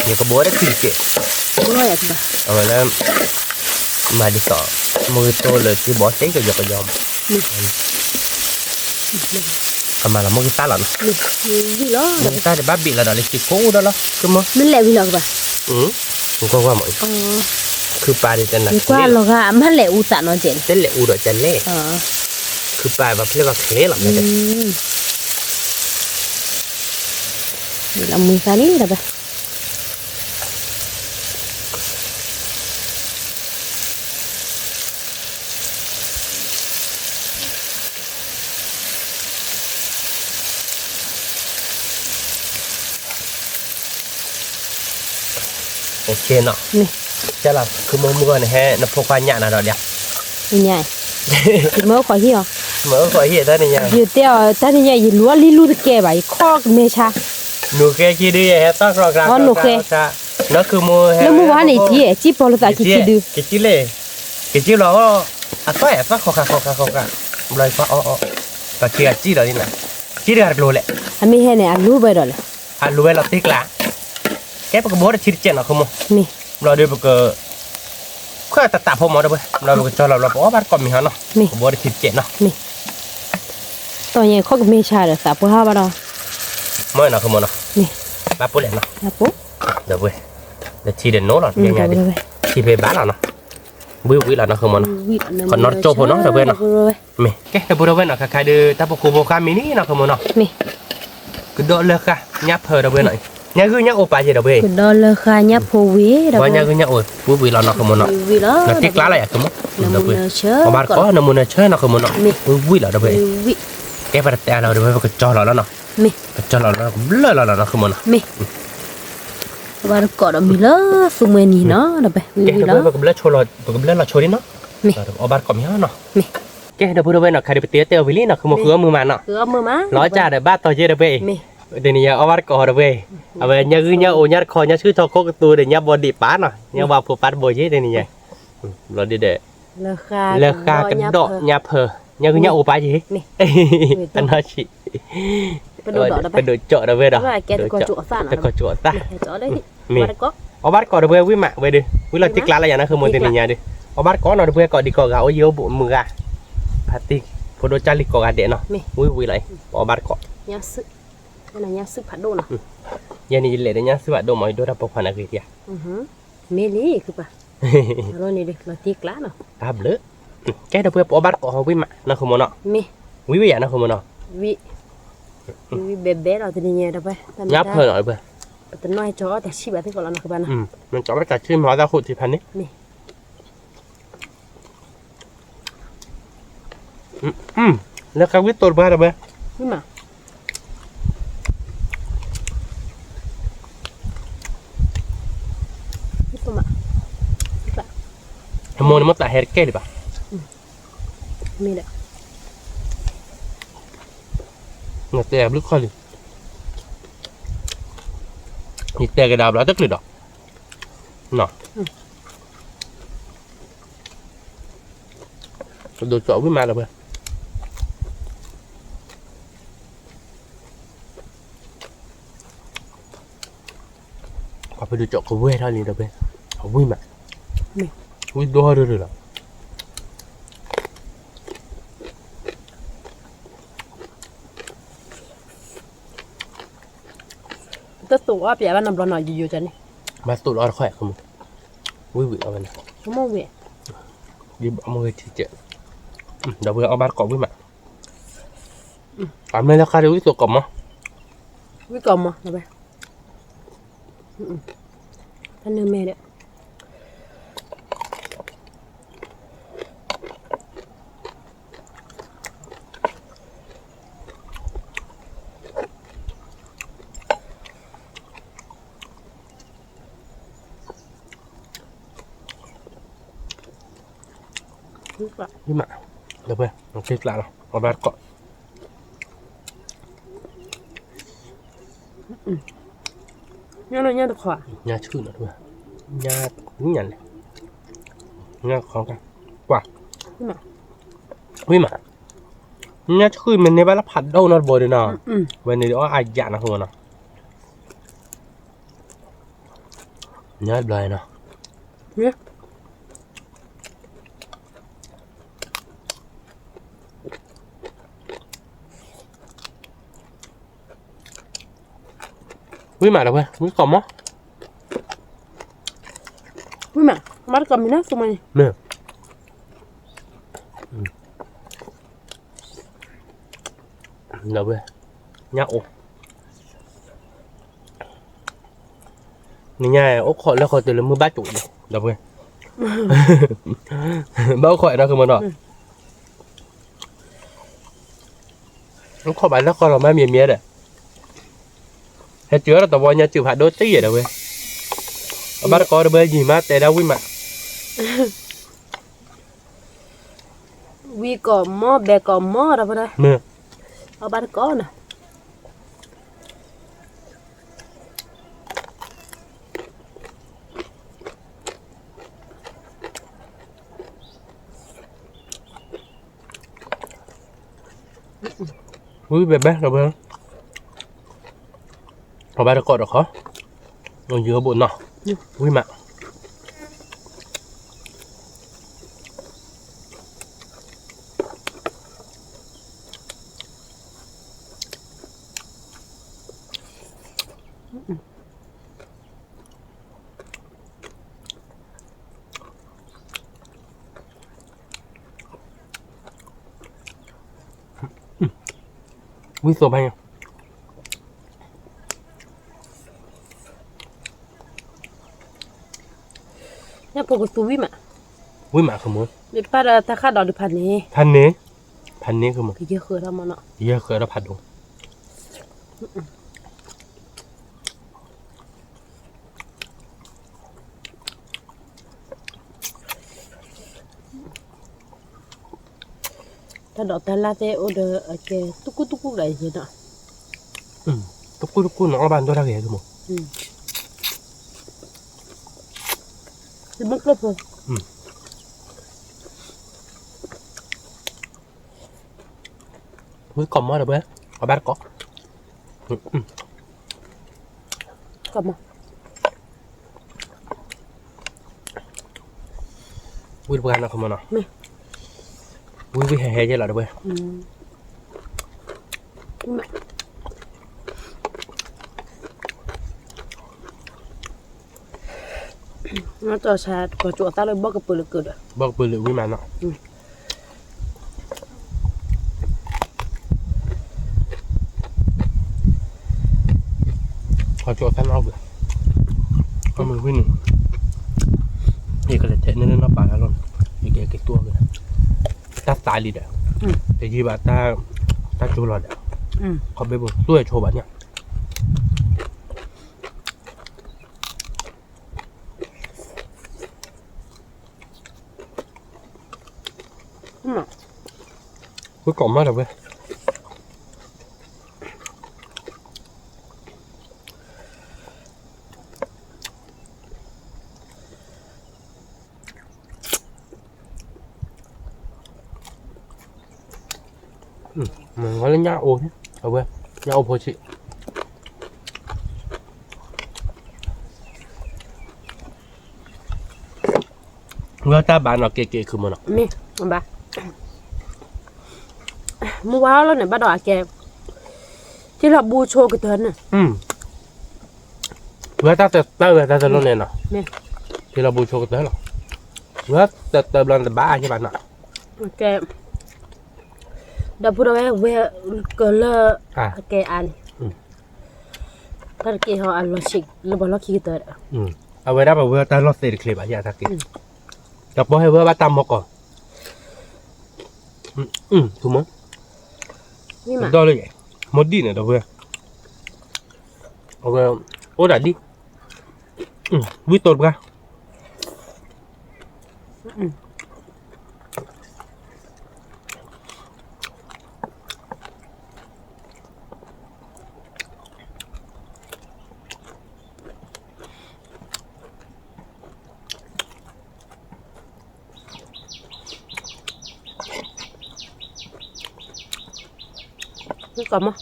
ယကဘိးဝဲတချုးတက့ၢ်, အဝဲလၢ မၤဒ်သိး မိၢ်ဂ့ၤတိၢ်လၢစုဘီသ့ကယီကယီမး, ကမၤလီၤမိၢ်ဂံၢ်သၣ်လီၤနီၤ, မိၢ်ဂံၢ်သၣ်တဘၣ်ဘ့ၣ်လီၤဒီးလၢစုကိၢ်ဒီးလီၤ ကမီၤ, မ့ၢ်လဲၤဝံၤလီၤကဘၣ်, ကွၢ်ကွၢ်မး, ခုပာ်ဒီးတနၤ ယကွၢ်လီၤဂာ်အမ့ၢ်လဲၤအူသးနီၤကဲးန့ၣ် တလဲၤအူဒီးကလဲၣ်, ခုပာ်ဘၣ်ဖျဲၣ်ဘၣ်ချ့လီၤ, လီၤမုၢ်သးလံဒီးဘၣ် နီၤ, ကလီၤ ခုမုၢ်မုၢ်ဂီၢ်န့ၣ် ဟဲနဖိခွါညၣ်နၤဒီးဒ်, ယမ့ၢ်အိၣ်ခိးဟံၣ်အီၤ, မ့ၢ်အိၣ်ခိးဟံၣ်တၢ်နံၤညါ, ယတဲအီၤတၢ်နံၤညါ ယလူၤအီၣ်လံလူၤတကဲဘၣ် ယခီၣ်ကမဲဆါ, နူၤဃဲခံဒု ယဟဲသီၣ်ကျီကျါ, နူၤဃဲ, နီၢ်ခုမုၢ်ဟဲ, လၢမုၢ်ဝါန့ၣ် ယကံၣ်, ကံၣ်ပီလိာ်သးကံၣ်ခံဒု, ကံၣ်လံ, ကံၣ်လီၤ, အသီၣ်အသီၣ် ခီၣ်ခါခီၣ်ခါခီၣ်ခါ, ဘျီယကွၢ်အီၣ်အီၣ်, ပှၤခံဂၤကံၣ်လီၤလံနၤ, ကံၣ်တဂၤတကျိၤလဲၣ်, အမ့ၢ်ဟဲန့ၣ် အလူၤဝဲဒီးလဲၣ်, အလူၤဝဲလီၤတံၢ်ကျါ, ကဲပကဘိတဆံတကဲးနီၤ ခုမုၢ်, မ့ၢ်, ဘျီဒီးပက ခွဲးတတးဖိမးဒီးပှဲၤ, ဘျီပကကၠီလီၤဘျီ ပအီၣ်ဘၣ်တကိးမံၤဟီနီၤ, ပဘိတဆံတကဲးနီၤ, မ့ၢ်, တီၢ်ညါခီၣ်ကမဲဆါဒီးသးပှၢ်ဟးဘၣ်ဒီး, မ့ၢ်နီၤခုမုၢ်နီၤ, မ့ၢ်, ဘၣ်ပိၣ်လဲၣ်နီၤ, ဒီးပှဲၤ, ဒီးထံဒီးနိလီၤ, ထံဖဲဘၣ်လီၤနီၤ, ဝံၣ်ဝံၣ်လီၤနီၤ ခုမုၢ်နီၤ, ခီနီတကၠိဖိနီၤ ဒီးပှဲၤနီၤ, မ့ၢ်, ကဲ ဒီးပှဲၤဒီးပှဲၤနီၤ ခါခါဒီး တၢ်ပခိၣ်ဖိဃါမံၤန့ၣ်နီၤ ခုမုၢ်နီၤ, မ့ၢ် ကဒီးလၢဃာ်ညၣ်ဖၢဒီးပှဲၤနီၤ, ညၣ်ဂုၢ်ညၣ်အိၣ်ပာ်က့ၤဒီးပှဲၤ, ကဒီးလၢဃာ်ညၣ်ဖိဝံၤဒီးပှဲၤ, ညၣ်ဂုၢ်ညၣ်အိၣ်ဝံၣ်ဝံၣ်လီၤနီၤ ခုမုၢ်နီၤ, ဝံၣ်ဝံၣ်လီၤ, တံၢ်ကျါလီၤယၤ ခုမုၢ်, အီၣ်ဘၣ်တကိး နမုၢ်နဆၢနီၤ ခုမုၢ်နီၤ, ဝံၣ်ဝံၣ်လီၤဒီးပှဲၤ, ကဲပတတဲလီၤဒီးပှဲၤ ပကကၠီလီၤလီၤနီၤ, ကၠီလီၤလီၤကဘျၢၣ်လီၤလီၤနီၤ ခုမုၢ်နီၤ, မ့ၢ်, အီၣ်ဘၣ်တကိးဒီးမံၤလၢသူမှဲနံၤနီၤ ဒီးပှဲၤ, ဝံၣ်ဝံၣ်လီၤ, ပကဘျၢၣ်လီၤဆိဒ်နီၤ, အီၣ်ဘၣ်တကိးမံၤနီၤ, မ့ၢ်, ကဲ ဒီးပှဲၤဒီးပှဲၤနီၤ ခါဒီးပတဲတဲအီၤဝံၤလံနီၤ ခုမုၢ် ဃုအီၣ်မုာ်မးနီၤ, လီၤကၢ်ဒီးဘၣ်တီၤက့ဒီးပှဲၤ, တနံၤညါအီၣ်ဘၣ်တကိးဒီးပှဲၤ, အဝဲညၣ်ဂုၢ်ညၣ်အိၣ်ညၣ်တခီ ညၣ်ဆူၣ်ထီၣ်ခိၣ်ကသူဒီးညၣ်ဘီဒံးပာ်နီၤ ညၣ်ဝါဖိပာ်တဘိယ့ၣ်တနံၤညါ, ဘျီဒ်ဒီး လၢဃာ်ကဒီးညၣ်ဖၢ, ညၣ်ဂုၢ်ညၣ်အိၣ်ပာ်ယ့ၣ်, အနီၢ်ဆံး, ပဒိးကၠီဒီးဝဲဒီး, တကိးကၠိအီၣ်သၣ်, မ့ၢ်, အီၣ်ဘၣ်တကိးဒီးပှဲၤဝံၣ်မးဝဲဒီး ဝံၣ်လီၤတံၢ်ကျါလီၤယၤနီၤ ခုမုၢ် တနံၤညါဒီး, အီၣ်ဘၣ်တကိးနီၤဒီးပှဲၤကိးဒံးကိးဂၤအိၣ်ယ့ၣ်အိၣ်ဘိးမုၢ်ဂၤ, ဖါတံၢ်, ဖိဒိၣ်ကၢ်လံကိးဂၤဒဲးနီၤ, ဝံၣ်ဝံၣ်လီၤ, ပအီၣ်ဘၣ်တကိး, ယဲန့ၣ်ယလဲၤဒီးညၣ်စုဖးဒိၣ်မး ယဒိၣ်တၢ်ပိာ်ခွါန့ၣ်ဂ့ၤဒံးဧါ, မ့ၢ်လံ, လီၤတံၢ်ကျါနီၤ, တၢ်ဘျုး, ကဲဒီးပှဲၤပအီၣ်ဘၣ်တကိးဝံၣ်မးနီၤ ခုမုၢ်နီၤ, ဝံၣ်ဝံၣ်ယၤနီၤ ခုမုၢ်နီၤ, ဝံၣ်, ဝံၣ်ဘဲဘဲလီၤ တနံၤညါဒီးပှဲၤ, ညၣ်ဖၢလီၤဒီးပှဲၤ, ပတနီၢ်ဟဲကၠီအီၣ်တၢ်ဆံၣ်ဘၣ်သ့ၣ်ကီးလီၤနီၤ ခုဘၣ်နီၤ, မ့ၢ်ကၠီအီၣ်တၢ်ဆံၣ်မ့ၢ်အီၣ်တၢ်ဃိၣ်ထံဖးန့ၣ်, လၢဃာ်ဝံၣ်သိးတပှဲၤဒီးပှဲၤ, အမိၢ်န့ၣ်မ့ၢ်တၢ်ဟဲတကဲလံဘၣ်, နတဲဘျုးခီၣ်လံ, ယတဲကဒါဘျီတကလုာ်ဒီး, ဒိးကၠီဝံၣ်မးဒီးပှဲၤ, ပှၤပဒိးကၠီကဝဲၢ်ထီၣ်လံဒီးပှဲၤ, အဝံၣ်မး, ဝံၣ်ဒိၣ်ထီၣ်ဒိၣ်ဒိၣ်လီၤ. တသိးအီၣ်ပျဲဘၣ်နီတဘျီနီၤ ယယိၤကန့ၣ်, ဘၣ်သိးလီၤတခီ ဝံၣ်ဝံၣ်အီၣ်ဝဲန့ၣ်, ဝံၣ်, ယဘၣ်မ့ၢ်ဝဲထံကဲ, ဒီးပှဲၤအီၣ်ဘၣ်တကိးဝံၣ်မး, အမ့ၢ်လၢဃာ်ဒီးဝံၣ်သိးကိးမး, ဝံၣ်ကိးမး, တၢ်နၢမဲာ်ဒီး ဝံၣ်မး, ဒီးပှဲၤ, နက့ကျးလီၤ အီၣ်ဘၣ်တကိး, ညၣ်လၢညၣ်တခီ, ညၣ်ဆူၣ်နီၤတဝဲ, ညၣ်, ဝံၣ်ညၣ်လဲၣ်, ညၣ်တခီ, ကွၢ်, ဝံၣ်မး, ညၣ်ဆူၣ်မ့ၢ်န့ၢ်ဘၣ်လၢဖးဒိၣ်နီတဘိဒီးနီၤ, ဝဲန့ၣ်အီၣ်အယၣ်နီၤ ဃိနီၤ, ညၣ်တဘျီနီၤ. ဝံၣ်မးဒီးဝဲ ဝံၣ်ကိးမး, ဝံၣ်မး, ဘၣ်တကိးမ့ၢ်နီၤ သူမၤန့ၣ်, ဒီပုၢ်ဝဲၢ်, ညၣ်အိၣ်, နညၣ်အိၣ်ခိးလၢဃီတုၤလၢမုၢ်ဘၣ်ကၠိးဒီး, ဒီပုၢ်ဝဲၢ်, ဘၣ်အိၣ်ခိးအဲၣ်ဒိးဃုမၢ်နီၤ, အိၣ်ခိးဘၣ်လၢဃီလီၤမးမံၤမံၤဒီး, ဟဲစၢၤဒီးတဝီညါစၢၤဖးဒိၣ်တံၢ်ဒီပုၢ်ဝဲၢ်, အဘၣ်တကိးဒီပုၢ်ဝဲၢ် ယံာ်မးတဲဒၣ်ဝံၣ်မး ဝံၣ်ကိးမီၢ် ဘဲကိးမီၢ်ဒီးဖဲဒၣ်, အဘၣ်တကိးနီၤ. ဝံၣ်ဘဲဘဲဒီပုၢ်ဝဲၢ်, အဘၣ်တကိးဒီးခီ, ယဘိးနီၤ, ဝံၣ်မး ဝံၣ်သိးဖဲညါ, ညၣ်ဖိကသူဝံၣ်မး, ဝံၣ်မးဃုမၢ်, မ့ၢ်တပၣ်ဒီးတၢ်ဃၣ်ဒီးဒုးဖးန့ၣ်, ဖးန့ၣ်, ဖးန့ၣ်ဃုမၢ်, ကယဲၢ်ဃုဒီးမၢ်နီၤ, ယဲၢ်ဃုဒီးဖးဒိၣ် တၢ်ဒိးတၢ်လၢ်သ့ၣ်အိၣ်ဒီးအကဲ တကူၣ်တကူၣ်ဒီးယဲနီၤ, တကူၣ်တကူၣ်နီၤ အီၣ်ဘၣ်ဒိၣ်တၢ်ဂ့ၤမၢ်, မ့ၢ်ကျိၣ်ဖိ ဝံၣ်ကိးမီၢ်ဒီပုၢ်ဝဲၢ်, အဘၣ်တကိး, ကိးမီၢ်, ဝံၣ်တပှၢ်နီၤ ခီမီၢ်နီၤ, ဝံၣ်ဝံၣ်ဟဲဟဲယဲလီၤဒီပုၢ်ဝဲၢ်. နီၢ်ကီၢ်ဆၣ် ကီၢ်ကၠိအသၣ်လၢဘီၣ်ကပၢၤလၢကဒီး, ဘီၣ်ကပၢၤလၢဝံၣ်မးနီၤ, ကီၢ်ကၠိအသၣ်နီၣ်ဘၣ်, ကီၢ်မုၢ်ဝံၣ်န့ၣ်, ယကလဲၤထဲးန့ၢ်လၢနီၢ်ပၤတၢ်လီၢ်န့ၣ်, ယကက့ၤသူအီၤက့ၤ, တၢ်သးလံဒီး, တယံာ်ဘၣ်, တၢ်ကၠိလီၤဒီး, ခီဘ့ၣ်ဘိသူဝဲဆိဘၣ်န့ၣ် ဝံၣ်ကိးမီၢ်ဒီပုၢ်ဝဲၢ်, မ့ၢ်လၢညၣ်အိၣ်, အဝဲ, ညၣ်အိၣ်ဖိဆံး ဝဲတၢ်ဘၣ်နီၤ က့ၤက့ၤခုမၢ်နီၤ, မ့ၢ်ဘၣ်, မုၢ်ဝါလီၤန့ၣ် ဘၣ်ဒီးအကဲ, ထံလီၤဘိဆိကတၢၢ်န့ၣ်, ဝဲတၢ်တတၢၢ်ဝဲတၢ်တလိၣ်န့ၣ်နီၤ, ထံလီၤဘိဆိကတၢၢ်လီၤ, ဝဲတတၢၢ်ဘျီန့ၣ်တဘၣ်ယဲဘၣ်နီၤ, ကဲ, ဒီပုၢ်ဒီဝဲၢ်ဝဲကလၢာ်, အကဲအါန့ၣ် တၢ်တက့ၢ်ဟီအလီၤဆံးလၢပှၤလီၢ်ခံကတၢၢ်ဒီး, အဝဲဒၣ်ပဝဲတၢ်လီၢ်သ့တချ့ဘၣ်ယတၢ်က့ၢ်, တၢ်ပီၢ်ဟဲဝဲဘၣ်တၢ်မီၢ်ကီၢ်, မ့ၢ်, ဒီးလၢ, မီၢ်ဒံၣ်န့ၣ်ဒီးဝဲ, အဝဲ, အိၣ်ဒၣ်ဒံၣ်, ဝံၣ်တိၢ်တပှၢ် ကမၣ်,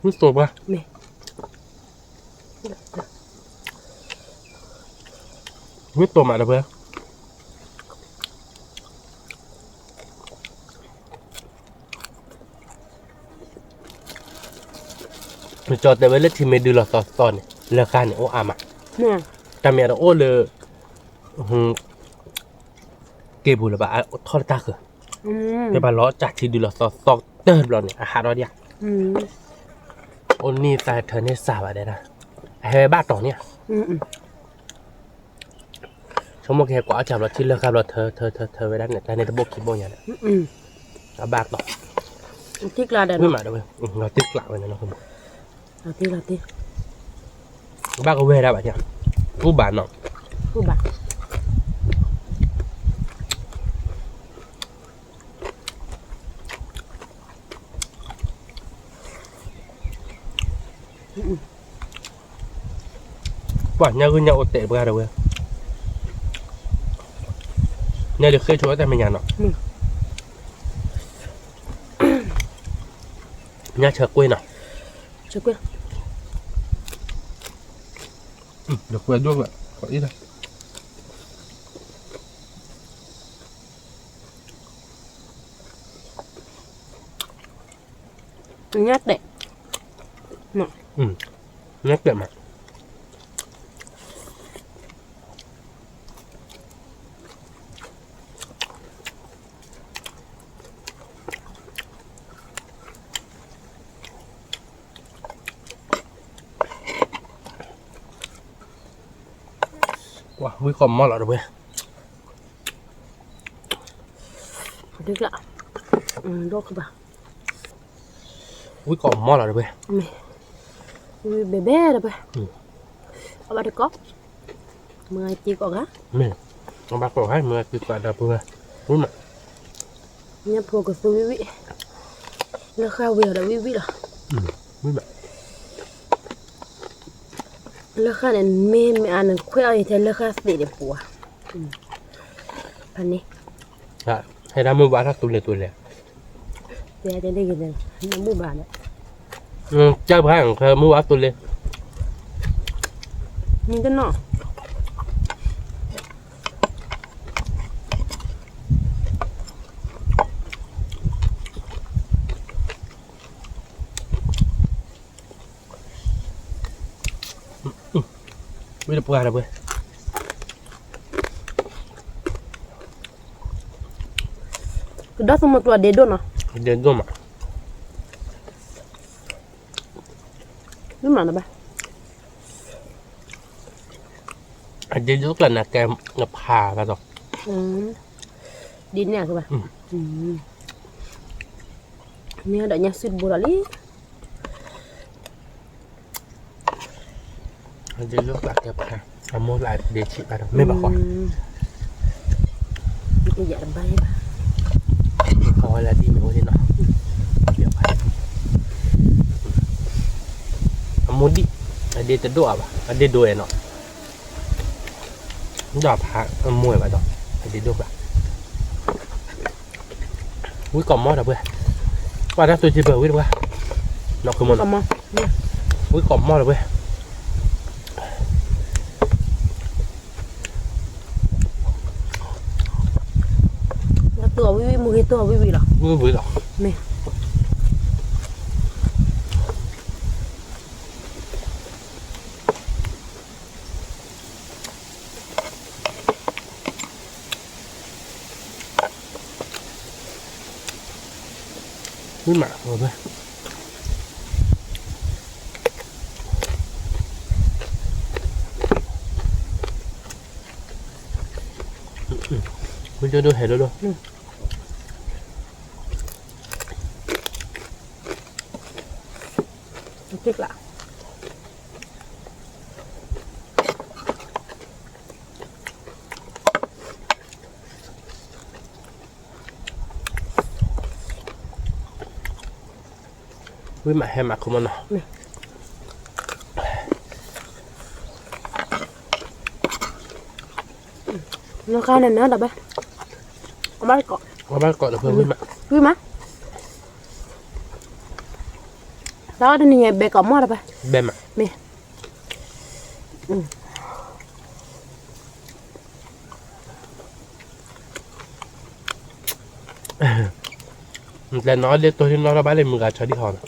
ဝံၣ်တိၢ်ဘၣ်, ဝံၣ်တိၢ်မးဒီးဝဲ, နကၠီတဲဝဲလၢထံမ့ၢ်ဒုးလီၤသီသီန့ၣ် လၢဃါန့ၣ် အိၣ်အါမး, တၢ်မ့ၢ်အတအိၣ်လၢ က့ၤပူၤလၢၤဘၣ် အထီၣ်တၢ်ဃၢၤ, ကဘၣ်လီၤစၢ်ထံဒုးလီၤသီသီတဘျီန့ၣ် အဟးထီၣ်ဒံးဧါ, အိၣ်န့ၢ်သးထၢန့ၢ်စၢ်ဘၣ်ဒဲဒၣ်, အဟဲဘၣ်တီၤန့ၣ်ဧါ ဆိကမိၣ်ကဟဲကွၢ်အီၣ်စၢ်ဘျီ ထံလၢဃါဘျီ ထၢထၢထၢထၢဝဲဒၣ်န့ၣ် တၢ်န့ၣ်တဘိၣ်ခံဘိၣ်ညါဒီး အဘၣ်တီၤ, ထံကျါဒီး ဝံၣ်မးဒီးဝဲ, ထံကျါဝဲန့ၣ်လီၤ, ဘၣ်ကဝဲဒၣ်ဘၣ်, ကူၣ်ဘၣ်နီၤ, ကူၣ်ဘၣ် ပှၤညၣ်ဂုၢ်ညၣ်အိၣ်တဲာ်တပှၢ်ဒီးဝဲ, ညၣ်ဒုးဃ့ၢ်ဆိတၢ်မဲာ်ညါနီၤ, ညၣ်ဆၢကွ့ၢ်နီၤ, ဆၢကွ့ၢ်, ဒီးကွဲဒိၣ်ဝဲ, ညၣ်တဲာ်, ညၣ်တဲာ်မး ဝံၣ်ကိးမီၢ်လီၤတဝဲ, ဒိၣ်ကဘၣ်, ဝံၣ်ကိးမီၢ်လီၤတဝဲ, ဝံၣ်ဘဲဘဲတဝဲ, အဘၣ်တကိး, မ့ၢ်က့ၤကိးဂၤ, မ့ၢ်, အဘၣ်ကိးဂၤ မ့ၢ်က့ၤကိးဒီးပှၤ, ဝံၣ်မး, ညၣ်ဖိကသူဝံၣ်ဝံၣ်, လၢဃါဝံၤအီၤဒီးဝံၣ်ဝံၣ်လီၤ, ဝံၣ်မး လၢဃါန့ၣ် မ့ၢ်မ့ၢ်အါန့ၣ် ခွဲးအီၤယထဲလၢဃါသ့ၣ်န့ၣ်ပူၤဧါ, ဖဲန့ၣ်, ဟဲဒၣ်မုၢ်ဘၣ်ထီၣ်သူလ့ၤသူလဲၣ်, တဲတဲန့ၣ်ဂ့ၤန့ၣ် မုၢ်ဘၣ်န့ၣ်, ကၢ်ဖး မုၢ်ဘၣ်သူလ့ၤ, မ့ၢ်တနီၤ ဝံၣ်တပှၢ်တပှဲၤ, ကဒီးသမူကျိၤဒ့ဒိၣ်နီၤ, ဒ့ဒိၣ်မး, မ့ၢ်မးနဘၣ်, အဒ့ဒိၣ်ကျါနၤကဲနဖးဘၣ်ဒီး, ဒ်န့ၣ်ကဘၣ်, မ့ၢ်ဒီးညၣ်စုတဘိဒီးလံ အဒ့ဒိၣ်ကျါကဲဖး, အမိၢ်လၢအဒ့ဆံးဘၣ်ဒီး မ့ၢ်ဘၣ်ဃီ, ယတဘၣ်ဘၣ်, အဝဲလၢဒ်မ့ၢ်ဝဲန့ၣ်နီၤ, အမိၢ်ဒံၣ်, အဒ့တဒိၣ်အါဘၣ်, အဒ့ဒိၣ်အဲၣ်နီၤ, ဒီးဖးအမိၢ်အဲၣ်ဘၣ်ဒီး, အဒ့ဒိၣ်ဘၣ် ဝံၣ်ကိးမီၢ်ဒီးပှဲၤ, ပှၤတၢ်သူစ့ဘၢဝံၣ်တပှၢ်, နီၢ်ခိမီၢ်နီၤ, ဝံၣ်ကိးမီၢ်ဒီးပှဲၤ, ဝံၣ်ဝံၣ်လီၤ, မ့ၢ် ဝံၣ်မး, ဝံၣ်ဒိၣ်ဒိၣ်ဟဲဒိၣ်ဒိၣ်, ဝံၣ်မးဟဲမးခိမီၢ်နီၤ, နခါန့ၣ်နၤဒီးဘၣ်, အဘၣ်ကိး, အဘၣ်ကိးဒီးဝံၣ်မး, ဝံၣ်မး, တၢ်အီၣ်တနံၤညါဘဲကိးမီၢ်ဒီးဘၣ်, ဘဲမး, မ့ၢ် နတဲနီၢ်ဒ့တိၢ်ဒ့နီၢ်ထီၣ်ဘၣ်လၢမုၢ်ဂၤဆီဒံၣ်ဟီနီၤ,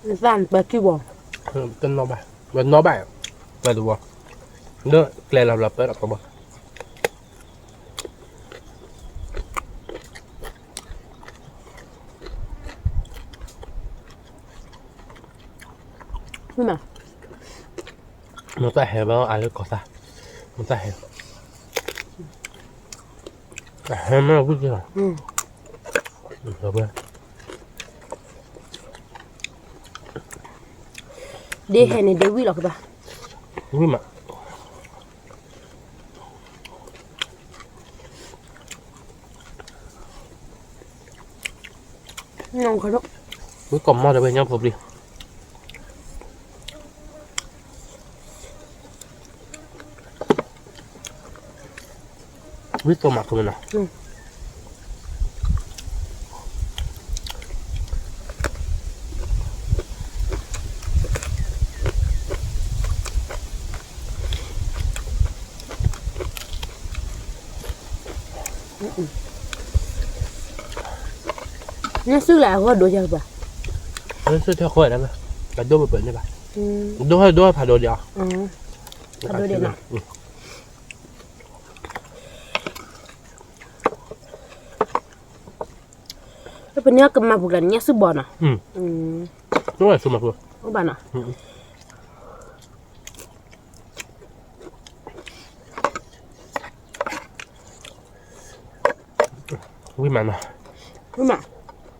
သၣ်ပၢခံဘီ, တနီၣ်ဘၣ်, ပနီၣ်ဘၣ်, ပတဝီ, လၢကျဲလီၤဘျီပၢဒီးကဘီ, မ့ၢ်မး, မ့ၢ်တၢ်ဟဲဘၣ်အလၢကီၢ်သၣ်, မ့ၢ်တၢ်ဟဲ, အဟဲမ့ၢ်ဝံၣ်က့ၤလီၤ, ဒ်ဟဲန့ၣ်ဒ်ဝံၣ်လီၤကဘၣ်, ဝံၣ်မး ဝံၣ်ကီၢ်မီၢ်ဒီးဝဲညါဖိပျံၤ, ဝံၣ်ကီၢ်မးကမနၤ, နစုလဲၣ်အဂီၢ်ဒိယၤဘၣ်, နစုထီၣ်ဃီဒၣ်ဘၣ်, အဒိပပၢၢ်န့ၣ်ဘၣ်, ဒိဟဲဒိဟဲဖးဒိၣ်ဒံးအီၤ, ဖးဒိၣ်ဒံးနီၤ, ပန့ၢ်ကမၤပူၤကျါန့ၣ် ညၣ်စုဘီနီၤ, အိၣ်ဘၣ်နီၤ, ဝံၣ်မးနီၤ, ဝံၣ်ပှ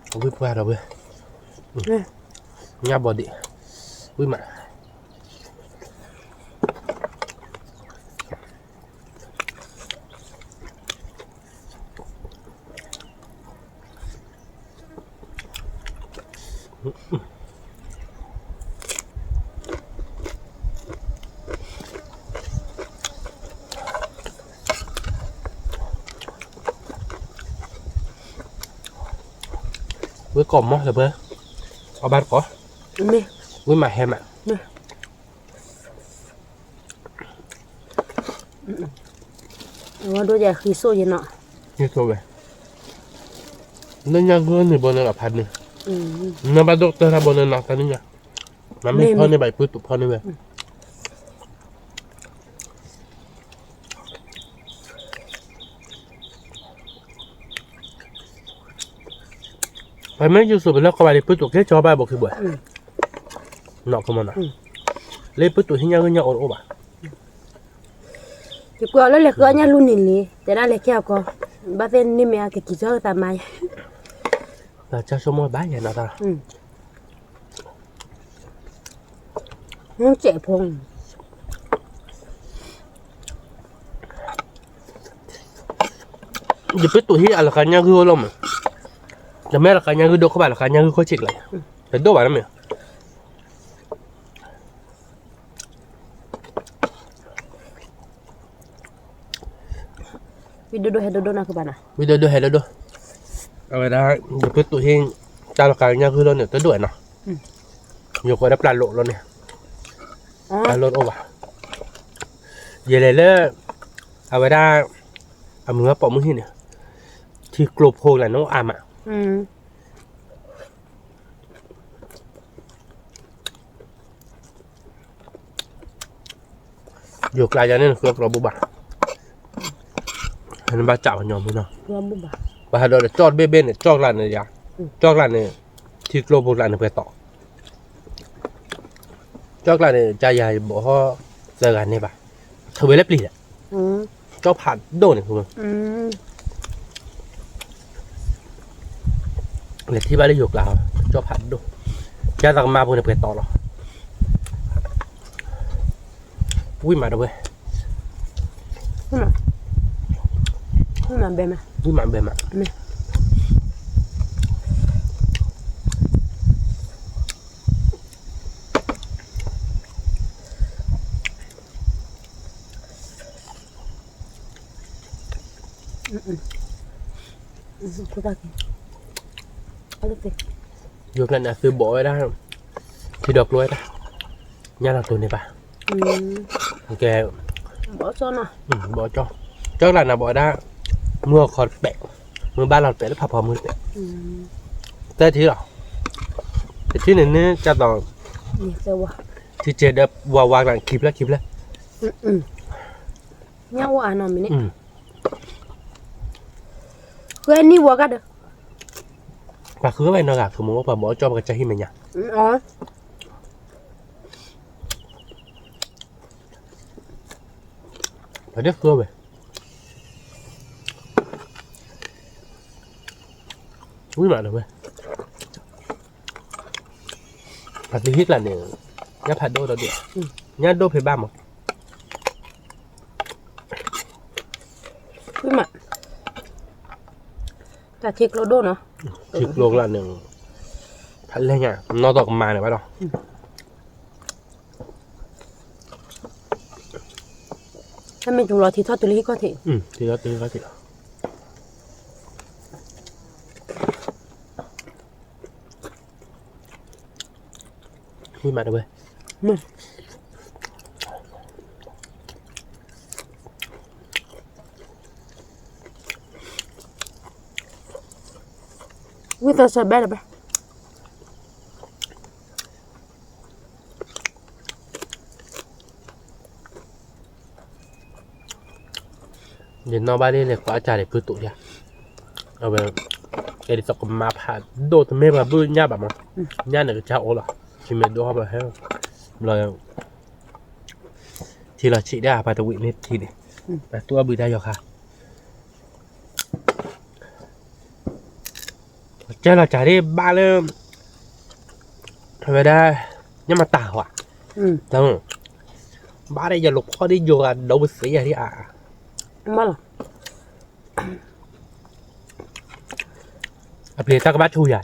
ၢ်ဒီးဝဲ, ညၣ်ဘီဒံး, ဝံၣ်မး ဝဲကိးမီၢ်လၢပှဲၤ, အဘၣ်တကိး, ဝဲမၤဟဲမး, အဝဲဒိယဲၢ်ဃံဆိၣ်ယဲၢ်နီၤ, ဃံဆိၣ်ဝဲ, နညါဂုၢ်န့ၣ်ဘီန့ၣ်လီၤဖးန့ၣ်, နဘၣ်ဒိၣ်ကတၢၢ်တၢ်ဘီန့ၣ်နီၤတနံၤညါ, မ့ၢ်ဖီန့ၢ်ဘၣ်ပုၢ်တူာ်ဖီန့ၢ်ဝဲ ပမ့ၢ်ယူၤစိးပလၢကီၢ်ဘၣ်လံ ပုၢ်တူာ်ကဲကၠီဘၣ်ဘိးခံဘိး, နီၢ်ကမီၤနီၤ, လၢပုၢ်တူာ်ဟံးညါဂ့ၢ်ညါအိၣ်တအိၣ်ဘၣ်, ယကွဲးအီၤလၢလဲၤဃုအီၣ်ညၣ်လူၤန့ၣ်လံ, တဲဒၣ်လဲၤကဲအီၤကီ, ဘၣ်သ့ၣ်န့ၣ်မ့ၢ်အကကံၤကၢၢ်သးမါယဲ, တၢ်ဆိကမိၣ်ဘၣ်ယဲနီၤတၢ် မ့ၢ်စဲးဖိ, ယပုၢ်တူာ်ဟံးအလီၤဃာ်ညါဂုၢ်အိၣ်လီၤမး, တမ့ၢ်လီၤဃာ်ညါဂုၢ်ဒိၣ်ခိၣ်ဘၣ် လီၤဃာ်ညါဂုၢ်ခိၣ်ဆံးကျါ, တဒိၣ်ဘၣ်န့ၣ်မ့ၢ် ဝံၣ်ဒိၣ်ဒိၣ်ဟဲဒိၣ်ဒိၣ်နီၤကဘၣ်နီၤ, ဝံၣ်ဒိၣ်ဒိၣ်ဟဲဒိၣ်ဒိၣ်, အဝဲဒၣ် ယပုၢ်တူာ်ဟံး တၢ်လီၤဃာ်ညါဂုၢ်လီၤန့ၣ် တဒိၣ်ဝဲနီၤ, ယိၤကီးဒၣ်ပျၢ်လိာ်လီၤန့ၣ်, ပျၢ်လိာ်တအိၣ်ဘၣ်, ယလဲၤလၢ အဝဲဒၣ် အမုၢ်ဂၤပိာ်မုၣ်ဟံၣ်န့ၣ်, ထံကျိဖိလၢန့ၣ်အါမး ယိၤကျါယၤန့ၣ် နဃုအီၣ်ကြီဘူၣ်ဘၣ်, နဘၣ်စးပှၤညီမုၢ်နီၤ, ပှၤဟးဒီးကၠီၣ်တဘ့ၣ်ဘ့ၣ်န့ၣ် ကၠီၣ်ကျါန့ၣ်ယၤ, ကၠီၣ်ကျါန့ၣ်, ထံကျိဖိကျါန့ၣ်ပှဲၤတီၤ, ကၠီၣ်ကျါန့ၣ် ကယၤယဘီၣ်ဟီၣ်, သၢဂၤန့ၣ်ဘၣ်, ထဝဲလၢပျံၤလဲၣ်, ကၠီၣ်ဖးဒိၣ်န့ၣ် လဲၤထံၣ်ဘၣ်လၢယိၤကျါ, ကၠီၣ်ဖးဒိၣ်, ယသးကမါဖိန့ၣ်ပှဲၤတီၤလီၤ, ဝံၣ်မးတဝဲ, ဝံၣ်မးဘဲမး, ယိၤကျါန့ၣ် အသုဘီၣ်ဝဲဒၣ်, ထံဒီးကျိဝဲဒၣ်, ညၣ်လီၤတိၢ်န့ၣ်ဘၣ်, ကဲ, ဘီၣ်ကၠီ, ကၠီၣ်ကျါန့ၣ်ဘီၣ်ဝဲဒၣ်, မုၢ်အခီတပဲာ်, မုၢ်ဘၣ်လီၤတပဲာ်လၢဖးဖီမုၢ်တပဲာ်, သၢထံလီၤ, တထံၣ်န့ၣ်န့ၣ် ကၢ်သိး ထံကဲဒီးဝါဝါကျါ ခံဖျၢၣ်ခံဖျၢၣ် ညၣ်အိၣ်အါနီၤမ့ၢ်န့ၣ် ဃဲနံၣ်ဝါကဒီး ပှၤဃုဝဲနီၤဂၤ သမူပှၤဘီကၠီပကစၢ်ဟံၣ်မဲာ်ညါ ပှၤဒၣ်ဃုဝဲ ဝံၤမးဒီးဝဲ ပှၤသုဟံၣ်ကျါန့ၣ် ညၣ်ဖးဒိၣ်ဒီးဒိၣ် ညၣ်ဒိၣ်ဖဲဘၣ်မး ဝံၤမး တၢ်ထံကျိဒိၣ်နီၤ ထံကျိကျါန့ၣ် ဖးလဲၢ်ညါ နီၢ်သီၣ်ကမါန့ၣ်ဘၣ်ဒီး တၢ်မ့ၢ်တူၢ်လီၤထံထီၣ်တုၤလၢဟံၣ်ခီၣ်ထံး ထံထီၣ်တုၤလၢဟံၣ်ခီၣ်ထံးလီၤ ဝံၤမးတဝဲ ဝံသးစၢ်ဘဲလၢၤဘဲ ယနီၢ်ဘၣ်လၢလဲၤကွၢ်အကၢ်န့ၣ် ဖုတိၣ်ယါ အဝဲ အဲၣ်ဒိးသီၣ်ကမါဖးဒိၣ်တမ့ၢ်ပှၤဘုၣ်ညၣ်ဘၣ်မး ညၣ်န့ၣ်ကစၢ်အိၣ်လီၤ ထံမ့ၢ်ဒိၣ်ဟီၣ်ဘၣ်ဟဲ ဘျီ ထံလီၤဆံးဒၣ်ပှၤတဝံးန့ၣ်ထံန့ၣ် ပှၤတူၢ်အီၣ်ဘုတၢ်ယီၤခါ ကဲလီၤကၢ်ဒ်ဘၣ်လၢ ဝဲဒၣ် ညၣ်မတၤဟီဧါ ဘၣ်ဒ်ယလိာ်ဖီၣ်ဒ်ယိၤဂၤဒီးပသ့ယၤဒ်အါ အပျ့ၤတၢ်ကဘၣ်ဆူယၤ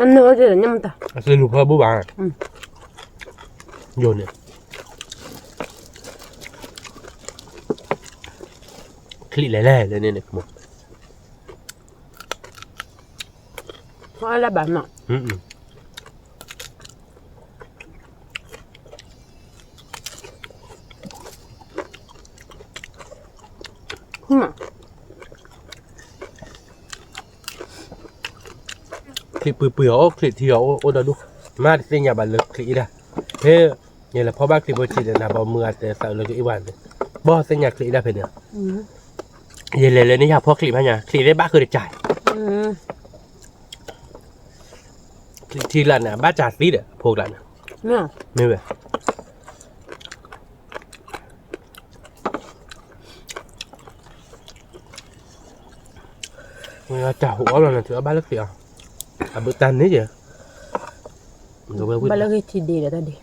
အနၢၤညၣ်မတၤ အသ့လူၤဖီဘိၣ်ဘၣ် ယိၤန့ၣ် ချံးလဲၤလဲၤလဲၤန့ၣ်န့ၣ် ဖီလၢဘၣ်နီၤ ချံးပှံၤပှံၤအီၤအိၣ် ချံးထံအီၤအိၣ်ဒီးဒူၣ် မ့ၢ်တသ့ၣ်ညါဘၣ်လၢချံးအံၤဒၣ် ဖဲ ယလဲၤဖီၣ်ဘၣ်ချံးဖိဆံးဒီး နဘီမုၢ်အတဲသးလၢကအ့ၣ်ဝဲန့ၣ် ဘီသ့ၣ်ညါချံးအံၤဒၣ်ဖဲန့ၣ် ယလဲၤလၢန့ၣ်ယဖီၣ်ချံးဖဲညါ ချံးသ့ၣ်ဘၣ်ဃုာ်တကၢ် ချံးထံလၢန့ၣ် အဘၣ်စၢ်သံဒီး အဖိကျါန့ၣ် မ့ၢ်ဝဲ တၢ်ဟူးအီၣ်လီၤန့ၣ် သုအဘၣ်လၢချံးအီၤ အဘုတၢ်န့ၣ်ယဲ ဘၣ်လၢဂ့ၤထံဒ့ဒီးတၢ်ဒ့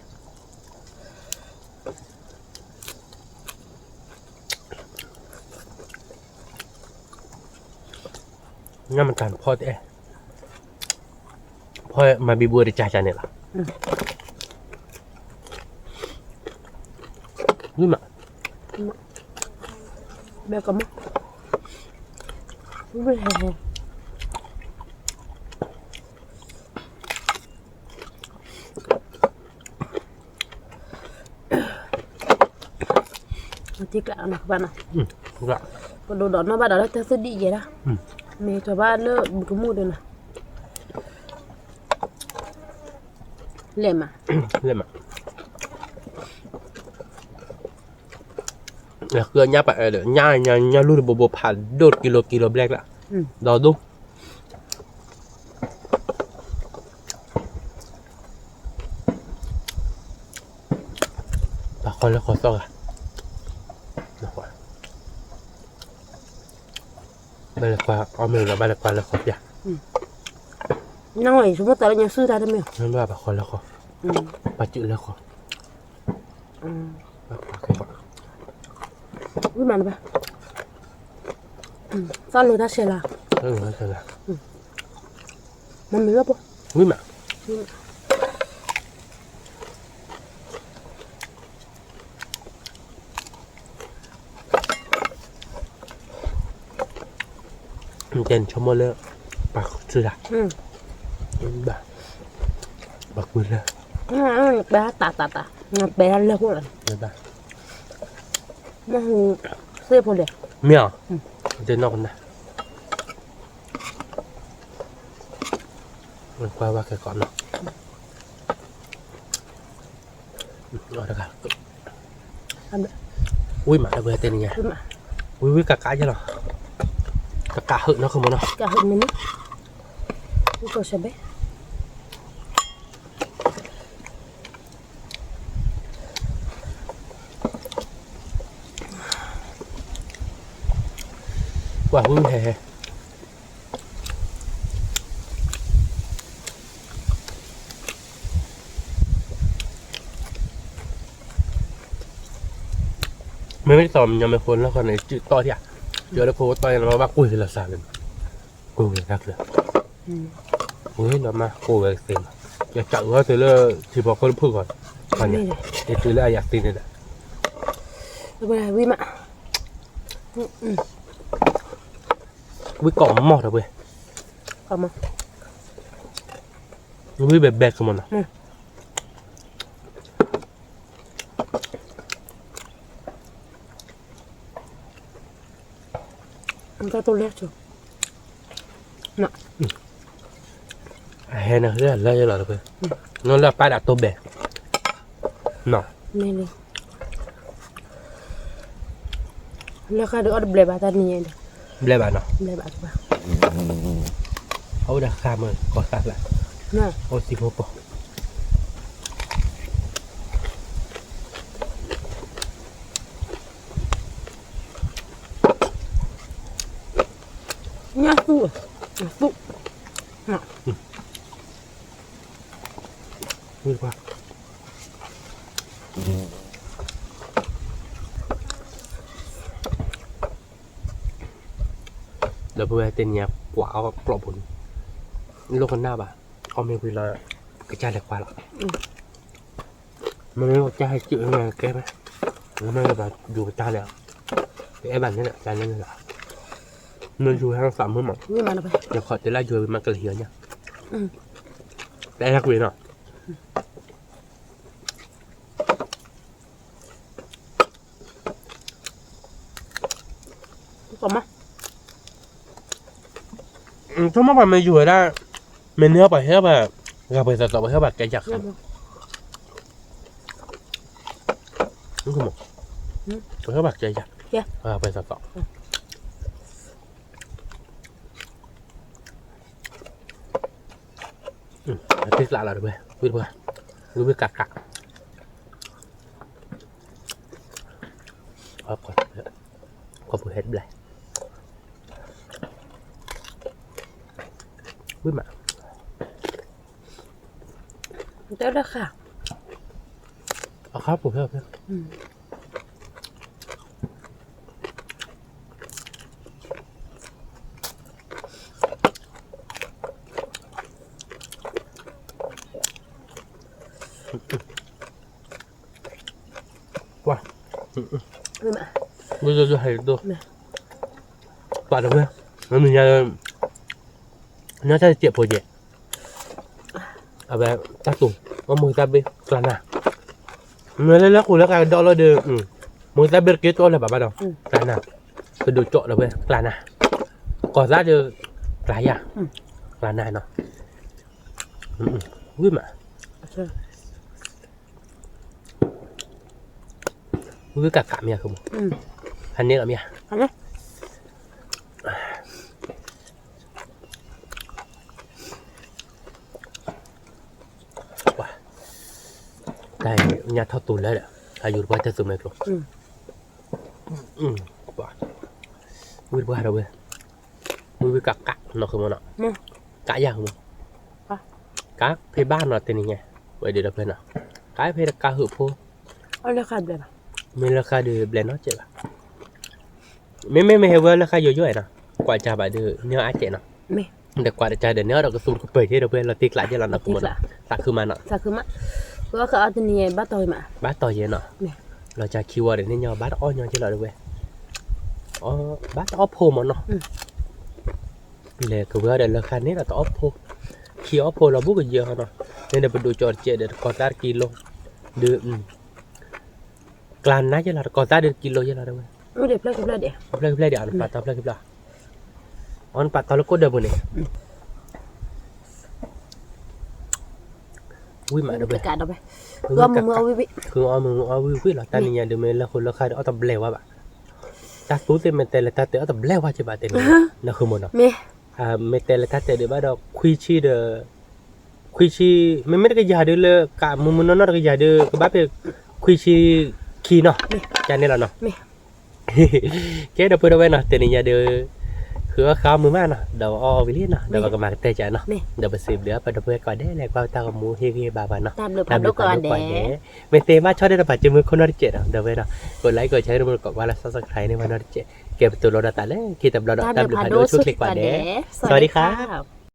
ညၣ်မတၤဖီၣ်တဲ ဖီၣ်မၤဘံဘူတကၢ်ကၢ်န့ၣ်လီၤ ဝံၤမး ဘဲကမီၤ ဝံၤ ထံကျါနီၤ ကဘၣ်နီၤ ပဒိၣ်ဒီးနီၢ်ဘၣ်ဒီးလၢတၢ်သူၣ်ဒံၣ်ယဲဒၣ် မ့ၢ်ထီၣ်ဘၣ်လၢဘုကမူၣ်ဒၣ်နီၤ လဲၤမး လဲၤမး ဃုညၣ်ပှၤအဲၣ်ဒီး ညၣ်ညၣ်လူၢ်တဘိဘိဖးဒိၣ် ကံလိကံလိဘျဲၣ်ကျါ ဒီးဒိၣ် ပှၤဃီလၢဃီသီၣ်ဂၤ ဘၣ်လဲၤကွၢ်အီၣ်မ့ၤဒီး ဘၣ်လဲၤကွၢ်လၢဃီပျၢ် နဝဲ ယဆိကမိၣ်သးလၢညါစုတၢ်တမ့ၢ် ဘၣ်ပှၤဃီလၢဃီ ပှၤစုလၢဃီ ဝံၤမးနဘၣ် သီၣ်လိာ်တၢ်ဆဲးလၤ မ့မ့ၢ်လၢပှၤ ဝံၤမး တဲနဆိကမိၣ်လၢ ပှၤစုတၢ် ပှၤကွံာ်လၢ ပဲတၢ်တၢ်တၢ် ပဲလၢဟိၣ်လီၤ မ့ၢ်သ့ၣ်ဖိလဲၣ် မ့ၢ်အီၤ တဲနီၢ်ကနၣ် ကွၢ်ဝဲကဲကီးနီၤ, တဂၤ, ဝံၣ်မး ဒီပုၢ်ဝဲၢ်တဲန့ၣ်ညါ, ဝံၣ်ဝံၣ်ကးကးယဲလီၤ, ကးကးဟုးနီၢ်ခိမးနီၤ, ကးဟုးမ့ၢ်န့ၣ်, ဝံၣ်ကီးစဘဲ ပှၤဝံၣ်ဟဲဟဲ, မ့မ့ၢ်တသီၣ်မညီမ့ၢ်ဃိလၢဃီန့ၣ် စုတီၢ်ထံၣ်ဧါ, ယလၢဖိတီၢ်ယလီၤဘၣ်ကွံာ်သ့လီၤစၢ်န့ၣ်, ကွံာ်ဝဲတၢ်ချၢ, ဝံၤလီၤမး ကိးဝဲကသ့လီၤ, ယစးအုးအီၣ်တုၤလၢထံဖီခိၣ်တဖုၣ်ဂီၢ်, ယတုၤလၢအယၤသ့န့ၣ်ဒီး, ဝံၣ်မး, ဝံၣ်ကီးမီၢ်ဒီပုၢ်ဝဲၢ်, ဝံၣ်ဘဲဘဲကမီၤနီၤ. တၢ်တိၢ်လဲၢ်ဆိ, အဟဲန့ၣ်လၢလၢယလီၤတပှဲၤ, နီၢ်လၢအပၢ်ဒၣ်တိၢ်ဘဲ, နီၤ, လၢဃါဒုးအီၣ်တဘျဲးဘၣ်တၢ်နံၤညါဒီး, ဘျဲးဘၣ်နီၤ, ဘျဲးဘၣ်တဘၣ်, အအိၣ်ဒီးဃါမ့ၢ်ကီၢ်သၣ်ဖျၢၣ်, အိၣ်သံဖိပီၤ ညၣ်သူၣ်, သူၣ်, ဝံၣ်တပှၢ်, ဒီပုၢ်ဝဲၢ်တဲန့ၣ်ညါ ကွၢ်အီၣ်ကျီၢ်ပူၤန့ၣ်, လိၣ်ကနၣ်ဘၣ်, အီၣ်မ့ၢ်ဝံၤလီၤ, ကစၢ်လဲၤကွၢ်လီၤ. မ့မ့ၢ်ကစၢ်ဟဲစုၣ်မ့ၢ်ကဲမ့ၢ်, မ့မ့ၢ်ဘၣ်ယူၤကစၢ်လဲၣ်, တအဲၣ်ဘၣ်န့ၣ်လၢကစၢ်လဲၣ်လီၤ, မ့ၢ်ယူၤဟဲသးမုာ်မး, ယခီၣ်တ့လၢယူၤဝံၤမးကလၢာ်ဟံၤအီၤညါ, တအဲၣ်ကွံာ်နီၤ. ဆိကမိၣ်ပှၤမ့ၢ်ယူၤဝဲဒၣ်, မ့ၢ်န့ၢ်ပှၤဟဲဘၣ်, ဂၤပှဲၤသးသီ ပှၤဟဲဘၣ်ကဲယၤ, ပှၤဟဲဘၣ်ကဲယၤ, ဂၤပှဲၤသးသီ အတ့ကျးလီၤတဝဲ, ဝံၣ်တပှၢ်, ဝံၣ်ဝံၣ်ကးကး, ခီပူၤဟဲတဘျဲၣ်, ဝံၣ်မး, တၢ်လၢဃါ, အခါပူၤဖဲဖဲ ပှၤ, ဝံၤဟဲဒိၣ်, ပှၤတဝဲ, မ့ၢ်မ့ၢ်ညါ, ညီတၢ်တစဲးဖိကဲ, အဝဲ, တၢ်တိၢ်, အမိၢ်တၢ်ဘ့ၣ်ကျါနၤ, မ့ၢ်လၢလၢဃိလၢကဒီးလီၤဒီး, မိၢ်တၢ်ဘ့ၣ်တက့ၢ်တီလၢၤဘၣ်ဘၣ်ဒီး, ကျါနၤ, ပဒိၣ်ကၠီၣ်ဒီးဝဲကျါနၤ, ကီၢ်သးဒီး, ကျါယၤ, ကျါနၤနီၤ, ဝံၣ်မး ဝံၣ်ကးကးမ့ၢ်ဧါ, ဟးန့ၢ်လီၤမ့ၢ်ဧါ, ပှၤ, တၢ်ညါထီၣ်တူၤလၢဒီး, အယူၤတပှၢ်တၢ်သူမဲာ်ကျိၤ, ဝံၣ်တပှၢ်ဒီးဝဲ, ဝံၣ်ဝံၣ်ကးကးနီၤဃုမနီၤ, ကးယၤဃုမ, ကးဖဲဘၣ်နီၤတနံၤညါ, ဝဲဒ်ဒီးဖဲနီၤ, ကးဖဲတကးဟုးဖိ, မ့ၢ်လၢဃါဒီးဘျဲၣ်နီတစဲးဘၣ်, မ့မ့ၢ်မ့ၢ်ဟဲဝဲလၢဃါယိယိနီၤ, ကွၢ်ကၢဘၣ်ဒီး န့ၢ်အါစဲးနီၤ, ဒီးကွၢ်တကးဒီး န့ၢ်အီၣ်ဒီးကသူတကပၤက့ဒီး ဖဲလီၤတ့ကျးက့လီၤနီၤ, တ့ကျး, သးခုမးနီၤ, သးခုမး, ဘၣ်တအီၣ်တနံၤဘၣ်တီၤမး, ဘၣ်တီၤယဲနီၤ, လီၤစှၤခံဝီဒီးန့ၣ်ညီဘၣ်တအီၣ်ညီက့လီၤဒီးဝဲ, ဘၣ်တအီၣ်ဖိမးနီၤ လဲၤကဝဲၤဒီးလၢဃါန့ၣ်ဒီးတအီၣ်ဖိ, ခံအီၣ်ဖိလီၤဘူးကယဲၢ်ဟီနီၤ, န့ၣ်ဒီးပဒိၣ်ကၠီတစဲးဒီးတကီၤသးတကံလိ, ဒီး, ကျါနၤယဲလီၤ တကီၤသးဒီးတကံလိယဲလီၤဒၣ်ဝဲ, ဖျၢၣ်ဖျၢၣ်ဒံး နပာ်တီဖျၢၣ်ဖျၢၣ်ဒံး, အီနပာ်တီလၢကိၣ်ဒၢပူၤန့ၣ် ဝံၤမးဒီးဝဲ, ဃုအီၣ်မုာ်မုာ်အီၣ်ဝံၣ်ဝံၣ်လီၤ. တၢ်နံၤညါဒုးမ့ၢ်လၢဃိလၢဃါဒီးအီၣ်တဘျဲၣ်ဝဲဘၣ်. တၢ်သူသ့ၣ်မ့ၢ်တဲလၢတၢ်တဲအီၣ်တဘျဲၣ်ဝဲက့ဘၣ်တဲန့ၣ်, နဃုမ့ၢ်နီၤ, မ့ၢ်တဲလၢတၢ်တဲဒုးဘၣ်ဒီး ခွံဆံဒီး, ခွံဆံ, မ့မ့ၢ်တကယၤဒုးလၢကးမုာ်မုာ်နီၢ်နီၢ်တကယၤဒုး ကဘၣ်ဖဲခွံဆံခံနီၤ, ကန့ၣ်လီၤနီၤ. ကဲဒီပုၢ်ဒီဝဲၢ်နီၤ, တနံၤညါဒုး ဃုအီၣ်ဃါအီၣ်မုာ်မးနီၤ, ဒီးအီၣ်ဝံၤလံနီၤ, ဒီးပကမၤကတၢၢ်ကနီၤ. ဒီးပစံးဘျုးအပှၤဒီပုၢ်ဝဲၢ်ကိးဂၤဒဲးလၢကွၢ်တၢ်ဂီၤမူဟ့ၣ်ဂံၢ်ဟ့ၣ်ဘါပှၤနီၤ, တၢ်ဘျုးဖးဒိၣ်ကိးဂၤဒဲး. မ့ၢ်သ့မ့ၢ်ဘၣ်ဆီၣ်ဒဲးတပာ်စုမုၢ်ခိၣ်နီတစဲးဒီး ဒီပုၢ်ဝဲၢ်နီၤ, ကိးlikeကိးshare ဒီးကိးကွၢ်လၢ subscribe န့ၣ်မ့ၢ်နီတစဲး, ကဲပတိၤလိဒီးသးလၢခံတဘျီဒီး တၢ်ဘျုးဖးဒိၣ်ဆိၣ်ချ့ကိးဂၤဒဲး. စဝၤဒံခါ.